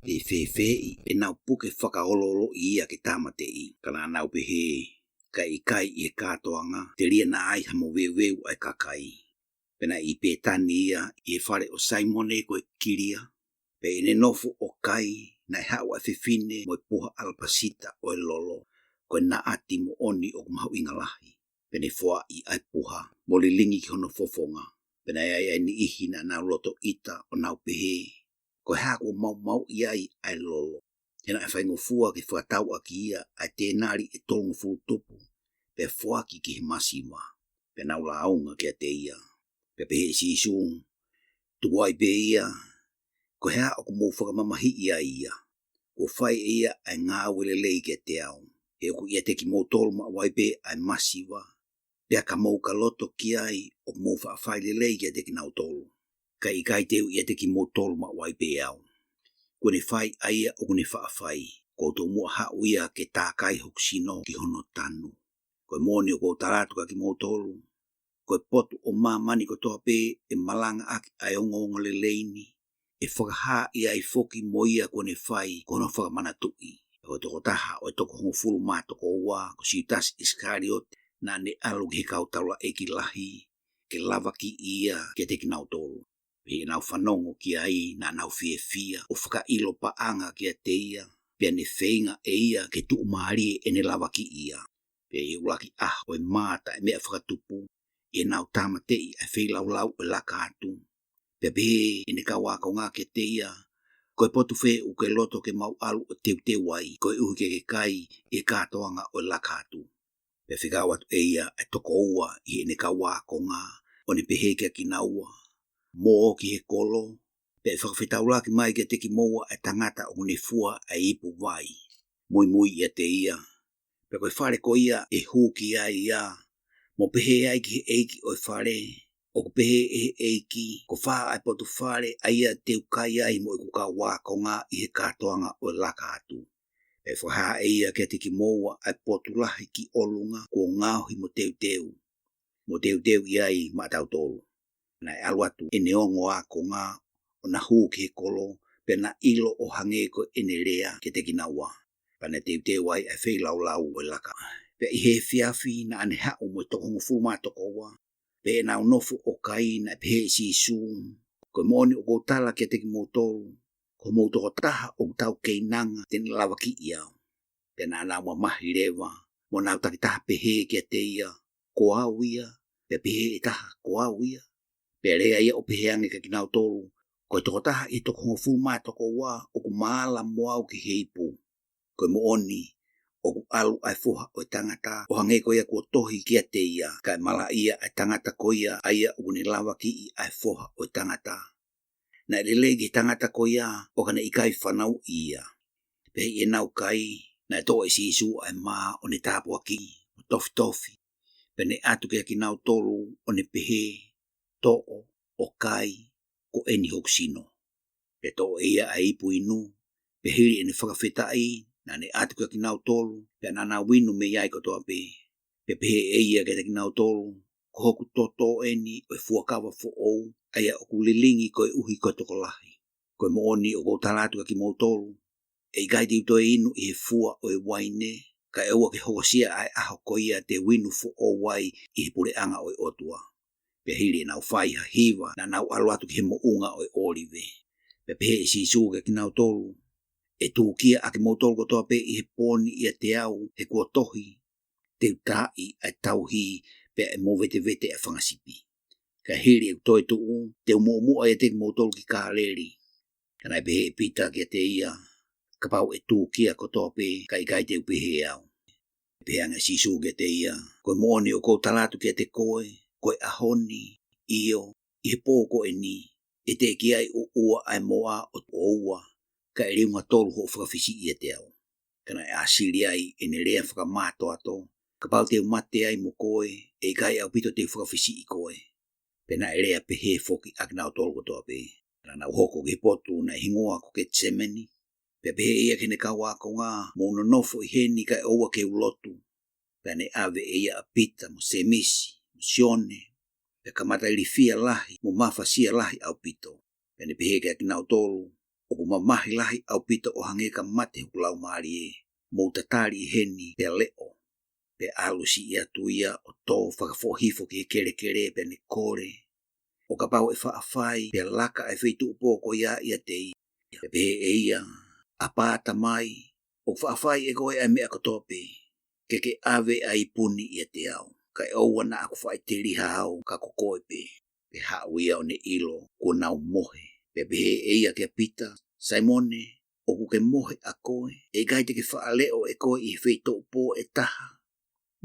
ʻe fēfeeʻi ʻenau puke fakaolooloʻi ia ke tāmateʻi, ka naʻa nau pehē, ka ʻikai ʻi he kātoanga, telia naʻa ai ha moveuveu ʻa e kakai. Pea naʻe ʻi Pētani ia, ʻi he fale ʻo Saimone ko e Kilia. Pea ʻi heʻene nofo ʻo kai, naʻe haʻu ʻa e fefine mo e puha ʻalapasita ʻo e lolo, ko e naʻati moʻoni ʻoku mahuʻinga lahi. Pea ne foaʻi ʻa e puha, mo lilingi ki hono fofonga. Pea naʻe ʻi ai ʻa e niʻihi naʻa nau loto ʻita ʻo nau pehē, ko e hā kuo maumauʻi ai ʻa e lolo? He naʻe faingofua ke fakatau ʻaki ia ʻa e tēnali ʻe tolungofulu tupu, pea foaki ki he masiva. Pea nau lāunga kiate ia. Pea pehē ʻe Sīsū, tuku ai pē ia, ko e hā ʻoku mou fakamamahiʻi ai ia? Kuo fai ʻe ia ʻa e ngāue lelei kiate au. He ʻoku ʻiate kimoutolu maʻu ai pē ʻa e masiva. Pea ka mou ka loto ki ai, ʻoku mou faʻa fai lelei kiate kinautolu. Ka ʻikai te u ʻiate kimoutolu maʻu ai pē au. Kuo ne fai ʻa ia ʻoku ne faʻa fai. Kuo u tomuʻa haʻu ia ke tākai hoku sino ki hono tanu. Ko e moʻoni ʻoku ou tala atu kiate kimoutolu, ko e potu ʻo māmani kotoa pē ʻe malanga ʻaki ʻa e ongoongolelei ni, ʻe fakahā ʻi ai foki mo ia kuo ne fai, ko hono fakamanatuʻi. Ko e tokotaha ʻo e toko hongofulu mā toko ua, ko Siutasi ʻIsikaliote, naʻa ne ʻalu ki he kau taulaʻeiki lahi, ke lavakiʻi ia kiate kinautolu. Pea ʻi heʻenau fanongo ki ai, naʻa nau fiefia, ʻo fakaʻilo paʻanga kiate ia, pea ne feinga ʻe ia ke tuʻumālie ʻene lavakiʻi ia. Pea ʻi he ʻuluaki ʻaho ʻo e mā taʻemeʻafakatupu, ʻi heʻenau tāmateʻi ʻa e feilaulau ʻo e laka atu, pea pehē ʻe heʻene kau ākonga kiate ia, ko e potu fē ʻoku ke loto ke mau ʻalu ʻo teuteu ai, koeʻuhi ke ke kai ʻi he kātoanga ʻo e laka atu? Pea fekau atu ʻe ia ʻa e toko ua ʻi heʻene kau ākonga, ʻo ne pehē kiate kinaua, mou ō ki he kolo, pea ʻe fakafetaulaki mai kiate kimoua ʻa e tangata ʻoku ne fua ʻa e ipu vai. Muimui ʻiate ia, pea ko e fale ko ia ʻe hū ki ai ia, mo pehē ai ki he ʻeiki ʻo e fale, ʻoku pehē ʻe he ʻeiki, ko fā ʻa e potu fale ʻa ia te u kai ai mo ʻeku kau ākonga ʻi he kātoanga ʻo e laka atu? Pea ʻe fakahā ʻe ia kiate kimoua ʻa e potu lahi ki ʻolunga kuo ngaohi mo teuteu, mo teuteu ʻi ai maʻatautolu. Naʻe ʻalu atu ʻene ongo ākonga ʻo na hū ki he kolo, pea na ʻilo ʻo hangē ko ʻene lea kiate kinaua. Pea na teuteu ai ʻa e feilaulau ʻo e laka. Pea ʻi he efiafi naʻa ne haʻu mo e toko hongofulu mā toko ua, pea ʻi heʻenau nofo ʻo kai naʻe pehē ʻe Sīsū, ko e moʻoni ʻoku ou tala kiate kimoutolu, ko homou tokotaha ʻoku tau keinanga te ne lavakiʻi au. Pea naʻa nau mamahi leva, mo nau takitaha pehē kiate ia, ko au ia? Pea pehē ʻe taha, ko au ia? Pea lea ia ʻo pehē ange kiate kinautolu, ko e tokotaha ʻi he toko hongofulu mā toko ua ʻoku maala mo au ki he ipu. Ko e moʻoni, ʻoku ʻalu ʻa e Foha ʻo e Tangata, ʻo hangē ko ia kuo tohi kiate ia, kae malaʻia ʻa e tangata ko ia, ʻa ia ʻoku ne lavakiʻi ʻa e Foha ʻo e Tangata. Naʻe lelei ki he tangata ko ia, ʻo ka ne ʻikai fanauʻi ia. Pea ʻi heʻenau kai, naʻe toʻo ʻe Sīsū ʻa e mā ʻo ne tāpuakiʻi, ʻo tofitofi. Pea ne ʻatu kiate kinautolu, ʻo ne pehē, toʻo, ʻo kai, ko eni hoku sino. Pea toʻo ʻe ia ʻa e ipu inu, pea hili ʻene fakafetaʻi, naʻa ne ʻatu kiate kinautolu, pea naʻa nau inu mei ai kotoa pē. Pea pehē ʻe ia kiate kinautolu, Ko hoku toto ʻeni ʻo e fuakava foʻou, ʻa ia ʻoku lilingi koeʻuhi ko e tokolahi. Ko e moʻoni ʻoku ou tala atu kiate kimoutolu, ʻe ʻikai te u toe inu ʻi he fua ʻo e uaine, kae ʻoua ke hokosia ʻa e ʻaho ko ia te u inu foʻou ai ʻi he puleʻanga ʻo e ʻOtua. Pea hili ʻenau fai ha hiva, naʻa nau ʻalu atu ki he moʻunga ʻo e ʻŌlive. Pea pehē ʻe Sīsū kiate kinautolu, ʻE tūkia ʻa kimoutolu kotoa pē ʻi he pō ni ʻiate au, he kuo tohi, Te u taaʻi ʻa e tauhi, pea ʻe movetevete ʻa e fanga sipi. Ka hili ʻeku toetuʻu, te u muʻomuʻa ʻiate kimoutolu ki Kāleli. Ka naʻe pehē ʻe Pita kiate ia, Kapau ʻe tūkia kotoa pē, ka ʻikai te u pehē au. Pehē ange ʻe Sīsū kiate ia, Ko e moʻoni ʻoku ou tala atu kiate koe, ko e ʻaho ni, ʻio, ʻi he pō ko eni, ʻe teʻeki ai ʻuʻua ʻa e moa ʻo ua, kae liunga tolu hoʻo fakafisiʻi ʻiate au. Ka naʻe ʻāsili ai ʻene lea fakamātoato, Kapau te u mate ai mo koe, ʻe ʻikai ʻaupito te u fakafisiʻi koe. Pea naʻe lea pehē foki ʻa kinautolu kotoa pē. Naʻa nau hoko ki he potu naʻe hingoa ko Ketisemani. Pea pehē ʻe ia ki heʻene kau ākonga, Mou nonofo ʻi heni kae ʻoua ke u lotu. Pea ne ʻave ʻe ia ʻa Pita mo Sēmisi mo Sione. Pea kamata ilifia lahi mo mafasia lahi ʻaupito. Pea ne pehē kiate kinautolu, ʻOku mamahi lahi ʻaupito ʻo hangē ka mate hoku laumālie. Mou tatali ʻi heni pea leʻo. Pea ʻalu siʻi atu ia ʻo tō fakafoʻohifo ki he kelekele, pea ne kole, ʻo kapau ʻe faʻa fai, pea laka ʻa e feituʻu pō ko ia ʻiate ia. Pea pehē ʻe ia, ʻApā Tamai, ʻoku faʻa fai ʻe koe ʻa e meʻa kotoa pē. Ke ke ʻave ʻa e ipu ni ʻiate au. Kae ʻoua naʻa ku faʻiteliha au, ka ko koe pē. Pea haʻu ia ʻo ne ʻilo kuo nau mohe. Pea pehē ʻe ia kia Pita, Saimone, ʻoku ke mohe ʻa koe? ʻE ʻikai te ke faʻa leʻo ʻe koe ʻi he feituʻu pō ʻe taha?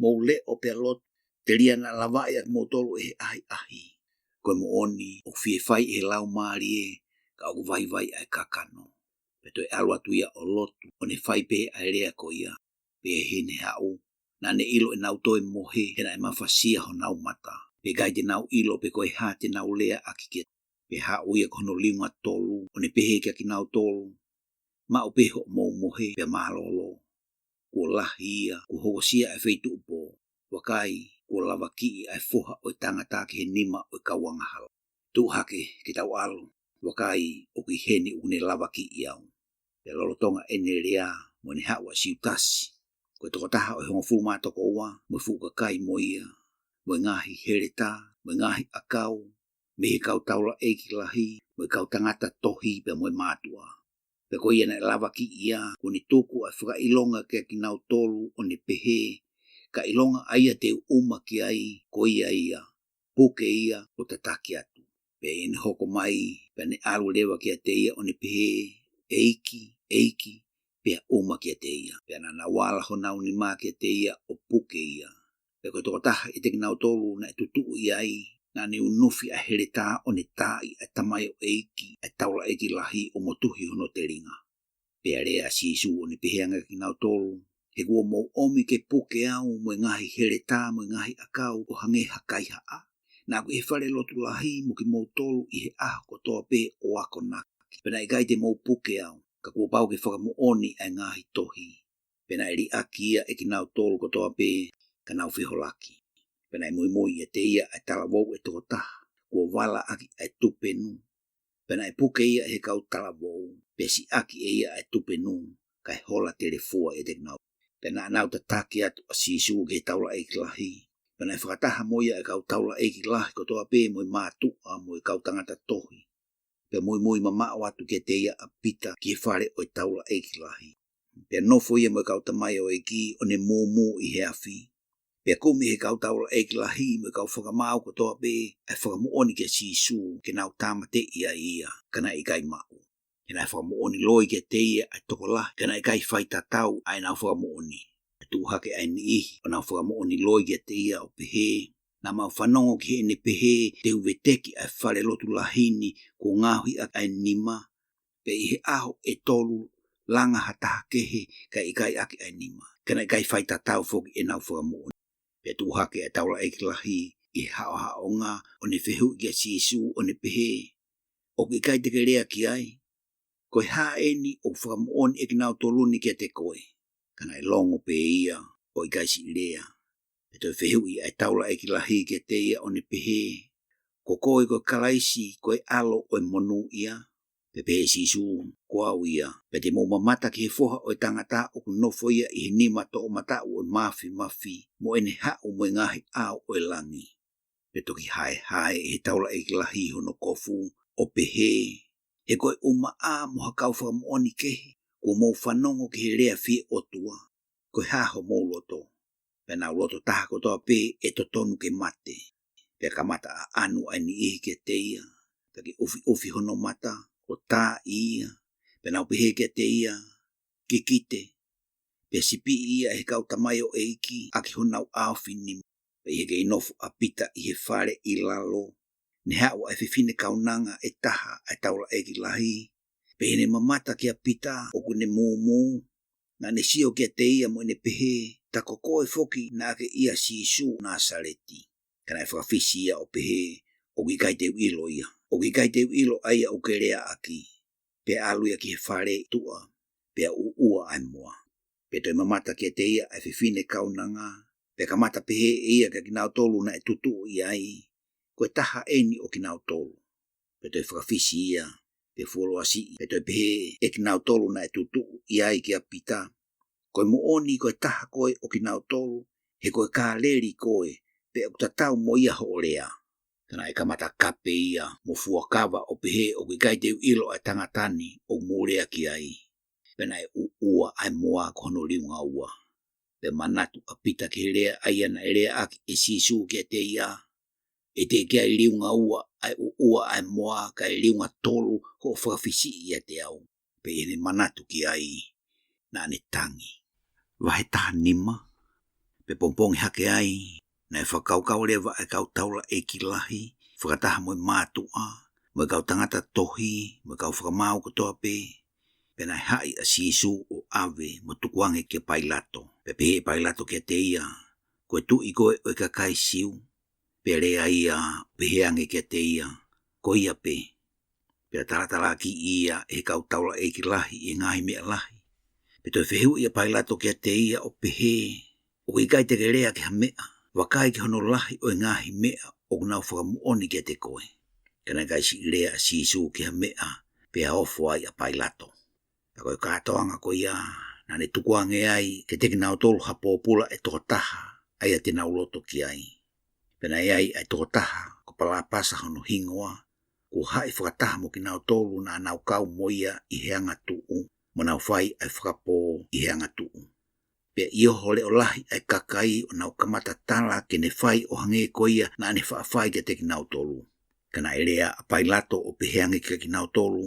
Mou leʻo pea lotu, telia naʻa lavaʻi ʻa kimoutolu ʻe he ʻahiʻahi. Ko e moʻoni, ʻoku fie fai ʻe he laumālie, ka ʻoku vaivai ʻa e kakano. Pea toe ʻalu atu ia ʻo lotu, ʻo ne fai pē ʻa e lea ko ia. Pea ʻi heʻene haʻu, naʻa ne ʻilo ʻenau toe mohe, he naʻe mafasia honau mata. Pea ʻikai te nau ʻilo pe ko e hā te nau lea ʻaki kiate ia. Pea haʻu ia ki hono liunga tolu, ʻo ne pehē kiate kinautolu, Maʻu pē hoʻomou mohe, pea mālōlō. Kuo lahi ia, kuo hokosia ʻa e feituʻu pō. Vakai, kuo lavakiʻi ʻa e Foha ʻo e Tangata ki he nima ʻo e kau angahala. Tuʻu hake, ke tau ʻalu. Vakai, ʻoku ʻi heni ʻoku ne lavakiʻi au. Pea lolotonga ʻene lea, mo ʻene haʻu ʻa Siutasi, ko e tokotaha ʻo e hongofulu mā toko ua, mo e fuʻu kakai mo ia, mo e ngaahi heletā, mo e ngaahi ʻakau, mei he kau taulaʻeiki lahi, mo e kau tangata tohi, pea mo e mātuʻa. Pea ko ia naʻe lavakiʻi ia, kuo ne tuku ʻa e fakaʻilonga kiate kinautolu, ʻo ne pehē, Ka ʻilonga ʻa ia te u ʻuma ki ai, ko ia ia, puke ia ʻo tataki atu. Pea ʻi heʻene hoko mai, pea ne ʻalu leva kiate ia ʻo ne pehē, ʻEiki, ʻEiki, pea ʻuma kiate ia. Pea naʻa nau ala honau nima kiate ia ʻo puke ia. Pea ko e tokotaha ʻiate kinautolu naʻe tutuʻu ʻi ai, naʻa ne unufi ʻa e heletā ʻo ne taaʻi ʻa e tamaioʻeiki ʻa e taulaʻeiki lahi ʻo motuhi hono telinga. Pea lea ʻa Sīsū ʻo ne pehē ange kiate kinautolu, He kuo mou ʻomi ke puke au mo e ngaahi heletā mo e ngaahi ʻakau ʻo hangē ha kaihaʻa? Naʻa ku ʻi he fale lotu lahi mo kimoutolu ʻi he ʻaho kotoa pē ʻo akonaki. Pea naʻe ʻikai te mou puke au, ka kuo pau ke fakamoʻoni ʻa e ngaahi tohi. Pea naʻe liʻaki ia ʻe kinautolu kotoa pē, ka nau feholaki. Pea naʻe muimui ʻiate ia ʻa e talavou ʻe toko taha, kuo vala ʻaki ʻa e tupenu. Pea naʻe puke ia ʻe he kau talavou, pea siʻaki ʻe ia ʻa e tupenu, kae hola telefua ʻiate kinautolu. Pea naʻa nau tataki atu ʻa Sīsū ki he taulaʻeiki lahi. Pea naʻe fakataha mo ia ʻa e kau taulaʻeiki lahi kotoa pē mo e mātuʻa mo e kau tangata tohi. Pea muimui mamaʻo atu kiate ia ʻa Pita ki he fale ʻo e taulaʻeiki lahi. Pea nofo ia mo e kau tamaioʻeiki ʻo ne mūmū ʻi he afi. Pea kumi ʻe he kau taulaʻeiki lahi mo e kau fakamaau kotoa pē ʻa e fakamoʻoni kia Sīsū ke nau tāmateʻi ai ia, ka naʻe ʻikai maʻu. He naʻe fakamoʻoni loi kiate ia ʻa e tokolahi, ka naʻe ʻikai faitatau ʻa ʻenau fakamoʻoni. Pea tuʻu hake ʻa e niʻihi ʻo nau fakamoʻoni loi kiate ia ʻo pehē, Naʻa mau fanongo ki heʻene pehē, Te u veteki ʻa e fale lotu lahi ni kuo ngaohi ʻaki ʻa e nima. Pea ʻi he ʻaho ʻe tolu langa ha taha kehe kae ʻikai ʻaki ʻa e nima. Ka naʻe ʻikai faitatau foki ʻenau fakamoʻoni. Pea tuʻu hake ʻa e taulaʻeiki lahi ʻi he haʻohaʻonga ʻo ne fehuʻi kia Sīsū ʻo ne pehē, ʻOku ʻikai te ke lea ki ai? Ko e hā eni ʻoku fakamoʻoni ʻe kinautolu ni kiate koe? Ka naʻe longo pē ia ʻo ʻikai siʻi lea. Pea toe fehuʻi ʻa e taulaʻeiki lahi kiate ia ʻo ne pehē, Ko koe ko e Kalaisi, ko e ʻAlo ʻo e monūʻia? Pea pehē ʻe Sīsū, Ko au ia. Pea te mou mamata ki he Foha ʻo e Tangata ʻoku nofo ia ʻi he nima toʻomataʻu ʻo e Māfimafi, mo ʻene haʻu mo e ngaahi ʻao ʻo e langi. Pea toki haehae ʻe he taulaʻeiki lahi hono kofu, ʻo pehē, He ko e ʻumaʻā mo ha kau fakamoʻoni kehe, kuo mou fanongo ki he lea fie ʻotua, ko e hā homou loto? Pea nau loto taha kotoa pē ʻe totonu ke mate. Pea kamata ʻaʻanu ʻa e niʻihi kiate ia, pea ke ʻufiʻufi hono mata, ʻo taaʻi ia. Pea nau pehē kiate ia, Kikite. Pea sipiʻi ia ʻe he kau tamaioʻeiki ʻaki honau ʻaofinima. Pea ʻi he kei nofo ʻa Pita ʻi he fale ʻi lalo, ne haʻu ʻa e fefine kaunanga ʻe taha ʻa e taulaʻeiki lahi. Pea ʻi heʻene mamata kia Pita ʻoku ne mūmū, naʻa ne sio kiate ia mo ʻene pehē, Ta ko koe foki naʻa ke ʻia Sīsū Nāsaleti. Ka naʻe fakafisi ia ʻo pehē, ʻOku ʻikai te u ʻilo ia. ʻOku ʻikai te u ʻilo ʻa ia ʻoku ke lea ʻaki. Pea ʻalu ia ki he fale tuʻa, pea ʻuʻua ʻa e moa. Pea toe mamata kiate ia ʻa e fefine kaunanga, pea kamata pehē ʻe ia kiate kinautolu naʻe tutuʻu ʻi ai, Ko e taha eni ʻo kinautolu. Pea toe fakafisi ia, pea fuoloa siʻi, pea toe pehē ʻe kinautolu naʻe tutuʻu ʻi ai kia Pita, Ko e moʻoni ko e taha koe ʻo kinautolu, he ko e Kāleli koe, pea ʻoku tatau mo ia hoʻo lea. Ka naʻe kamata kape ia mo fuakava ʻo pehē, ʻOku ʻikai te u ʻilo ʻa e tangata ni ʻoku mou lea ki ai. Pea naʻe ʻuʻua ʻa e moa ko hono liunga ua. Pea manatu ʻa Pita ki he lea ʻa ia naʻe lea ʻaki ʻe Sīsū kiate ia, ʻE teʻeki ai liunga ua ʻa e ʻuʻua ʻa e moa, kae liunga tolu hoʻo fakafisiʻi ʻiate au. Pea ʻi heʻene manatu ki ai, naʻa ne tangi. Vahe taha nima. Pea pongipongi hake ai, naʻe fakakaukau leva ʻa e kau taulaʻeiki lahi, fakataha mo e mātuʻa, mo e kau tangata tohi, mo e kau fakamaau kotoa pē. Pea naʻe haʻi ʻa Sīsū ʻo ʻave mo tukuange kia Pailato. Pea pehē ʻe Pailato kiate ia, Ko e tuʻi koe ʻo e kakai Siu? Pea lea ia, pehē ange kiate ia, Ko ia pē. Pea talatalaakiʻi ia ʻe he kau taulaʻeiki lahi ʻi he ngaahi meʻa lahi. Pea toe fehuʻi ʻa Pailato kiate ia ʻo pehē, ʻOku ʻikai te ke lea ki ha meʻa, vakai ki hono lahi ʻo e ngaahi meʻa ʻoku nau fakamoʻoni kiate koe? Ka naʻe ʻikai siʻi lea ʻa Sīsū ki ha meʻa, pea ofo ai ʻa Pailato. Pea ko e kātoanga ko ia, naʻa ne tukuange ai kiate kinautolu ha pōpula ʻe toko taha, ʻa ia te nau loto ki ai. Pea naʻe ʻi ai ʻa e toko taha, ko Palapasa hono hingoa, kuo haʻi fakataha mo kinautolu naʻa nau kau mo ia ʻi he angatuʻu, mo nau fai ʻa e fakapō ʻi he angatuʻu. Pea ʻi oho leʻo lahi ʻa e kakai ʻo nau kamata tala ke ne fai ʻo hangē ko ia naʻa ne faʻa fai kiate kinautolu. Ka naʻe lea ʻa Pailato ʻo pehē ange kiate kinautolu,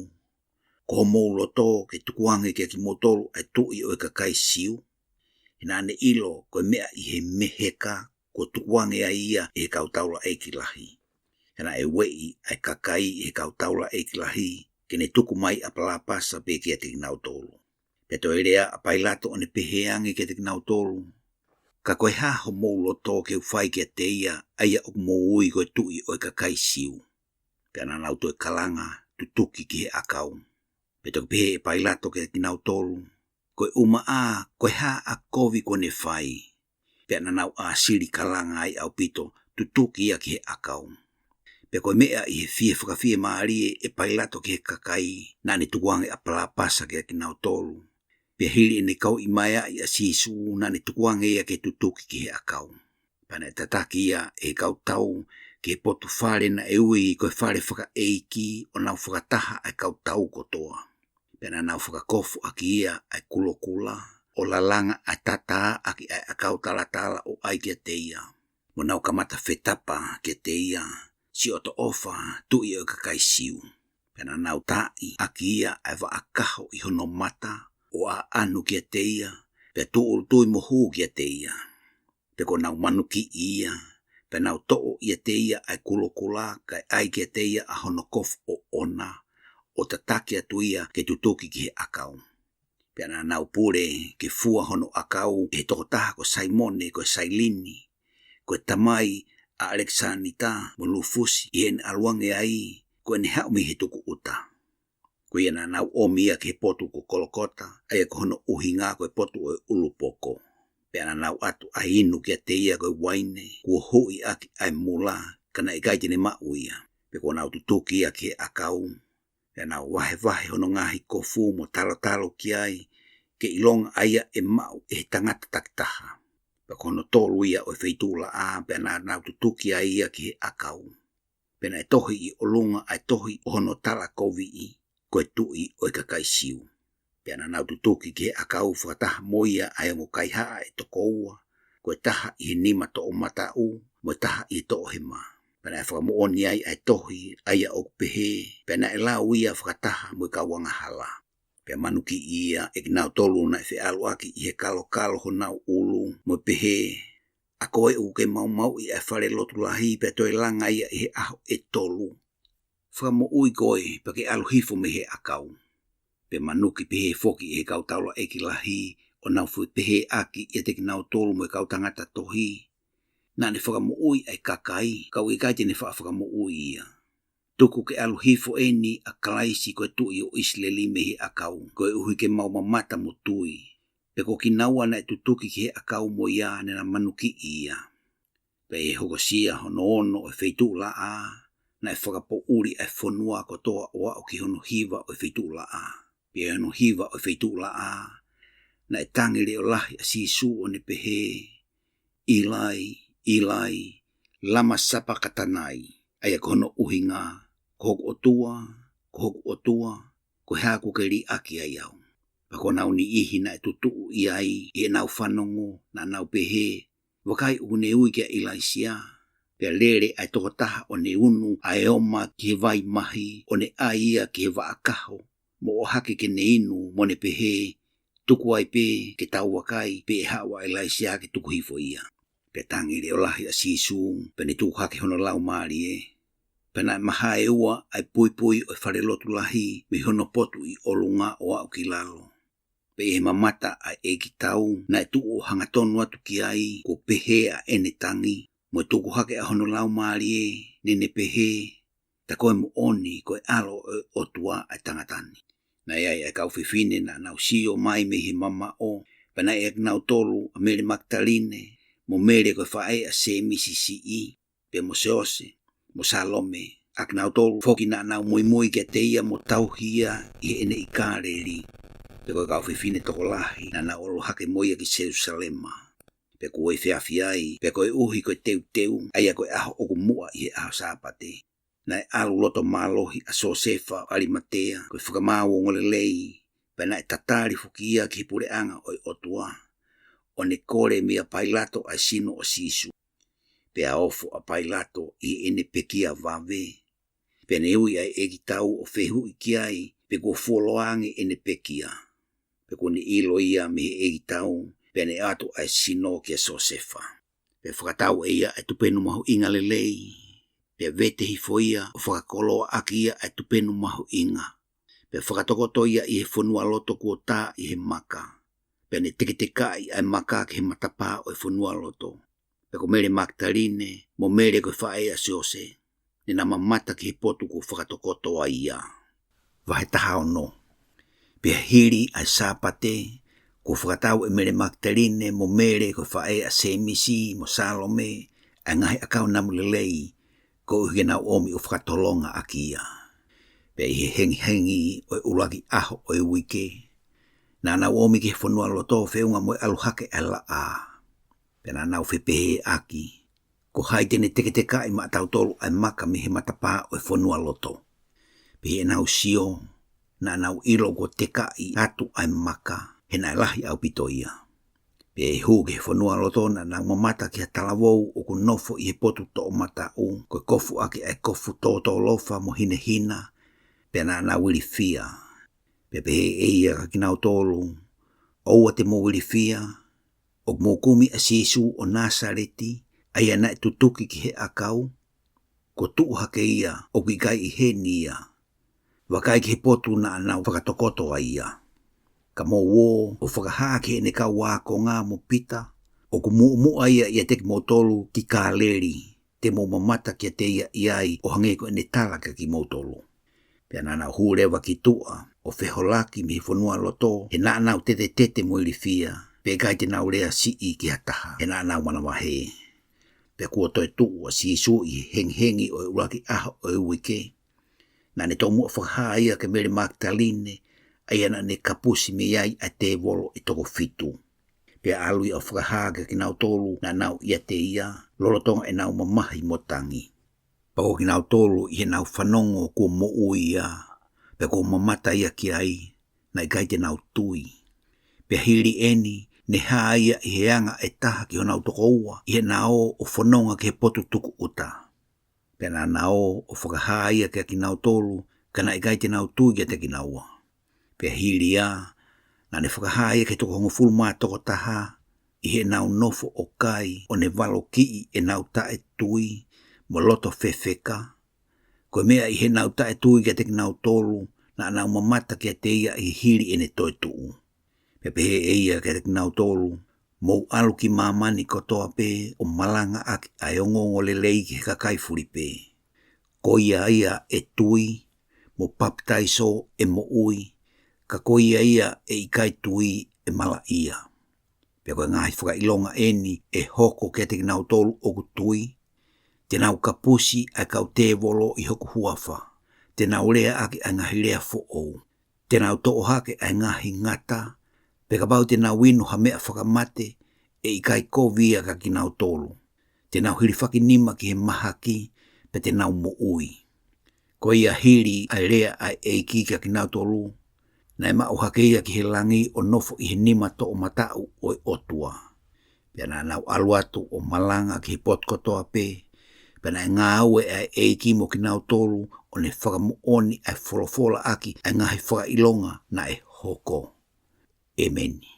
Ko homou loto ke tukuange kiate kimoutolu ʻa e tuʻi ʻo e kakai Siu? He naʻa ne ʻilo ko e meʻa ʻi he meheka kuo tukuange ai ia ʻe he kau taulaʻeiki lahi. He naʻe ueʻi ʻa e kakai ʻe he kau taulaʻeiki lahi, ke ne tuku mai ʻa Palapasa pē kiate kinautolu. Pea toe lea ʻa Pailato ʻo ne pehē ange kiate kinautolu, Ka ko e hā homou loto ke u fai kiate ia, ʻa ia ʻoku mou ui ko e tuʻi ʻo e kakai Siu? Pea naʻa nau toe kalanga, Tutuki ki he ʻakau. Pea toki pehē ʻe Pailato kiate kinautolu, Ko e ʻumaʻā, ko e hā ʻa e kovi kuo ne fai? Pea naʻa nau ʻāsili kalanga ai ʻaupito, Tutuki ia ki he ʻakau. Pea ko e meʻa ʻi he fie fakafiemālie ʻe Pailato ki he kakai, naʻa ne tukuange ʻa Palapasa kiate kinautolu. Pea hili ʻene kauʻimaeaʻi ʻa Sīsū, naʻa ne tukuange ia ke tutuki ki he ʻakau. Pea naʻe tataki ia ʻe he kau tau ki he potu fale naʻe ui ko e fale fakaʻeiki, ʻo nau fakataha ʻa e kau tau kotoa. Pea naʻa nau fakakofu ʻaki ia ʻa e kulokula, ʻo lalanga ʻa e tata ʻaki ʻa e ʻakau talatala ʻo ʻai kiate ia. Mo nau kamata fetapa kiate ia, Siʻoto ʻofa, tuʻi ʻo e kakai Siu. Pea naʻa nau taaʻi ʻaki ia ʻa e vaʻa kaho ʻi hono mata, ʻo ʻaʻanu kiate ia, pea tūʻulutui mo hū kiate ia. Pea kuo nau manukiʻi ia, pea nau toʻo ʻiate ia ʻa e kulokula, kae ʻai kiate ia ʻa hono kofu ʻoʻona, ʻo tataki atu ia ke tutuki ki he ʻakau. Pea naʻa nau pule ke fua hono ʻakau ʻe he tokotaha ko Saimone ko e Sailini, ko e tamai ʻa ʻAlekisanita mo Lufusi, ʻi heʻene ʻalu ange ai ko ʻene haʻu mei he tukuʻuta. Ko ia naʻa nau ʻomi ia ki he potu ko Kolokota, ʻa ia ko hono ʻuhinga ko e potu ʻo e ʻulupoko. Pea naʻa nau ʻatu ʻa e inu kiate ia ko e uaine kuo huʻi ʻaki ʻa e mula, ka naʻe ʻikai te ne maʻu ia. Pea kuo nau tutuki ia ki he ʻakau, pea nau vahevahe hono ngaahi kofu mo talotalo ki ai, ke ʻilonga ʻa ia ʻe maʻu ʻe he tangata takitaha. Pea ko hono tolu ia ʻo e feituʻulaʻā, pea naʻa nau tutuki ai ia ki he ʻakau. Pea naʻe tohi ʻi ʻolunga ʻa e tohi ʻo hono talakoviʻi, ko e Tuʻi ʻo e kakai Siu. Pea naʻa nau tutuki ki he ʻakau fakataha mo ia ʻa e ongo kaihaʻa ʻe toko ua, ko e taha ʻi he nima toʻomataʻu, mo e taha ʻi he toʻohema. Pea naʻe fakamoʻoni ai ʻa e tohi ʻa ia ʻoku pehē, pea naʻe lau ia fakataha mo e kau angahala. Pea manukiʻi ia ʻe kinautolu naʻe feʻaluʻaki ʻi he kalokalo honau ʻulu, mo pehē, ʻA koe ʻoku ke maumauʻi ʻa e fale lotu lahi pea toe langa ia ʻi he ʻaho ʻe tolu, fakamoʻui koe pea ke ʻalu hifo mei he ʻakau. Pea manuki pehē foki ʻe he kau taulaʻeiki lahi, ʻo nau fepehēʻaki ʻiate kinautolu mo e kau tangata tohi, Naʻa ne fakamoʻui ʻa e kakai, ka ʻoku ʻikai te ne faʻa fakamoʻui ia. Tuku ke ʻalu hifo eni ʻa Kalaisi ko e Tuʻi ʻo ʻIsileli mei he ʻakau, koeʻuhi ke mau mamata mo tui. Pea ko kinaua naʻe tutuki ki he ʻakau mo ia, naʻa na manukiʻi ia. Pea ʻi he hokosia hono ono ʻo e feituʻulaʻā, naʻe fakapoʻuli ʻa e fonua kotoa ʻo aʻu ki hono hiva ʻo e feituʻulaʻā. Pea ʻi hono hiva ʻo e feituʻulaʻā, naʻe tangi leʻo lahi ʻa Sīsū ʻo ne pehē, ʻIlai, ʻIlai, lama sapakatanai, ʻa ia ko hono ʻuhinga, Ko hoku ʻOtua, ko hoku ʻOtua, ko e hā kuo ke liʻaki ai au? Pea ko honau niʻihi naʻe tutuʻu ʻi ai, ʻi heʻenau fanongo, naʻa nau pehē, Vakai ʻoku ne ui kia ʻIlaisiā. Pea lele ʻa e tokotaha ʻo ne unu ʻa e oma ki he vai mahi, ʻo ne ʻai ia ki he vaʻa kaho, mo ʻohake ke ne inu, mo ne pehē, Tuku ai pē ke tau vakai pe ʻe haʻu ʻa ʻIlaisiā ke tuku hifo ia. Pea tangi leʻo lahi ʻa Sīsū, pea ne tuku hake hono laumālie. Pea naʻe mahae ua ʻa e puipui ʻo e fale lotu lahi mei hono potu ʻi ʻolunga ʻo aʻu ki lalo. Pea ʻi he mamata ʻa e ʻeikitau, naʻe tuʻu ʻo hangatonu atu ki ai, kuo pehē ʻa ʻene tangi, mo e tuku hake ʻa hono laumālie, ne ne pehē, Tā ko e moʻoni ko e ʻAlo ʻo e ʻOtua ʻa e tangata ni. Naʻe ʻi ai ʻa e kau fefine naʻa nau sio mai mei he mamaʻo, pea naʻe ʻiate kinautolu ʻa Mele Makitaline, mo Mele ko e faʻē ʻa Sēmisi Siʻi, pea mo Siose, mo Salome, ʻa kinautolu foki naʻa nau muimui kiate ia mo tauhi ia ʻi heʻene ʻikaleli. Pea ko e kau fefine tokolahi naʻa nau ʻalu hake mo ia ki Selusalema. Pea kuo efiafi ai, pea koeʻuhi ko e teuteu, ʻa ia ko e ʻaho ʻoku muʻa ʻi he ʻaho Sāpate, naʻe ʻalu loto mālohi ʻa Siosefa ʻo ʻAlimatea, ko e fakamaau ongoongolelei, pea naʻe tatali foki ia ki he puleʻanga ʻo e ʻOtua, ʻo ne kole meia Pailato ʻa e sino ʻo Sīsū. Pea ofo ʻa Pailato ʻi heʻene pekia vave. Pea ne ui ʻa e ʻeikitau ʻo fehuʻi ki ai, pe kuo fuoloa ange ʻene pekia. Pea kuo ne ʻilo ia mei he ʻeikitau, pea ne ʻoatu ʻa e sino kia Siosefa. Pea fakatau ʻe ia ʻa e tupenu mahuʻinga lelei, pea vete hifo ia ʻo fakakoloaʻaki ia ʻa e tupenu mahuʻinga. Pea fakatokoto ia ʻi he fonualoto kuo tā ʻi he maka. Pea ne teketekaʻi ʻa e maka ki he matapā ʻo e fonualoto. Pea ko Mele Makitaline, mo Mele ko e faʻē ʻa Siose, ne na mamata ki he potu kuo fakatokoto ai ia. Vahe taha ono. Pea hili ʻa e Sāpate, kuo fakatau ʻe Mele Makitaline, mo Mele ko e faʻē ʻa Sēmisi, mo Salome, ʻa e ngaahi ʻakau namu lelei, koeʻuhi ke nau ʻomi ʻo fakatolongaʻaki ia. Pea ʻi he hengihengi ʻo e ʻuluaki ʻaho ʻo e uike, naʻa nau ʻomi ki he fonualoto feʻunga mo e ʻalu hake ʻa e laʻā. Pea naʻa nau fepehēʻaki, Ko hai te ne teketekaʻi maʻatautolu ʻa e maka mei he matapā ʻo e fonualoto? Pea ʻi heʻenau sio, naʻa nau ʻilo kuo tekaʻi atu ʻa e maka, he naʻe lahi ʻaupito ia. Pea ʻi he hū ki he fonualoto naʻa nau mamata ki ha talavou ʻoku nofo ʻi he potu toʻomataʻu, ko e kofu ʻaki ʻa e kofu tōtōlofa mo hinehina, pea naʻa nau ilifia. Pea pehē ʻe ia kia kinautolu, ʻOua te mou ilifia, ʻoku mou kumi ʻa Sīsū ʻo Nāsaleti, ʻa ia naʻe tutuki ki he ʻakau, kuo tuʻu hake ia, ʻoku ʻikai ʻi heni ia. Vakai ki he potu naʻa nau fakatokoto ai ia. Ka mou ō ʻo fakahā ki heʻene kau ākonga mo Pita, ʻoku muʻomuʻa ia ʻiate kimoutolu ki Kāleli, te mou mamata kiate ia ʻi ai ʻo hangē ko ʻene tala kia kimoutolu. Pea naʻa nau hū leva ki tuʻa, ʻo feholaki mei he fonualoto, he naʻa nau tetetete mo ilifia, pea ʻikai te nau lea siʻi ki ha taha, he naʻa nau manavahē. Pea kuo toetuʻu ʻa Sīsū ʻi he hengihengi ʻo e ʻuluaki ʻaho ʻo e uike, naʻa ne tomuʻa fakahā ia kia Mele Makitaline, ʻa ia naʻa ne kapusi mei ai ʻa e tēvolo ʻe toko fitu. Pea ʻalu ia ʻo fakahā kia kinautolu naʻa nau ʻiate ia, lolotonga ʻenau mamahi mo tangi. Pea ko kinautolu ʻi heʻenau fanongo kuo moʻui ia, pea kuo mamata ia ki ai, naʻe ʻikai te nau tui. Pea hili ʻeni, ne hā ia ʻi he anga ʻe taha ki honau tokoua, ʻi heʻena ō ʻo fononga ki he potu tukuʻuta. Pea naʻa na ō ʻo fakahā ia kia kinautolu, ka naʻe ʻikai te nau tui kiate kinaua. Pea hili ia, naʻa ne fakahā ia ki he toko hongofulu mā toko taha, ʻi heʻenau nofo ʻo kai, ʻo ne valokiʻi ʻenau taʻetui, mo loto fefeka, ko e meʻa ʻi heʻenau taʻetui kiate kinautolu, naʻa nau mamata kiate ia ʻi he hili ʻene toetuʻu. Pea pehē ʻe ia kiate kinautolu, mou ʻalu ki māmani kotoa pē ʻo malangaʻaki ʻa e ongoongolelei ki he kakai fulipē. Ko ia ia ʻe tui, mo papitaiso ʻe moʻui, ka ko ia ia ʻe ʻikai tui ʻe malaʻia. Pea ko e ngaahi fakaʻilonga ʻeni ʻe hoko kiate kinautolu ʻoku tui, te nau kapusi ʻa e kau tēvolo ʻi hoku huafa, te nau leaʻaki ʻa e ngaahi lea foʻou, te nau toʻo hake ʻa e ngaahi ngata, pea kapau te nau inu ha meʻa fakamate, ʻe ʻikai kovi ia kia kinautolu. Te nau hilifaki nima ki he mahaki, pea te nau moʻui. Ko ia hili ʻa e lea ʻa e ʻEiki kia kinautolu, naʻe maʻu hake ia ki he langi ʻo nofo ʻi he nima toʻomataʻu ʻo e ʻOtua. Pea naʻa nau ʻalu atu ʻo malanga ki he potu kotoa pē, pea naʻe ngāue ʻa e ʻEiki mo kinautolu ʻo ne fakamoʻoni ʻa e folofolaʻaki ʻa e ngaahi fakaʻilonga naʻe hoko. ʻEmeni.